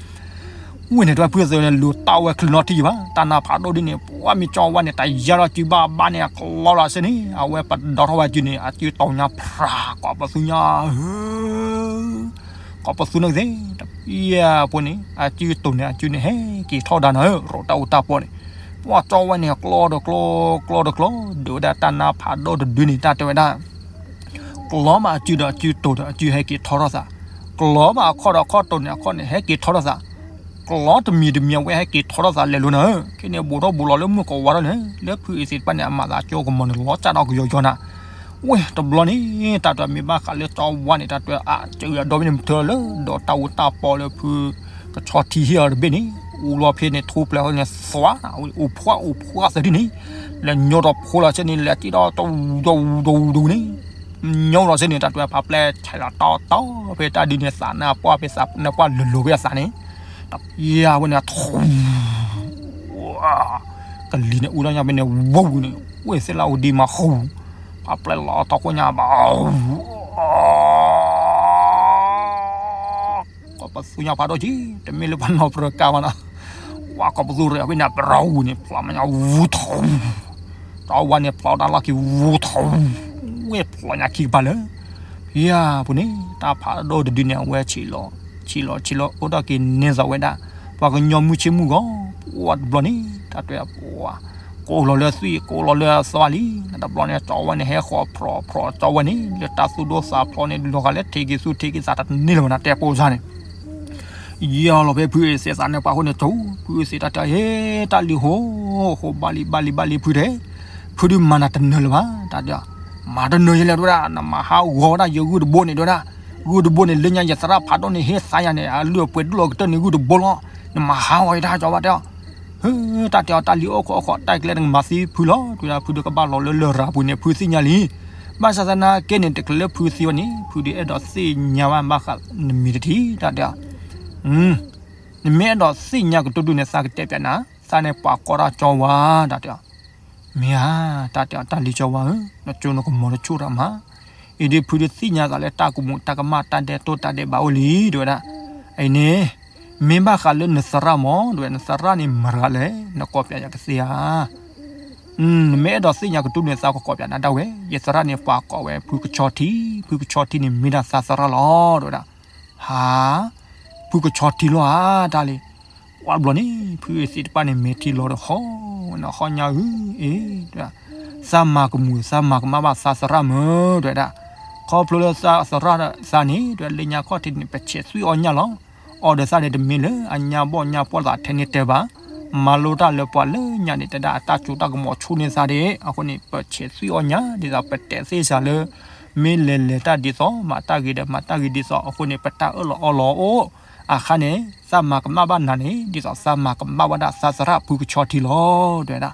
ဝံၤန့ၣ် တၢ်ဖုသးန့ၣ် လူၤတၢ်ဝဲချုးနီတထံၣ်ယံၤဘၣ်, တၢ်နါဖးဒိၣ်ဒ်န့ၣ် ပှၤမ့ၢ်ကၠီဝါန့ၣ် တၢ်ယါထီၣ်စုဘၣ်ဘၣ်န့ၣ် အကျီလီၤစ့ၢ်န့ၣ် အဝဲပဒီထီၣ်ဝဲအစုန့ၣ် အစုတိၤညါဖြး ကိးပသူညါဧၢ, ကိးပသူန့ၣ်ကသ့ၣ် တပျဲဖိန့ၣ် အစုတိၤန့ၣ် အစုန့ၣ် ဟဲက့ၤထီၣ်ဒါနၤဧၢ, ရိးတၢ်အူတၢ်ပီၢ်န့ၣ်, ပှၤကၠီဝါန့ၣ် ကျီဒီးကျီ, ကျီဒီးကျီ, ဒုးဝဲဒၣ်တၢ်နါဖးဒိၣ်တဒုန့ၣ် တၢ်တဲဝဲဒၣ် ကျီမးအစုဒီးအစုတိၤဒီးအစုဟဲက့ၤထီထီၣ်သး, ကျီမးအခီၣ်ဒီးအခီၣ်တိၤန့ၣ် အခီၣ်န့ၣ် ဟဲက့ၤထီထီၣ်သး, ကျီတမံၤတမံၤအဝဲဟဲက့ၤထီထီၣ်သးလဲၤလိၤနၤဧၢ, ခဲန့ၣ်ဘူးထီၣ်ဘူးလီၤလၢမုၢ်ကဝါထီၣ်န့ၣ် လၢဖုအံၤသ့ၣ်တဖၣ်န့ၣ် အမၤသးကၠိကမီၤန့ၣ် လီၤစၢ်ဒီးကယီယီနၤ, ဝဲတဘျီန့ၣ် တၢ်တဲမ့ၢ်ဘၣ်ဃးလၢကၠီဝါန့ၣ် တၢ်တဲအစုအဒီဖဲန့ၣ် မုၢ်ထၢလၢဒီးတၢ်အူတၢ်ပီၢ်လၢဖုကဆီထံဟ့ၣ်အီၤတဘ့ၣ်န့ၣ် အူလီၤဖဲန့ၣ် ထူပျဲၢ်န့ၣ်သွါ အိၣ်ဖှါအိၣ်ဖှါသဒံန့ၣ် လဲၤညိဒီးဖိလီၤဆဲန့ၣ် လဲၤတံၢ်ဒီးတဝူတဝူတဝူန့ၣ် ညိလီၤဆဲန့ၣ် တၢ်တွဲဖးပျဲထဲလီၤတီတီ ဖဲတၢ်ဒုးန့ၣ်သးနါပှၢ်ဖဲသးနါပှၢ်လိၤလိၤဖဲအသးန့ၣ် တၢ်ယါဝဲန့ၣ်ထူ ကလံၤန့ၣ်အူထီၣ်ညါဖဲန့ၣ် ဝူန့ၣ် ဝ့ၢ်သ့ၣ်လၢအူဒံးမၤဃူ ဖးပျဲၢ်လီၤတီခိၣ်ညါဘၣ် ကီၢ်ပသူညါဖးဒိၣ်ကံ တမ့ၢ်လၢပှၤနီၢ်ပရၢကါဘၣ်နီၤ ဝါကီၢ်ပသူရၢဖဲန့ၣ် ပရၢဝူန့ၣ် ဖျိမးညါဝူထူ တၢ်ဝါန့ၣ်ဖျိတၢ်လီၢ်ခံဝူထူ ဝ့ၢ်ဖျိညါခံကပၤလၢ ဖဲအပူၤန့ၣ် တၢ်ဖးဒိၣ်တဒုန့ၣ် အဝဲဆံးလီၤ ဆံးလီၤဆံးလီၤအိၣ်ထီၣ်က့ၤန့ၢ်သီးဝဲဒၣ် ပှၤကညီမုၢ်ဆ့ၣ်မုၢ်ဂီၤ ပှၤတဘျီန့ၣ် တၢ်တွဲပှၤ ကိးလီၤလၢသွံၣ် ကိးလီၤလၢသွါလံ တဘျီန့ၣ် ကၠီဝဲန့ၣ် ဟဲဃီၤဖျိးဖျိးကၠီဝဲန့ၣ် လၢတၢ်သူၣ်ဒိၣ်သးဖျိးန့ၣ် လီၤဂာ်လၢထံးက့ၤသူထံးက့ၤသးတန့ၢ်လၢၤဘၣ်နၤ တဲပိစါန့ၣ် ယီၤလီၤဖဲဖုအ့ၣ်သ့ၣ်သးန့ၣ် ပှၤဃိန့ၣ်ကၠီ ဖုအ့ၣ်သ့ၣ်တၢ်တဲ ဟ့ တၢ်လံၤဟိ ဟိဘၣ်လံဘၣ်လံဘၣ်လံဖုတဲ ဖုဒုးမၤနၤတနၢၤလၢၤဘၣ် တၢ်တဲ မၤတနၢၤယဲလဲၣ်တဝဲဒၣ် နမၤဟးဂီၤဝဲဒၣ်ယဂုၢ်တဘိန့ၣ်တဝဲဒၣ် ဂုၢ်တဘိန့ၣ် လၢညါယသရၣ်ဖးဒိၣ်န့ၣ် ဟ့ၣ်သးယၤန့ၣ် အလုၢ်အပှ့ၤဒိၣ်လီၤကတၢၢ်န့ၣ် ဂုၢ်တဘိလီၤ နမၤဟးဂီၤယတၢ်ကၠီဘၣ်တဲ ဟ့ တၢ်တဲအီၤတၢ်လံၤအိၣ်ခိးအိၣ်ခိး တၢ်ကျဲတကမၤသံဖုလီၤ တဝဲဒၣ်ဖုဒုးကဘၣ်လီၤလၢလရာ်ပူၤန့ၣ် ဖုသ့ၣ်ညါလံ ဘၣ်ဆၣ်သနာ်က့န့ၣ် တချုးလၢဖုသံဝဲန့ၣ် ဖုဒုးအဲၣ်ဒိးသ့ၣ်ညါဘၣ်ဘၣ်ဃးနမံၤတထံၣ် တၢ်တဲ နမ့ၢ်အဲၣ်ဒိးသ့ၣ်ညါကတိၤဒုးန့ၣ် သးကတဲပျးနၤ သးန့ၣ်ပှၤကိးတၢ်ကၠီဝါ တၢ်တဲ မ့ၢ်ဧါ တၢ်တဲအီၤတၢ်လံၤကၠီဝါဧၢ နကၠိနကမီၤတဆူၣ်တၢ်မး အံၤဒ်ဖုဒုးသ့ၣ်ညါသးလၢတၢ်ကမူးတၢ်ကမၣ်တၢ်ဒဲးတိၢ်တၢ်ဒဲးဘးအိၣ်လံ တဝဲဒၣ် အံၤန့ၣ် မ့ၢ်ဘၣ်ဃးလၢနသရၣ်မး တဝဲ နသရၣ်န့ၣ်မတၤဂၤလဲၣ် နကိးပျးယၤကသ့ဧါ နမ့ၢ်အဲၣ်ဒိးသ့ၣ်ညါကတိၤဒုးန့ၣ် သးကကိးပျးနၤဒၣ်ဝဲ ယသရၣ်န့ၣ်ပှၤကိးဝဲဖုကဆီထံ ဖုကဆီထံန့ၣ်မ့ၢ်ဒၣ်သးသရၣ်လီၤ တဝဲဒၣ် ဟါ ဖုကဆီထံလီၤဧါ တၢ်လံၤ ကွၢ်ဘျီန့ၣ် ဖုအ့ၣ်သ့ၣ်တဖၣ်န့ၣ် မဲာ်ထံလီၤဒီးဟီၣ်ဝဲန့ၣ် ဟီၣ်ညါဧၢ အ့ တဝဲဒၣ် သးမၤကမူး သးမၤကမၣ်ဘၣ်သးသရၣ်မး တဝဲဒၣ် ခီဖျိလၢသးသရၣ်သးန့ၣ် တဝဲလၢညါခီၣ်ထံးန့ၣ် ပဆဲးသွံၣ်အီၣ်ညၣ်လီၤ အီၤဒီးသးန့ၣ်တမ့ၢ်လၢအညါဘီၣ်ညါပှီၢ်သးထဲန့ၣ်တဲဘၣ် မၤလိတၢ်လၢပှၤလၢညါန့ၣ် တဝဲဒၣ်အတၢ်ကၠိတၢ်ကမီၤဆူၣ်န့ၢ်သးဒၣ် အဃိန့ၣ် ပဆဲးသွံၣ်အီၣ်ညၣ် ဒ်သိးပတဲသ့စှၤလၢ မ့ၢ်လဲၤလဲၤတၢ်ဒ်သိး မၤတၢ်ဂ့ၤဒီးမၤတၢ်ဂ့ၤဒ်သိး အဃိန့ၣ် ပတၢ်အၢၣ်လီၤအီလီၤအိၣ် အခါန့ၣ် သးမၤကမၣ်ဘၣ်နၤန့ၣ် ဒ်သိးသးမၤကမၣ်ဝဲဒၣ်သးသရၣ်ဖုကဆီထံလီၤ တဝဲဒၣ်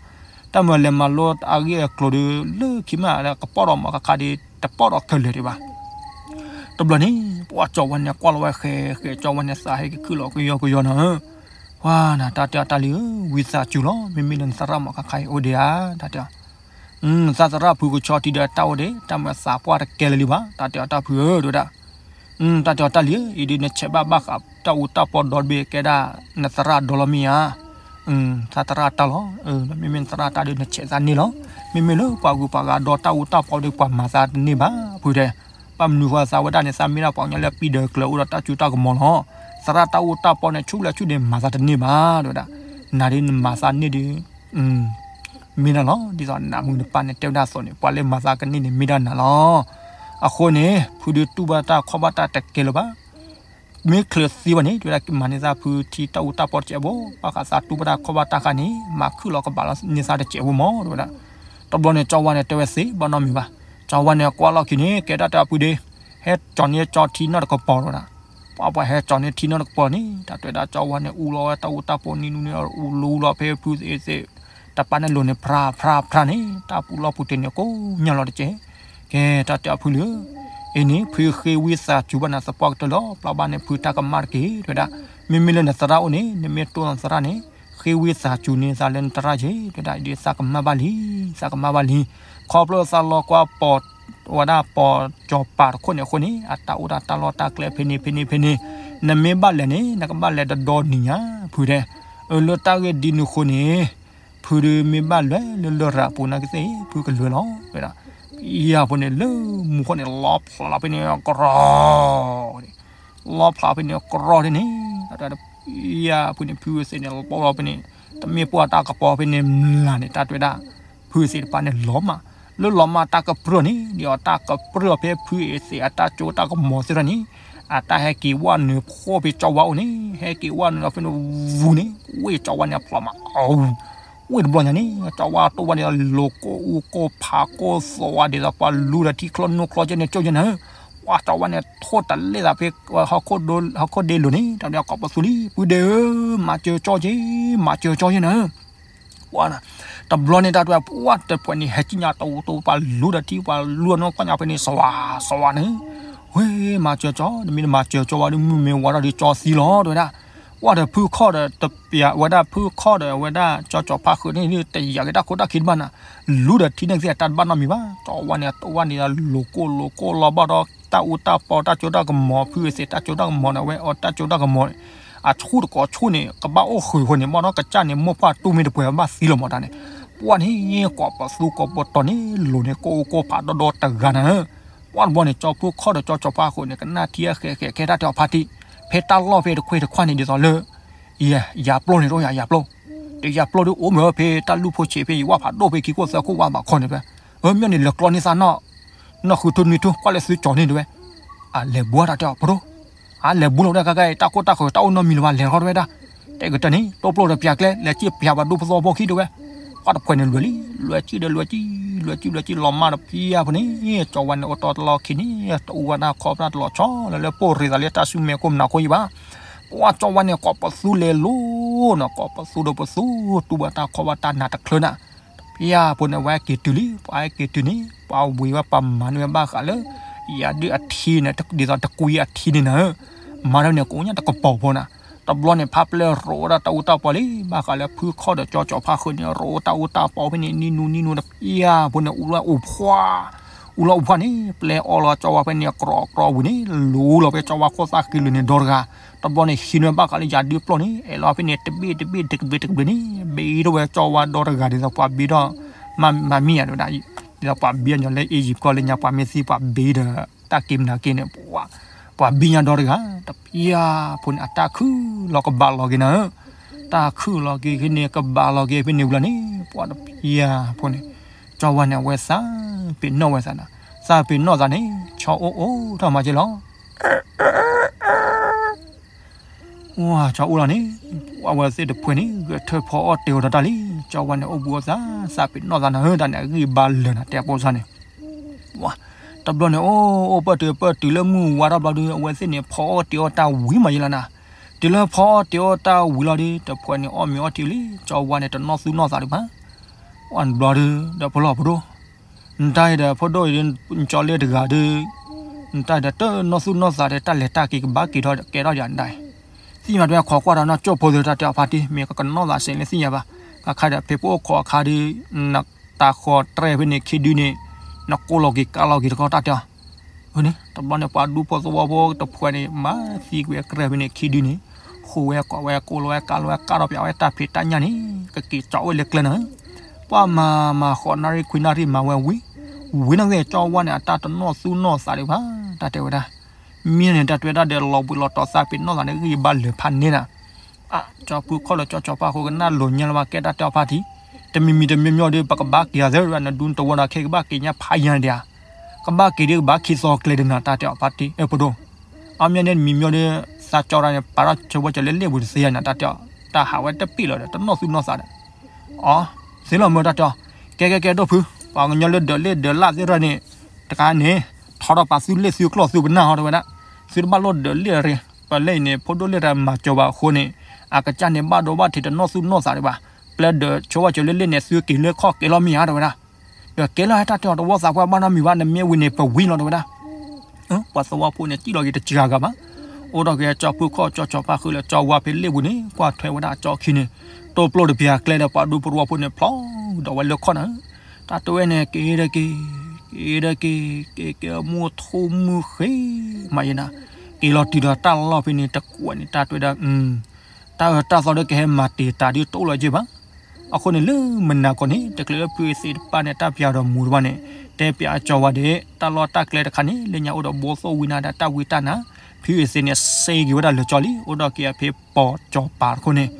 တၢ်မၤလဲၤမၤလိအဂ့ၢ်အကျိၤဒီး လၢခံမး ကပီၣ်ဒီးမီၤခါခါဒီး တပီၣ်ဒီးခဲလၢာ်ဒံးဘၣ် တဘျီန့ၣ် ပှၤကၠီဝဲန့ၣ် ကွၢ်လီၤဝဲဃဲဃဲ ကၠီဝဲန့ၣ် သးဟဲက့ၤခုၣ်လီၤကယီကယီနီၤ ပှၤနၤ တၢ်တဲအီၤတၢ်လံၤဧၢ ဝံသးစူၤလီၤ မ့မ့ၢ်လၢနသရၣ်မီၤခါခါအံၤအိၣ်ဒံးဧါ တၢ်တဲအီၤ သးသရၣ်ဖုကဆီထံဒီးတၢ်အိၣ်ဒံး တၢ်မၤသးပှၢ်တကဲလၢၤလံဘၣ် တၢ်တဲအီၤတၢ်ဖုဧၢ တဝဲဒၣ် တၢ်တဲအီၤတၢ်လံၤဧၢ အံၤဒုးနဆဲးဘၣ်ဘၣ်ဃးတၢ်အူတၢ်ပီဒီတဘ့ၣ်ကဲဒၣ် နသရၣ်ဒီလီၤမ့ၢ်ဧါ သးသရၣ်တၢ်လီၤ မ့မ့ၢ်နသရၣ်တၢ်ဒီးနဆဲးသးန့ၢ်လီၤ မ့မ့ၢ်လၢပှၤဂုၤပှၤဂၤဒီတၢ်အူတၢ်ပီဒီးပှၤမၤသးတန့ၢ်ဘၣ် ဖုတဲ ဘၣ်မနုၤဃိသးဝဲဒၣ်န့ၣ် သးမ့ၢ်ဒၣ်ပှၤကညီလၢပံၤဒၢးကျၢၤအိၣ်ဒီးတၢ်စုတၢ်ကမီၤလီၤ သရၣ်တၢ်အူတၢ်ပီန့ၣ် ဆူၣ်လဲၣ်ဆူၣ်န့ၣ် မၤသးတန့ၢ်ဘၣ် တဝဲဒၣ် နၤဒ်နမၤသးန့ၢ်ဒုး မ့ၢ်ဒၣ်လီၤ ဒ်သိးနမုၢ်နပၢ်န့ၣ်တဲဝဲဒၣ်အသိးန့ၣ် ပှၤလၢမၤသးကန့ၢ်န့ၣ်မ့ၢ်ဒၣ်နၤလီၤ အဃိန့ၣ် ဖုဒုးတူၢ်ဘၣ်တၢ်ခီၣ်ဘၣ်တၢ်တကဲလၢၤဘၣ် မ့ၢ်ချုးသံဘၣ်န့ၣ် တဝဲဒၣ်မၤန့ၢ်သးဖုထံတၢ်အူတၢ်ပီတစဲးဖိ ဘၣ်ဃးသးတူၢ်ဘၣ်တၢ်ခီၣ်ဘၣ်တၢ်ဃါန့ၣ် မၤခုၣ်လီၤကဘၣ်လီၤန့ၢ်သးတစဲးဖိမး တဝဲဒၣ် တဘျီန့ၣ် ကၠီဝါန့ၣ်တဲဝဲသ့ဘၣ်နီတမံၤဘၣ် ကၠီဝါန့ၣ်ကွၢ်လီၤခံန့ၣ် ကဲဒၣ်တၢ်ဖုဒ့ ဟဲကၠီၤန့ၢ်ကၠီထံနီတကပီၤတဝဲဒၣ် ပှၤပှၤဟဲကၠီၤန့ၢ်ထံနီတကပီၤန့ၣ် တၢ်တဲဝဲဒၣ်ကၠီဝါန့ၣ် အူလီၤဝဲတၢ်အူတၢ်ပီနံၤနူန့ၣ် အူလီၤလီၤဖဲဖုသ့ၣ်သ့ၣ် တပာ်န့ၣ်လိၤန့ၣ် ဖြါဖြါဖြါန့ၣ် တၢ်ပူၤလီၢ်ပူၤတ့ၢ်န့ၣ် ကိးညါလီၤတကဲး ကဲတၢ်တဲအီၤဖုလံဧၢ အံၤန့ၣ် ဖုဃ့ဝံသးစူၤဘၣ်နၤသပှၢ်ကတၢၢ်လီၤ ပျၢ်ဘၣ်န့ၣ်ဖုတၢ်ကမၣ်တက့ၢ် တဝဲဒၣ် မ့မ့ၢ်လၢနသရၣ်အိၣ်န့ၣ် နမ့ၢ်တိၢ်နသရၣ်န့ၣ် ဃ့ဝံသးစူၤန့ၢ်သးလၢနသရၣ်က့ၢ် တဝဲဒၣ် အံၤဒုးသးကမၣ်ဘၣ်လံ သးကမၣ်ဘၣ်လံ ခီဖျိသးလီၤကွၢ်ပိာ် ဝဲဒၣ်ပိာ်ကၠီၤပၤတခိၣ်န့ၣ်အဃိန့ၣ် အတၢ်အိၣ်ဒၣ်တၢ်လီၢ်တၢ်ကျဲဖဲန့ၣ်ဖဲန့ၣ်ဖဲန့ၣ် နမ့ၢ်ဘၣ်လဲၤန့ၣ် နကဘၣ်လဲၤတဒီနံၤညါ ဖုတဲ အၢ လၢတၢ်ဂ့ၢ်ဒ်န့ၣ်အဃိန့ၣ် ဖုဒုးမ့ၢ်ဘၣ်လဲၤလၢလရာ်ပူၤနာ်က့သ့ၣ် ဖုကလဲၤလီၤ ဝဲဒၣ် ယၤဖုန့ၣ် လၢမူခိၣ်န့ၣ် လီဖျးလီၤဖဲန့ၣ်ကရီ လီဖျးဖဲန့ၣ်ကရီဒ်န့ၣ် ယၤဖုန့ၣ် ဖုသ့ၣ်န့ၣ် လီဖျးလီၤဖဲန့ၣ် တမ့ၢ်ပှၢ်တၢ်ကပီၤဖဲန့ၣ်မျးန့ၣ် တၢ်တဲဝဲဒၣ် ဖုသ့ၣ်တဖၣ်န့ၣ်လီၤမး လၢလီၤမးတၢ်ကပြုၢ်န့ၣ် ဒ်အီၤတၢ်ကပြုၢ်အီၤဖဲဖုအ့ၣ်သ့ၣ်အတၢ်ကၠိတၢ်ကမီၤသ့ၣ်တဖၣ်န့ၣ် အတၢ်ဟဲက့ၤဝဲနုာ်ဖှိၣ်ဖဲကၠီဝါအိၣ်န့ၣ် ဟဲက့ၤဝဲနုာ်လီၤဖဲန့ၣ်ဝူန့ၣ် ဝ့ၢ်ကၠီဝါန့ၣ်အဖျိးမး အဝူ ဝ့ၢ်တဘျီညါန့ၣ် ကၠီဝါတိၢ်ဝဲန့ၣ် လိၤကိၢ်အူကိၢ်ဖးကိၢ်သိးဝဲဒ်သိးပှၤလူၤဒီးထံချီနိချီကဲန့ၣ်ကၠိကဲန့ၣ် ပှၤကၠီဝါန့ၣ် ထိၣ်တလဲသးဖဲ ဟီၣ်ခိၣ်ဒ့လိၤန့ၣ် တၢ်ဒုးကိးပသူလံ ပုၢ်ဒ့ဧၢ, မၤစၢၤကၠီက့ၤ, မၤစၢၤကၠီယဲနၤ. ပှၤ တဘျီန့ၣ်တၢ်တဲ ပှၤတဖုန့ၣ် ဟဲကံၣ်ညါတဝူတဝူ ပှၤလူၤဒီးထံ ပှၤလူၤနီၢ်ကွၢ်ညါဖဲန့ၣ် စဝၤစဝၤန့ၣ်, ဝဲမၤစၢၤကၠီ, တမ့ၢ်တမၤစၢၤကၠီဝဲဒီး မုၢ်မ့ၢ်ဝါထီၣ်ဒီးကၠီသံလီၤ တဲဝဲဒၣ်. ပှၤဒီးဖုခီၣ်ဒီးတပျးဝဲဒၣ် ဖုခီၣ်ဒီးဝဲဒၣ်ကၠီကၠီဖါဃုာ်န့ၣ် တယာ်က့ၤတၢ်ခိတၢ်ခံတဘၣ်နၤ, လူၤဒီးထံန့ၣ်ကသ့ၣ်တၢ်တဘၣ်နီတမံၤဘၣ်. ကၠီဝါန့ၣ် တဝၢ်န့ၣ် လိၤကိၢ်လိၤကိၢ်လီၤဘၣ်ဒီး တၢ်အူတၢ်ပီ တၢ်ကၠိတၢ်ကမီၤ ဖုအသ့ၣ်တၢ်ကၠိတၢ်ကမီၤန့ၣ် အဝဲအီတၢ်ကၠိတၢ်ကမီၤန့ၣ် အဆူၣ်တကိးဆူၣ်န့ၣ် ကဘၣ်အိၣ်ဃုာ်ဃိန့ၣ် ဘၣ်ဒီးကစၢ်န့ၣ် မိၢ်ပှၢ်တူၢ်မ့ၢ်တပှဲၤဘၣ်သံလီၤမးတၢ်န့ၣ်, ပှၤန့ၣ် ကိးပသူကိးပတီၢ်န့ၣ် လိၤန့ၣ် ကိၢ်အိၣ်ကိၢ်ဖးဒီဒီတဂၤနၤဧၢ. ပှၤတဘျီန့ၣ် ကၠီဖုခီၣ်ဒီးကၠီကၠီဖါဃုာ်န့ၣ် ကနၣ်ထံအဃဲးဃဲး ကဲတၢ်တဲအီၤဖါတံၢ်, ဖဲတၢ်လီၢ်ဖဲတခွဲးတခွးန့ၣ် ဒ်သိးလၢ ယၤပျီန့ၣ်တအိၣ်ယၤ ယၤပျီ, ဒီးယၤပျီဒုးအိၣ်မ့ၢ်ဖဲတၢ်လူၢ်ဖိဆံးဖဲယဝၣ်ဖးဒိၣ်ဖဲခံခိၣ်သၢခိၣ်ဝါဘးခီန့ၣ်ဖဲ, အမ့ၢ်န့ၣ် လဲၤကျီန့ၢ်သးနီၢ် နီၢ်ဃုထူနွံထူ ကွၢ်လၢသုကၠီန့ၣ်တဲဝဲ, အလဲၤဘူးတၢ်တဲအီၤပဒိၣ်, အလဲၤဘူးလီၤဝဲဒၣ် ခဲကဲ တၢ်ခိၣ်တၢ်ဃၢၤ တၢ်အိၣ်နီတမံၤလၢၤဘၣ် လဲၤထီၣ်တဲဝဲဒၣ်, တဲကတၢၢ်န့ၣ် တိၢ်ပျိၢ်တပျးကျဲ လဲၤစံၣ်ပျးပှၤဒူဖိသဝီဖိခံတဲဝဲ, ပှၤတဖုန့ၣ် လွဲၤလံ လွဲၤစံၣ်ဒီးလွဲၤစံၣ် လွဲၤစံၣ်လွဲၤစံၣ်လီၤမၢ်တဖျၢၣ်ဖိန့ၣ်, ကၠီဝါန့ၣ် အိၣ်တီတလီၢ်ခံန့ၣ် တအူဝဲဒၣ်ခီဖျိတလီၤဆီလၢလၢပိၢ်ရ့ၣ်သးလၢတၢ်ဆူမဲာ်ခိၣ်မနၤခိၣ်အံၤဘၣ်. ပှၤကၠီဝါန့ၣ် ကိးပသူလဲၤလိၤနီၤ ကိးပသူဒီးပသူ တူၢ်ဘၣ်တၢ်ခီဘၣ်တၢ်နးတချုးနၤ တဖျၢၣ်ဖိန့ၣ် အဝဲဟဲက့ၤတုၤလံ ပှၤဟဲက့ၤတုၤန့ၣ် ပှၤဝံၤဝဲပှၤမၤန့ၢ်ဝဲဘၣ်ဃးလၢ ယၤဒုးအထံန့ၣ် ဒ်သိးတကွံအထံန့ၣ်နၤဧၢ, မၤတၢ်န့ၣ် ကိးညါတကပီၤဖိနၤ, တဘျီန့ၣ် ဖးပျဲရိးဝဲဒၣ်တၢ်အူတၢ်ပီလံ ဘၣ်ဃးလၢဖုခီၣ်ဒီးကၠီကၠီဖါဃုာ်န့ၣ် ရိးတၢ်အူတၢ်ပီဖဲန့ၣ် နံၤနူနံၤနူတဖျၢၣ်ဖိန့ၣ် အူလၢအူဖှါ အူလၢအူဖှါန့ၣ် ပျဲအီၣ်လီၤကၠီဝါဖဲန့ၣ် ကြီကြီဝံၤန့ၣ် လူၤလီၤဖဲကၠီဝါခိၣ်သၣ်ဃံလၢာ်န့ၣ်ဒီတဂၤ, တဘျီန့ၣ် ဟံးန့ၢ်ဘၣ်ဃးလၢယၤဒုးပျီန့ၣ် အဲၣ်လီၤဖဲန့ၣ် တဘ့ၣ်တဘ့ၣ်တကဘ့ၣ်တကဘ့ၣ်န့ၣ် ဘ့ၣ်ထီၣ်ဝဲကၠီဝါဒီတဂၤဒ်သိးပှၤဘ့ၣ်ထီၣ် မၤမံယၤတဲဝဲဒၣ်, ဒ်သိးပှၤဘ့ၣ်ညီလၢအ့ၣ်ယံၤကီၢ်လၢညါပှၤမ့ၢ်သံပှၤဘ့ၣ်ဒီး တၢ်က့ၤမနုၤက့ၤန့ၣ် ပှၤဘ့ၣ်ညါဒီတဂၤ တဖျၢၣ်ဖိန့ၣ် အတၢ်ခုၣ်လီၤကဘၣ်လီၤက့ၤနၤဧၢ, တၢ်ခုၣ်လီၤက့ၤဖဲန့ၣ် ကဘၣ်လီၤက့ၤဖဲန့ၣ်ဝံၤလီၤန့ၣ် ပှၤတဖျၢၣ်ဖိန့ၣ် ကၠီဝါန့ၣ် အဝဲသးပ့ၤနီၣ်ဝဲသးနၤ, သးပ့ၤနီၣ်သးန့ၣ် ဆီအိၣ်အိၣ်ထီၣ်မၤက့ၤလီၤ. ဝါဆီအိၣ်လီၤန့ၣ် အဝဲသ့ၣ်တဖုန့ၣ် ဂဲၤထၢၣ်ဖီအီၣ်တ့ၤအီၣ်ဒီးတၢ်လံ, ကၠီဝါန့ၣ် အိၣ်ဘူးအသး သးပ့ၤနီၣ်သးနၤဧၢ တၢ်န့ၣ် အဂံၢ်ဘါလၢာ်နၤ တဲအပိစါန့ၣ် တဘျီန့ၣ် အိၣ်အိၣ်ပၢၢ်တုၤပၢၢ်တုၤလၢမုၢ်ဝါထီၣ်ဘျီဒုး အဝဲသ့ၣ်န့ၣ် ဖီအီၣ်တ့ၤအီၣ်တၢ်ဝံၤမးယဲလီၤနၤ, တုၤလၢဖီအီၣ်တ့ၤအီၣ်တၢ်ဝံၤလီၤဒုး တဖုန့ၣ် အီၣ်မ့ၤအီထံလံ, ကၠီဝါန့ၣ် တနီၣ်သူၣ်နီၣ်သးဒံးဘၣ်, အီၣ်ဘျီဒုး ဒီးဖိလီၤဖိဒိၣ် နတၢ်အံၤဒီးဖိဒိၣ်အံၤဒုး နကၠီလ့တဂၤဒုး နတၢ်အံၤဒီးတနီၣ်သူၣ်နီၣ်သးဒီး တၢ်လဲၤတၢ်က့ၤကဘၣ်က့ၤထီၣ်ကဲထီၣ်ယၤနတၢ်အံၤ, သ့ၣ်ညါတဲဝဲခိးကွၢ်ဒီးနီၢ်ကၠိၣ်ဖိသ့ၣ်တၢ်တဲအီၤဖါတံၢ် မ့ၢ်ကကနီၣ်သးစဲးလၢသ့ၣ်ညါဘၣ်, ကခါဒီးဖဲပအိၣ်ခိးအခါဒုး နတၢ်ဃီၤတြဲၤဖဲန့ၣ်ခံဒုန့ၣ် နကိးလီၤက့ၤကးလီၤက့ၤတခီတၢ်တဲအီၤ အန့ၣ် တဘျီန့ၣ် ပှၤဒူဖိသဝီဖိတဖုန့ၣ် မၤသံကွံာ်အကြၢးဖဲန့ၣ်ခံဒုန့ၣ် ဃိဝဲကိးဝဲကိးလီၤဝဲကးလီၤဝဲကးထီၣ်ပၠးဝဲတၢ်ဖံးတၢ်ညၣ်န့ၣ် ကက့ၤကၠီဝဲလၢကျဲနၤဧၢ, ပှၤမၤမၤဃိးနၣ်ရံၣ်ခွံနၣ်ရံၣ်မၤဝဲဝံၤ ဝံၤနီၣ်ဂံၢ်ကၠီဝါန့ၣ် အတၢ်တနီၣ်သူၣ်နီၣ်သးဒံးဘၣ် တၢ်တဲဝဲဒၣ်, မ့ၢ်န့ၣ် တၢ်တဲဝဲဒၣ်ဒီးလီၤဘှံးလီၤတီၤသးပ့ၤနီၣ်သးန့ၣ် ဂံၢ်ဘါလၢာ်ဖးန့ၢ်နၤ အၢ ကၠီဖုခီၣ်ဒီးကၠီကၠီဖါဃုာ်ကနၣ်လိၤညါလၢၤဘၣ်ကဲတၢ်တဲအီၤဖါတံၢ်, တမံၤမံၤတမံၤမံၤဒုး ပကဘၣ်က့ၤအသး နဒူနတဝီဒီးခဲကဘၣ်က့ၤညါဖးယံၤနၤဒံးဧါ, ကဘၣ်က့ၤဒုးကဘၣ်ခံသီကျဲဒံးနၤ တၢ်တဲအီၤဖါတံၢ် အဲၣ်ပဒိၣ်, အီၣ်မ့ၢ်န့ၣ်တမံၤမံၤဒုး သးကၠီတၢ်န့ၣ် ပာ်ထီၣ်ဆိဝဲကၠီလၢလ့ၣ်ပူၤတသ့ယါနၤ တၢ်တဲအီၤ, တၢ်ဟးဝဲတပ့ၣ်လီၤဒီး တနီၣ်သူၣ်နီၣ်သးဒီး အီ သ့လီၤမၢတၢ်တဲအီၤ, ကဲကဲကဲဒိၣ်ဖု, ပှၤကညီလၢဒၢးလ့ၣ်ဒၢးလၣ်သ့ၣ်တဖၣ်န့ၣ် တခါန့ၣ် ထီထီၣ်ပာ်သုလ့ၣ်သုကျီၢ်သုပနၢ်ဟီတဲဝဲဒၣ်, သုတဘၣ်လိၣ်ဒၢးလ့ၣ်ရ့ၣ်, ပလ့ၣ်အံၤန့ၣ် ဖိဒိၣ်လ့ၣ်တၢ်မၤစၢၤဘၣ်အဃိန့ၣ် အကစၢ်န့ၣ်ဘၣ်ဒိဘၣ်ထံးတနီၣ်သူၣ်နီၣ်သးဒံးဘၣ်, ပျဲဒၢးဆိဝဲကၠီလၢလ့ၣ်န့ၣ် သုက့ၤလၢခီၣ်က့ၤလီၤမ့ၢ်ဧါတဲဝဲဒၣ်, ဒီးကဲလီၤဟဲတၢ်တဲအီၤတဝီသးပှၢ်ဘၣ်နီတမံၤဘၣ် နမ့ၢ်ဝံၤန့ၣ် ပဝံၤလီၤတဲဝဲဒၣ် ပှၤသဝီဖိန့ၣ် စံၣ်လီၤက့ၤတစှၤဂၤဘၣ်. အိၣ်ဒီးက့ၤကၠီဖုခီၣ်ကၠီကၠီဖါဃုာ်လၢကၠီဝါဖဲလ့ၣ်ပူၤန့ၣ် ကွၢ်ထွဲဝဲဒၣ်အကၠီခံန့ၣ် တိၢ်ပျိၢ်တပျးကျဲဒီးပှၤဒူပရိဝီဖိန့ၣ် ဖျီဒီးဝဲလၢခီၣ်နၤဧၢ, တၢ်တဲဝဲန့ၣ် က့ၤဒီးက့ၤ, က့ၤဒီးက့ၤ, က့ၤက့ၤမူထူမူဃ့မးယဲနၤ, က့ၤလီၤတုၤဒီးတၢ်လီၢ်ဖဲန့ၣ်တကွဲးန့ၣ် တၢ်တဲဝဲဒၣ် တၢ်အၢတၢ်သီဒီးကဟဲမၤတံာ်တာ်ဒ်တအိၣ်လီၤက့ဘၣ်. အဃိန့ၣ်လၢမုၢ်နၤခီန့ၣ် တချုးလၢဖုသ့ၣ်တဖၣ်န့ၣ် တၢ်ပၠးဒီးမူတဖၣ်န့ၣ် တဲပၠးအကၠီဝါဒဲး တၢ်လီၢ်တၢ်ကျဲတခါန့ၣ် လၢညါအိၣ်ဒီးဘိသိၣ်ဝံနၤဒီးတၢ်ဝံတၢ်နါ, ဖုအသ့ၣ်န့ၣ် စ့က့ၤဝဲဒၣ်လၢကၠီလံ အိၣ်ဒီးက့ၤအဖဲပိာ်ကၠီၤပၤတခိၣ်န့ၣ်,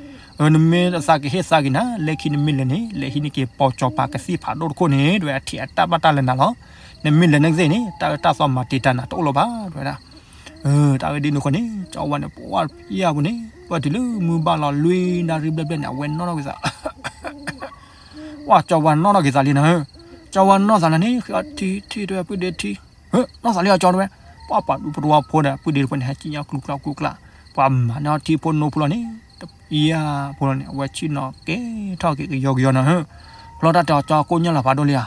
နမ့ၢ်သးကဟ့ၣ်သးက့ၤနၤ လၢခံနမ့ၢ်လဲၤန့ၣ် လဲၤဟံးန့ၢ်က့ၤပိာ်ကၠီၤပၤကသံၣ်ဖးဒိၣ်တခိၣ်န့ၣ် တဲဝဲအထံးအတၢ်ဘၣ်တၢ်လၢနၤလီၤ. နမ့ၢ်လဲၤန့ၣ်ကသ့ၣ်န့ၣ် တၢ်အၢတၢ်သီမၤတံာ်တာ်နၤတအိၣ်လီၤဘၣ် တဲဝဲဒၣ် တၢ်အၢဒ်န့ၣ်ဃီန့ၣ် ကၠီဝါန့ၣ် ပှၤဖျါပူၤန့ၣ် ပၢၢ်တုၤလၢမုၢ်ဘၣ်လီၤလွံၢ်နၣ်ရံၣ်ဘျဲၣ်ဘျဲၣ်န့ၣ် အဝဲနီၣ်ထီၣ်က့ၤသး, ပှၤကၠီဝါနီၣ်ထီၣ်က့ၤသးလံနၤဧၢ, ကၠီဝါနီၣ်သးနၤန့ၣ် ထံထံတဲဝဲပုၢ်ဒ့ထံ, နီၣ်သးလံအကၠီတဲဝဲ, ပှၤပှၤဒူဖိတဝီဖိဒီး ပုၢ်ဒ့တဖုန့ၣ် ဟဲစံၣ်ညီၣ်ကျူကျါကျူကျါ, ပှၤမၤန့ၢ်အီထံဖိနိဖိလီၤန့ၣ်, ယၤဖိလီၤန့ၣ် အဝဲဆ့ၣ်နီၤကဲထီၣ်က့ၤကယီကယီနီၤဧၢ, ဖျီတၢ်တဲအီၤကၠီကိၣ်ညၣ်လီၤဖးဒိၣ်လံဧါ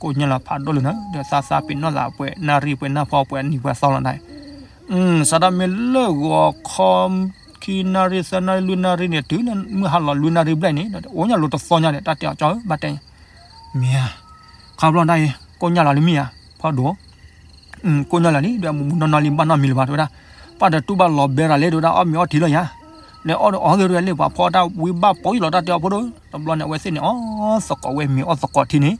ကိၣ်ညၣ်လီၤဖးဒိၣ်လံနီၤ, ဒီးသးသးပ့ၤနီၣ်သးပှဲၤနၣ်ရံၣ်ပှဲၤနၣ်ဖီပှဲၤနံၤပှဲၤသီလီၤနၤ, စးထီၣ်မ့ၢ်လၢဂီၤခီ ခံနၣ်ရံၣ်သၢနၣ်ရံၣ်လွံၢ်နၣ်ရံၣ်န့ၣ် တုၤလၢမုၢ်ဟါလီၤလွံၢ်နၣ်ရံၣ်ဘျဲၣ်န့ၣ် အိၣ်ညၣ်လိၤတသီညါဒီး တၢ်တဲအီၤကၠီဧၢ ဘၣ်တဲ မ့ၢ်ဧါ, ခီဖျိဒၣ်အံၤ ကိၣ်ညၣ်လီၤလံမ့ၢ်ဧါ, ဖီဒိၣ် ကိၣ်ညၣ်လီၤလံ ဒီးမူမူနီၢ်နီၢ်လံ ဘၣ်နီတမံၤလၢၤဘၣ် တဲဝဲဒၣ်, ပၢ်ဒီးတူၢ်ဘၣ်လီၤဘဲရၤလံ တဲဝဲဒၣ် အီၣ်မ့ၤအီထံလီၤယၤ, ဒီးအီၣ်ဒီးအီၣ်သ့ၣ် တဲဝဲလံ ပှၤဖီတၢ်ဝံဘၣ်ပိာ်ယံၤလီၤ တၢ်တဲအီၤဖိဒိၣ်, တဘျီန့ၣ် အဝဲသ့ၣ်န့ၣ် အီၣ်သကိးဝဲမ့ၤအီၣ်သကိးထံန့ၣ်,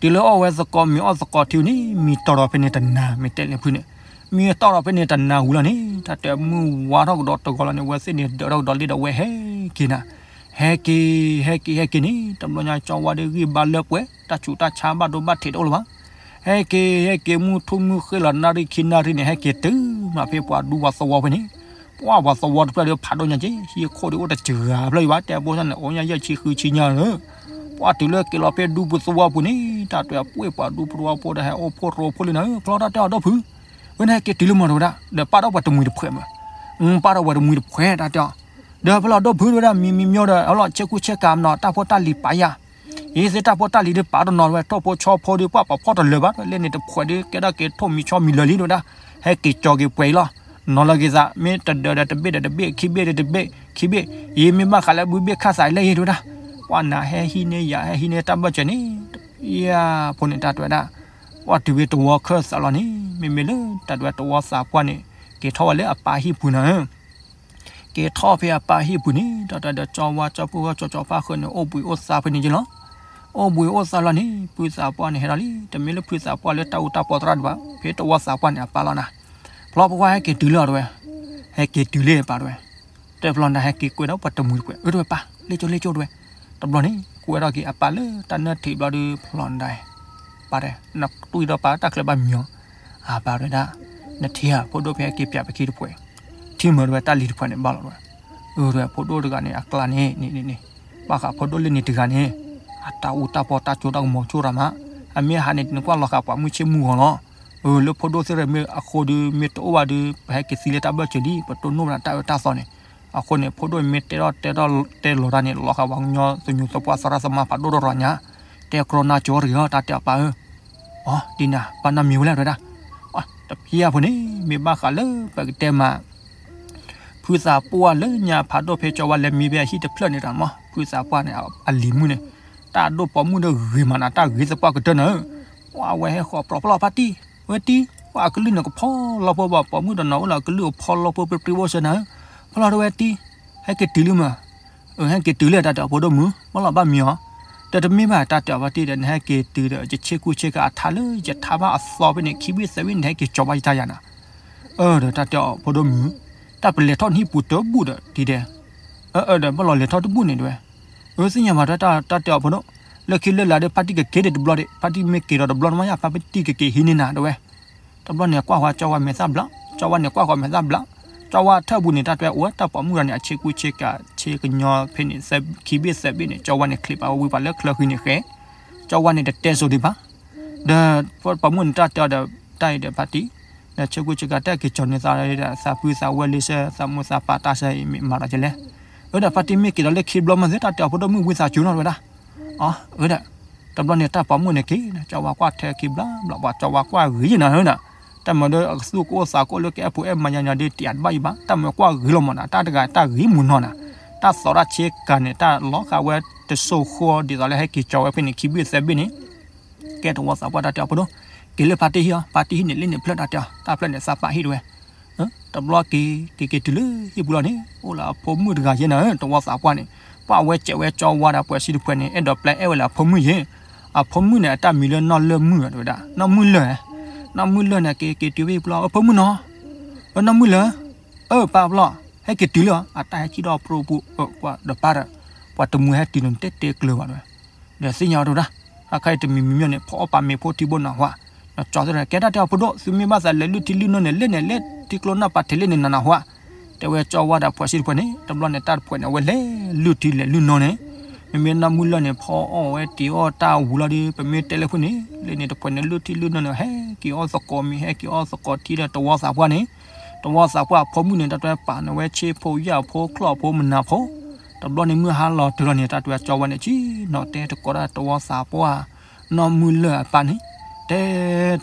တုၤလၢအီၣ်ဝဲသကိးမ့ၤအီၣ်သကိးထံန့ၣ် မံၤတီၢ်ထီၣ်ဖဲန့ၣ်တနၤ မ့ၢ်တဲလၢဖုန့ၣ်, မံၤတီၢ်ထီၣ်ဖဲန့ၣ်တနၤဝံၤလီၤန့ၣ် တၢ်တဲမုၢ်ဝါထီၣ်ကဒီးတဂီၤလီၤန့ၣ် အဝဲသ့ၣ်န့ၣ် ဒၢးထီၣ်ကဒီးလံဒီး အဝဲဟဲက့ၤနၤ, ဟဲက့ၤ ဟဲက့ၤ ဟဲက့ၤန့ၣ် တဘျီညါ ကၠီဝါဒီးဂံၢ်ဘါလၢပှဲၤ တၢ်ဆူးတၢ်ဆါဘၣ်ဒိဘၣ်ထံးတအိၣ်လၢၤဘၣ်, ဟဲက့ၤ ဟဲက့ၤ မုၢ်ထူၣ်မုၢ်ဃ့လီၤ နၣ်ရံၣ်ခံနၣ်ရံၣ်န့ၣ် ဟဲက့ၤတုၤမးဖဲပှၤဒူပှၤသဝီဖဲန့ၣ်, ပှၤပှၤသဝီတဖျၢၣ်ဒီးဖးဒိၣ်ညါက့ၤ ဟံၣ်ခိၣ်ဒီးအိၣ်တစှၤဖျၢၣ်ယံၤဘၣ် တဲဖိန့ၣ် အိၣ်ညါယဲၢ်ဆံဃုဆံညါဧၢ, ပှၤတုၤလၢက့ၤလီၤဖဲဒူပူၤသဝီပူၤန့ၣ် တၢ်တဲပှ့ၤပှၤဒူပူၤသဝီဖိဒီး ဟဲအိၣ်ဖှိၣ်ရိဖှိၣ်လံနၤဧၢ, ဖျီတၢ်တဲအီၤဒီဖု ဝဲန့ၣ်ဟဲက့ၤတုၤလၢမီၤ တဲဝဲဒၣ်, ဒီးပာ်ထီၣ်ပှၤတမှံၤတဖှဲးမး, ပာ်ထီၣ်ပှၤတမှံၤတဖှဲး တၢ်တဲအီၤ, ဒီးဖဲလီၤဒီဖု တဲဝဲဒၣ် မံၤမံၤမံၤဒီး အလီၢ်ဆ့ကူဆ့ကၤမနီၤ တၢ်ဖိတၢ်လံၤပာ်ယၤ, အံၤသ့ၣ်တၢ်ဖိတၢ်လံၤဒီးပာ်တနီၤဝဲ ထိၣ်ဖိဆီဖိဒီး ပှၤပာ်ဖှိၣ်တလၢာ်ဘၣ် လၢန့ၣ်တဖှဲးဒီးကဲထီၣ်က့ၤထိၣ်မံၤဆီမံၤလၢာ်လံ တဲဝဲဒၣ်, ဟဲက့ၤကၠီၤက့ၤပှဲၤအံၤလီၤ, နီၤလီၤက့ၤသး မ့ၢ်တဒၢးဒီးတဘ့ၣ်ဒီးတဘ့ၣ် ခံဘ့ၣ်ဒီးတဘ့ၣ် ခံဘ့ၣ်, အံၤမ့ၢ်ဘၣ်ဃးလၢဘုဘ့ၣ်ခၣ်သးအံၤလၢအံၤ တဲဝဲဒၣ်, ပှၤနၤဟဲဟံးန့ၢ်ယၤ ဟဲဟံးန့ၢ်တၢ်ဘၢၣ်စၢၤန့ၣ်, ယၤဖိန့ၣ် တၢ်တဲဝဲဒၣ်, ပှၤတုၤဝဲတဝီခၢၣ်သးလီၤန့ၣ် မ့မ့ၢ်လၢတၢ်တဲဝဲတဝီသးပှၢ်န့ၣ် က့ၤထီၣ်ဝဲလၢအပၢ်ဟံၣ်ပူၤနၤဧၢ က့ၤထီၣ်ဖဲအပၢ်ဟံၣ်ပူၤန့ၣ် တၢ်တဲဒီးကၠီဝါကၠီဖိဂီၢ်ကၠီကၠီဖးဃၢၤန့ၣ် အိၣ်ဘှံးအိၣ်သါဖဲန့ၣ်က့ၤလီၤ, အိၣ်ဘှံးအိၣ်သါလီၤန့ၣ် ဖုသးပှၢ်န့ၣ်ဟဲလီၤလံ တမ့ၢ်လၢဖုသးပှၢ်လၢတၢ်အူတၢ်ပီသရၣ်ဒံးဘၣ် ဖဲတဝီသးပှၢ်န့ၣ် အပၢ်လီၤနၤ, ဖျီပှၤဟဲက့ၤတုၤလၢအီၤတဲဝဲ, ဟဲက့ၤတုၤလၢအပၢ်တဲဝဲ, တဲဖျီနၤ ဟဲက့ၤကွဲးဒီးပှၤတမှံၤတဖှဲး အၢ တဲဝဲပၢ် လ့ၣ်ကၠိလ့ၣ်ကၠိတဲဝဲ, တဘျီန့ၣ် ကွဲးထီၣ်က့ၤအပၢ်လၢတၢ်နၢထံးဘျီဒီး ဖျီနၤ ပၢ်တဲ, နတူၢ်ဒီးပၢ်တၢ်ချၢဘၣ်မံၤအီၤ, အပၢ်တဲဝဲဒၣ်, နထံၣ်ဧါ ဖိဒိၣ်ဖဲဟဲက့ၤပၠးပခံတဖှဲး, ထံၣ်မၢတဲဝဲတၢ်လံၤတဖှဲးန့ၣ်ဘၣ်လီၤတဲဝဲ, အၢ တဲဝဲ ဖိဒိၣ်တဂၤန့ၣ် အကျါန့ၣ်န့ၣ်န့ၣ်, ဘၣ်ဃးဖိဒိၣ်လၢန့ၣ်တဂၤန့ၣ်, အတၢ်အူတၢ်ပီတၢ်ကၠိတၢ်ကမီၤဆိၣ်ရၤမး, အမ့ၢ်ဟးန့ၣ် နကွၢ်လီၤဃာ်ပှၤမုၢ်ဆ့ၣ်မုၢ်ဂီၤလီၤ, အၢ လၢဖိဒိၣ်သ့ၣ်တဖၣ်မ့ၢ်အဃိဒီး မ့ၢ်တအိၣ်ဘၣ်ဒီး ပဟဲက့ၤသံလၢတၢ်ဘၢၣ်စၢၤလံ ပတိၢ်နီၣ်ဘၣ်တၢ်အၢတၢ်သီန့ၣ်, အဃိန့ၣ် ဖိဒိၣ်မ့ၢ်တဲထီၣ်တဲထီၣ်တဲလီၤတၢ်န့ၣ် လီၤဃာ်ပှၤကညီသညူးသပှၢ်သရၣ်သမါဖးဒိၣ်ထီၣ်ရၤညါ, တဲကြီနါကၠိတဂ့ၤ တၢ်တဲအီၤပၢ်ဧၢ, အီ ဒ်နၤ ဘၣ်နီတမံၤဝဲလဲၣ်တဲဝဲဒၣ်, တဖျီဖိန့ၣ် မ့ၢ်ဘၣ်ဃးလၢပကတဲမး ဖုသးပှၢ်လၢညါဖးဒိၣ်ဖဲကၠီဝါလဲၤမံဖဲအဟံၣ်တဖျၢၣ်န့ၣ်တၢ်မး ဖုသးပှၢ်န့ၣ် အလံၤမုၣ်န့ၣ်, တၢ်ဒိၣ်ပိာ်မုၣ်ဒီးဂ့ၤမးနၤ တၢ်ဂ့ၤသပှၢ်ကတၢၢ်နၤဧၢ, ပှၤဝဲဟဲဃီၤပြီဖျီဖါတံၢ်, ဝဲတံၢ်, ပှၤအကလုၢ်န့ၣ်ကဖီလီဖိဘၣ် ပိာ်မုၣ်တနီၤအိၣ်လၢအကလုၢ်အဖီလီဖိပြံပြံဝဲစၢၤနၤဧၢ, ဖျီတဲဝဲတံၢ်, ဟဲက့ၤတုၤလံမး, အၢ ဟဲက့ၤတုၤလံတၢ်တဲအီၤဖိဒိၣ်မုၣ် ဘၣ်လီၤဘၣ်မံၤအီၤ, ဒီးတမ့ၢ်ဘၣ်တၢ်တဲအီၤဖါတံၢ်ဒီး နဟဲက့ၤတုၤဒီး ယဆ့ကူဆ့ကၤအထါလၢယထါဘၣ်အသီဖဲန့ၣ် ခံဘ့ၣ်သၢဘ့ၣ်န့ၣ် နဟဲက့ၤကၠီၤဘၣ်ယတၢ်ယၤနၤ အၢ ဒီးတၢ်တဲအီၤဖိဒိၣ်မုၣ်, တၢ်ပလဲၤထီၣ်နဟံၣ်ပူၤတဘူၣ်ဒီးဒ်ဒဲး, အၢ အၢ ဒီးဘၣ်လီၤလဲၤထီၣ်တဘူၣ်န့ၣ်တဲဝဲ, အၢ သ့ၣ်ညါဘၣ်တဲတၢ်တဲအီၤဖိဒိၣ်, လၢခံလၢလာ်ဒီး ဖါတံၢ်ကက့ၤဒီးတဘျီဒီး ဖါတံၢ်မ့ၢ်က့ၤဒီးတဘျီနမ့ၢ်ယါ ဖါတံၢ်ကက့ၤဟံးန့ၢ်နၤတဲဝဲ, တဘျီန့ၣ်ကွၢ်ဃီၤကၠီဝါမဲာ်သၣ်ဘျီ, ကၠီဝါန့ၣ်ကွၢ်ဃီၤမဲာ်သၣ်ဘျီ, ကၠီဝါထၢၣ်ပူၤန့ၣ် တၢ်တဲအိၣ်ဝဲတၢ်ပိာ်မုၣ်တဂၤန့ၣ် အဆ့ကူဆ့ကၤဆ့ကညီဖဲန့ၣ် ခံဘ့ၣ်သၢဘ့ၣ်န့ၣ် ကၠီဝါန့ၣ် ချံးပာ်ဝဲဝံၤပာ်လၢချၢဃံန့ၣ်ဃဲ, ကၠီဝါန့ၣ်တတဲစိၤဒံးဘၣ် ဒီးပိာ်မုၣ်န့ၣ်တၢ်တဲအီၤဒီး တၢ်အံၤဒီးဖါတံၢ်, ဒီးဆ့ကူဆ့ကၤတၢ်က့ၤကၠီၤန့ၢ်သးဒီး သးဖုသးဝဲလံစၢၤ သးမိၢ်သးပၢ်တၢ်ဆၢအံၤမ့ၢ်မၤဒီးကလဲၣ်, အၢ ဒီးဖါတံၢ်မ့ၢ်က့ၤဒီးလၢခံဘျီမးသ့ၣ် တၢ်တဲအီၤဖိဒိၣ်မုၣ်ဝံသးစူၤနီၤတဲဝဲဒၣ်, အၢ ဒီး တဘျီန့ၣ်တၢ်ပိာ်မုၣ်န့ၣ်က့ၤ ကၠီဝါကွၢ်ထွဲခံဘျီဘျီ ပှၤကၠီဝါကွၢ်ဂ့ၤယဲၢ်နၤဧၢနၤ, တၢ်မၤဒီးအကသူၣ်ကအိၣ်သးကအိၣ်လၢကအဲၣ်ဖိအဲၣ်မါညါညါဒီး တယးတဘၣ်ယံၤဘၣ် တၢ်မၤကွၢ်ဂ့ၤလီၤမးနၤ တၢ်တဂၤတၢ်ဂ့ၤမုၢ်နီၤနၤ, တၢ်သီတၢ်ဆ့ကၤန့ၣ် တၢ်လီၤဃာ်ဝဲတစိၢ်ဃီဒ်သိးလၢဟဲက့ၤကၠီဝဲဖဲန့ၣ် ခံဘ့ၣ်သၢဘ့ၣ်န့ၣ် ကဲတဝီသးပှၢ်တၢ်တဲအီၤဖိဒိၣ်, က့ၤလၢဖါတံၢ်ဟံၣ်အီၤ ဖါတံၢ်ဟံၣ်န့ၣ်လ့န့ၣ်ဖျၢၣ်တၢ်တဲအီၤ တၢ်ဖျၢၣ်န့ၣ်သးပာ်ဟံၣ်တဝဲ, တဘျီက့ၤက့ၤက့ၤတုၤလၢဟံၣ်ပူၤလီၤန့ၣ် အိၣ်လၢအဖိမုၣ်တဂၤယဲၢ်နၤဧၢ တဝီသးပှၢ်န့ၣ်, ပှၤဝဲစဲးဝဲကၠီဝါဒီးပှၤစံတဖှဲးန့ၣ် အဲၣ်ဒိးပျဲအဲၣ်ဝဲလၢအဖိမုၣ်ယဲၢ်, အဖိမုၣ်န့ၣ် အတၢ်မံၤလၢနီၢ်လၢၢ်မုၣ်တဲဝဲဒၣ် နီၢ်မုၢ်လၢၢ်, နီၢ်မုၢ်လၢၢ်န့ၣ် က့ၤက့ၤတုၤဖဲဟံၣ်ပူၤလီၤ အဖိမုၣ်နီၤ, အနီၢ်မုၢ်လၢၢ် အၢ ပၢ်ဖျီ, ဟဲက့ၤတုၤလံဧါ အတၢ်ဟဲကံၣ်ဒီးပြိပူၤ, ဒီးပၢ်ဒီး, ပှၤတမှံၤဟဲတုၤန့ၣ် တဲတဲကျၢၤဘၣ်တဲဝဲ, ဒီးသ့ၣ်ညါဝဲတဲဝဲဒၣ်, အခါအံၤတမံၤမံၤမ့ၢ်န့ၣ် ဖီအီၣ်ပာ်မ့ၤဖိထံဘိနၢ်ဟူဧါ, ဒီးကၠီသ့ၣ် ကဲတၢ်တဲအီၤဖိဒိၣ် သုမ့ၢ်ဘၣ်သးလဲၤလုၢ်ထံလုၢ်နိန့ၣ် လ့န့ၣ်လ့ထံကျိနၢ်ပာ်ထဲးလ့န့ၣ်နၢ်နၢ်ဟူဧါ, တဲဝဲကၠီဝါဒီးပှၤစံတဖှဲးန့ၣ် တဘျီန့ၣ်တၢ်တဖှဲးန့ၣ် အဝဲလဲၤလုၢ်ထံလဲၤလုၢ်နိန့ၣ်, မ့မ့ၢ်နီၢ်မုၢ်လၢ်န့ၣ် ဖီအီၣ်ဝဲတ့ၤအီၣ်တၢ်ဝံၤလီၤဒီး ပမ့ၢ်တဲလၢဖုန့ၣ် လၢန့ၣ်တပှဲၤန့ၣ်လုၢ်ထံလုၢ်နိန့ၣ် ဟဲက့ၤအီၣ်သကိးမ့ၤ ဟဲက့ၤအီၣ်သကိးထံဒီးတဝီသးပှၢ်န့ၣ်, တဝီသးပှၢ်အဖိမုၣ်န့ၣ် တၢ်တဲပာ်န့ၢ်ဝဲဆ့ဖိယာ်ဖိချီၣ်ဖိမနၤဖိ, တဘျီန့ၣ်မုၢ်ဟါလီၤတုၤလီၤန့ၣ် တၢ်တဲကၠီဝဲန့ၣ် ဆံနီၤတဲတကိးတၢ်တဝီသးပှၢ် နီၢ်မုၢ်လၢ်အပၢ်န့ၣ်, တဲ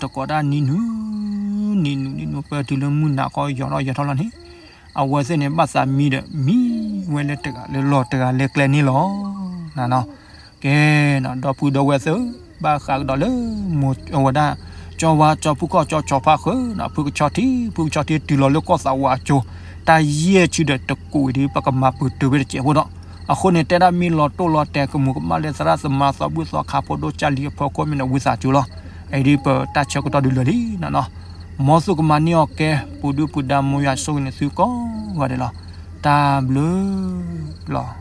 တကိးတၢ်နံၤနုၤ, နံၤနုၤနံၤနုၤ ပၢၢ်တုၤလၢမုၢ်နၤခီယီၤထီၣ်ယီၤထီၣ်လီၤန့ၣ်, အဝဲသ့ၣ်န့ၣ် ဘၣ်သးမံဒီး မံဝဲလၢတဂၤလၢလီၢ်တဂၤလၢကျဲန့ၣ်လီၤ. နနီၤ, ကဲနီၤ ဒီပုၢ်ဒီဝဲၢ်သ့ၣ်ဧၢ, ဘၣ်ဃးကဒီးလၢ မိၢ်ဝဲဒၣ် ကၠီဝါကၠီဖုခီၣ်ကၠီဆီဖါဃၢၤနီၤ ဖုကဆီထံ ဖုကဆီထံ တုၤလီၤလၢကီၢ်သးဝးအကၠိ တၢ်ယဲၢ်ဆံဒီးတကိးအံၤဒီး ပကမၤပတုာ်ဝဲတစဲးဖိဒီး အဃိန့ၣ် တဲဒၣ်မ့ၢ်လီၤတိၢ်လီၤတဲာ်ကမူးကမၣ်လၢသရၣ်သမါသီဘူၣ်သီခါဖိဒိၣ်ကၢ်လံအဖီခိၣ်မ့ၢ်န့ၣ် ဝံသးစူၤလီၤ. အံၤဒ်ပတၢ်ဆၢကတီၢ်ဒုးလၢာ်လံနနီၤ, မ်သုကမၤန့ၢ်အီၤကဲ ပူၤဒုၣ်ပူၤဒါ မ်ယွၤဆိၣ်ဂ့ၤန့ၢ်သုကိးဂၤဒဲးလီၤ. တၢ်ဘျုးလီၤ.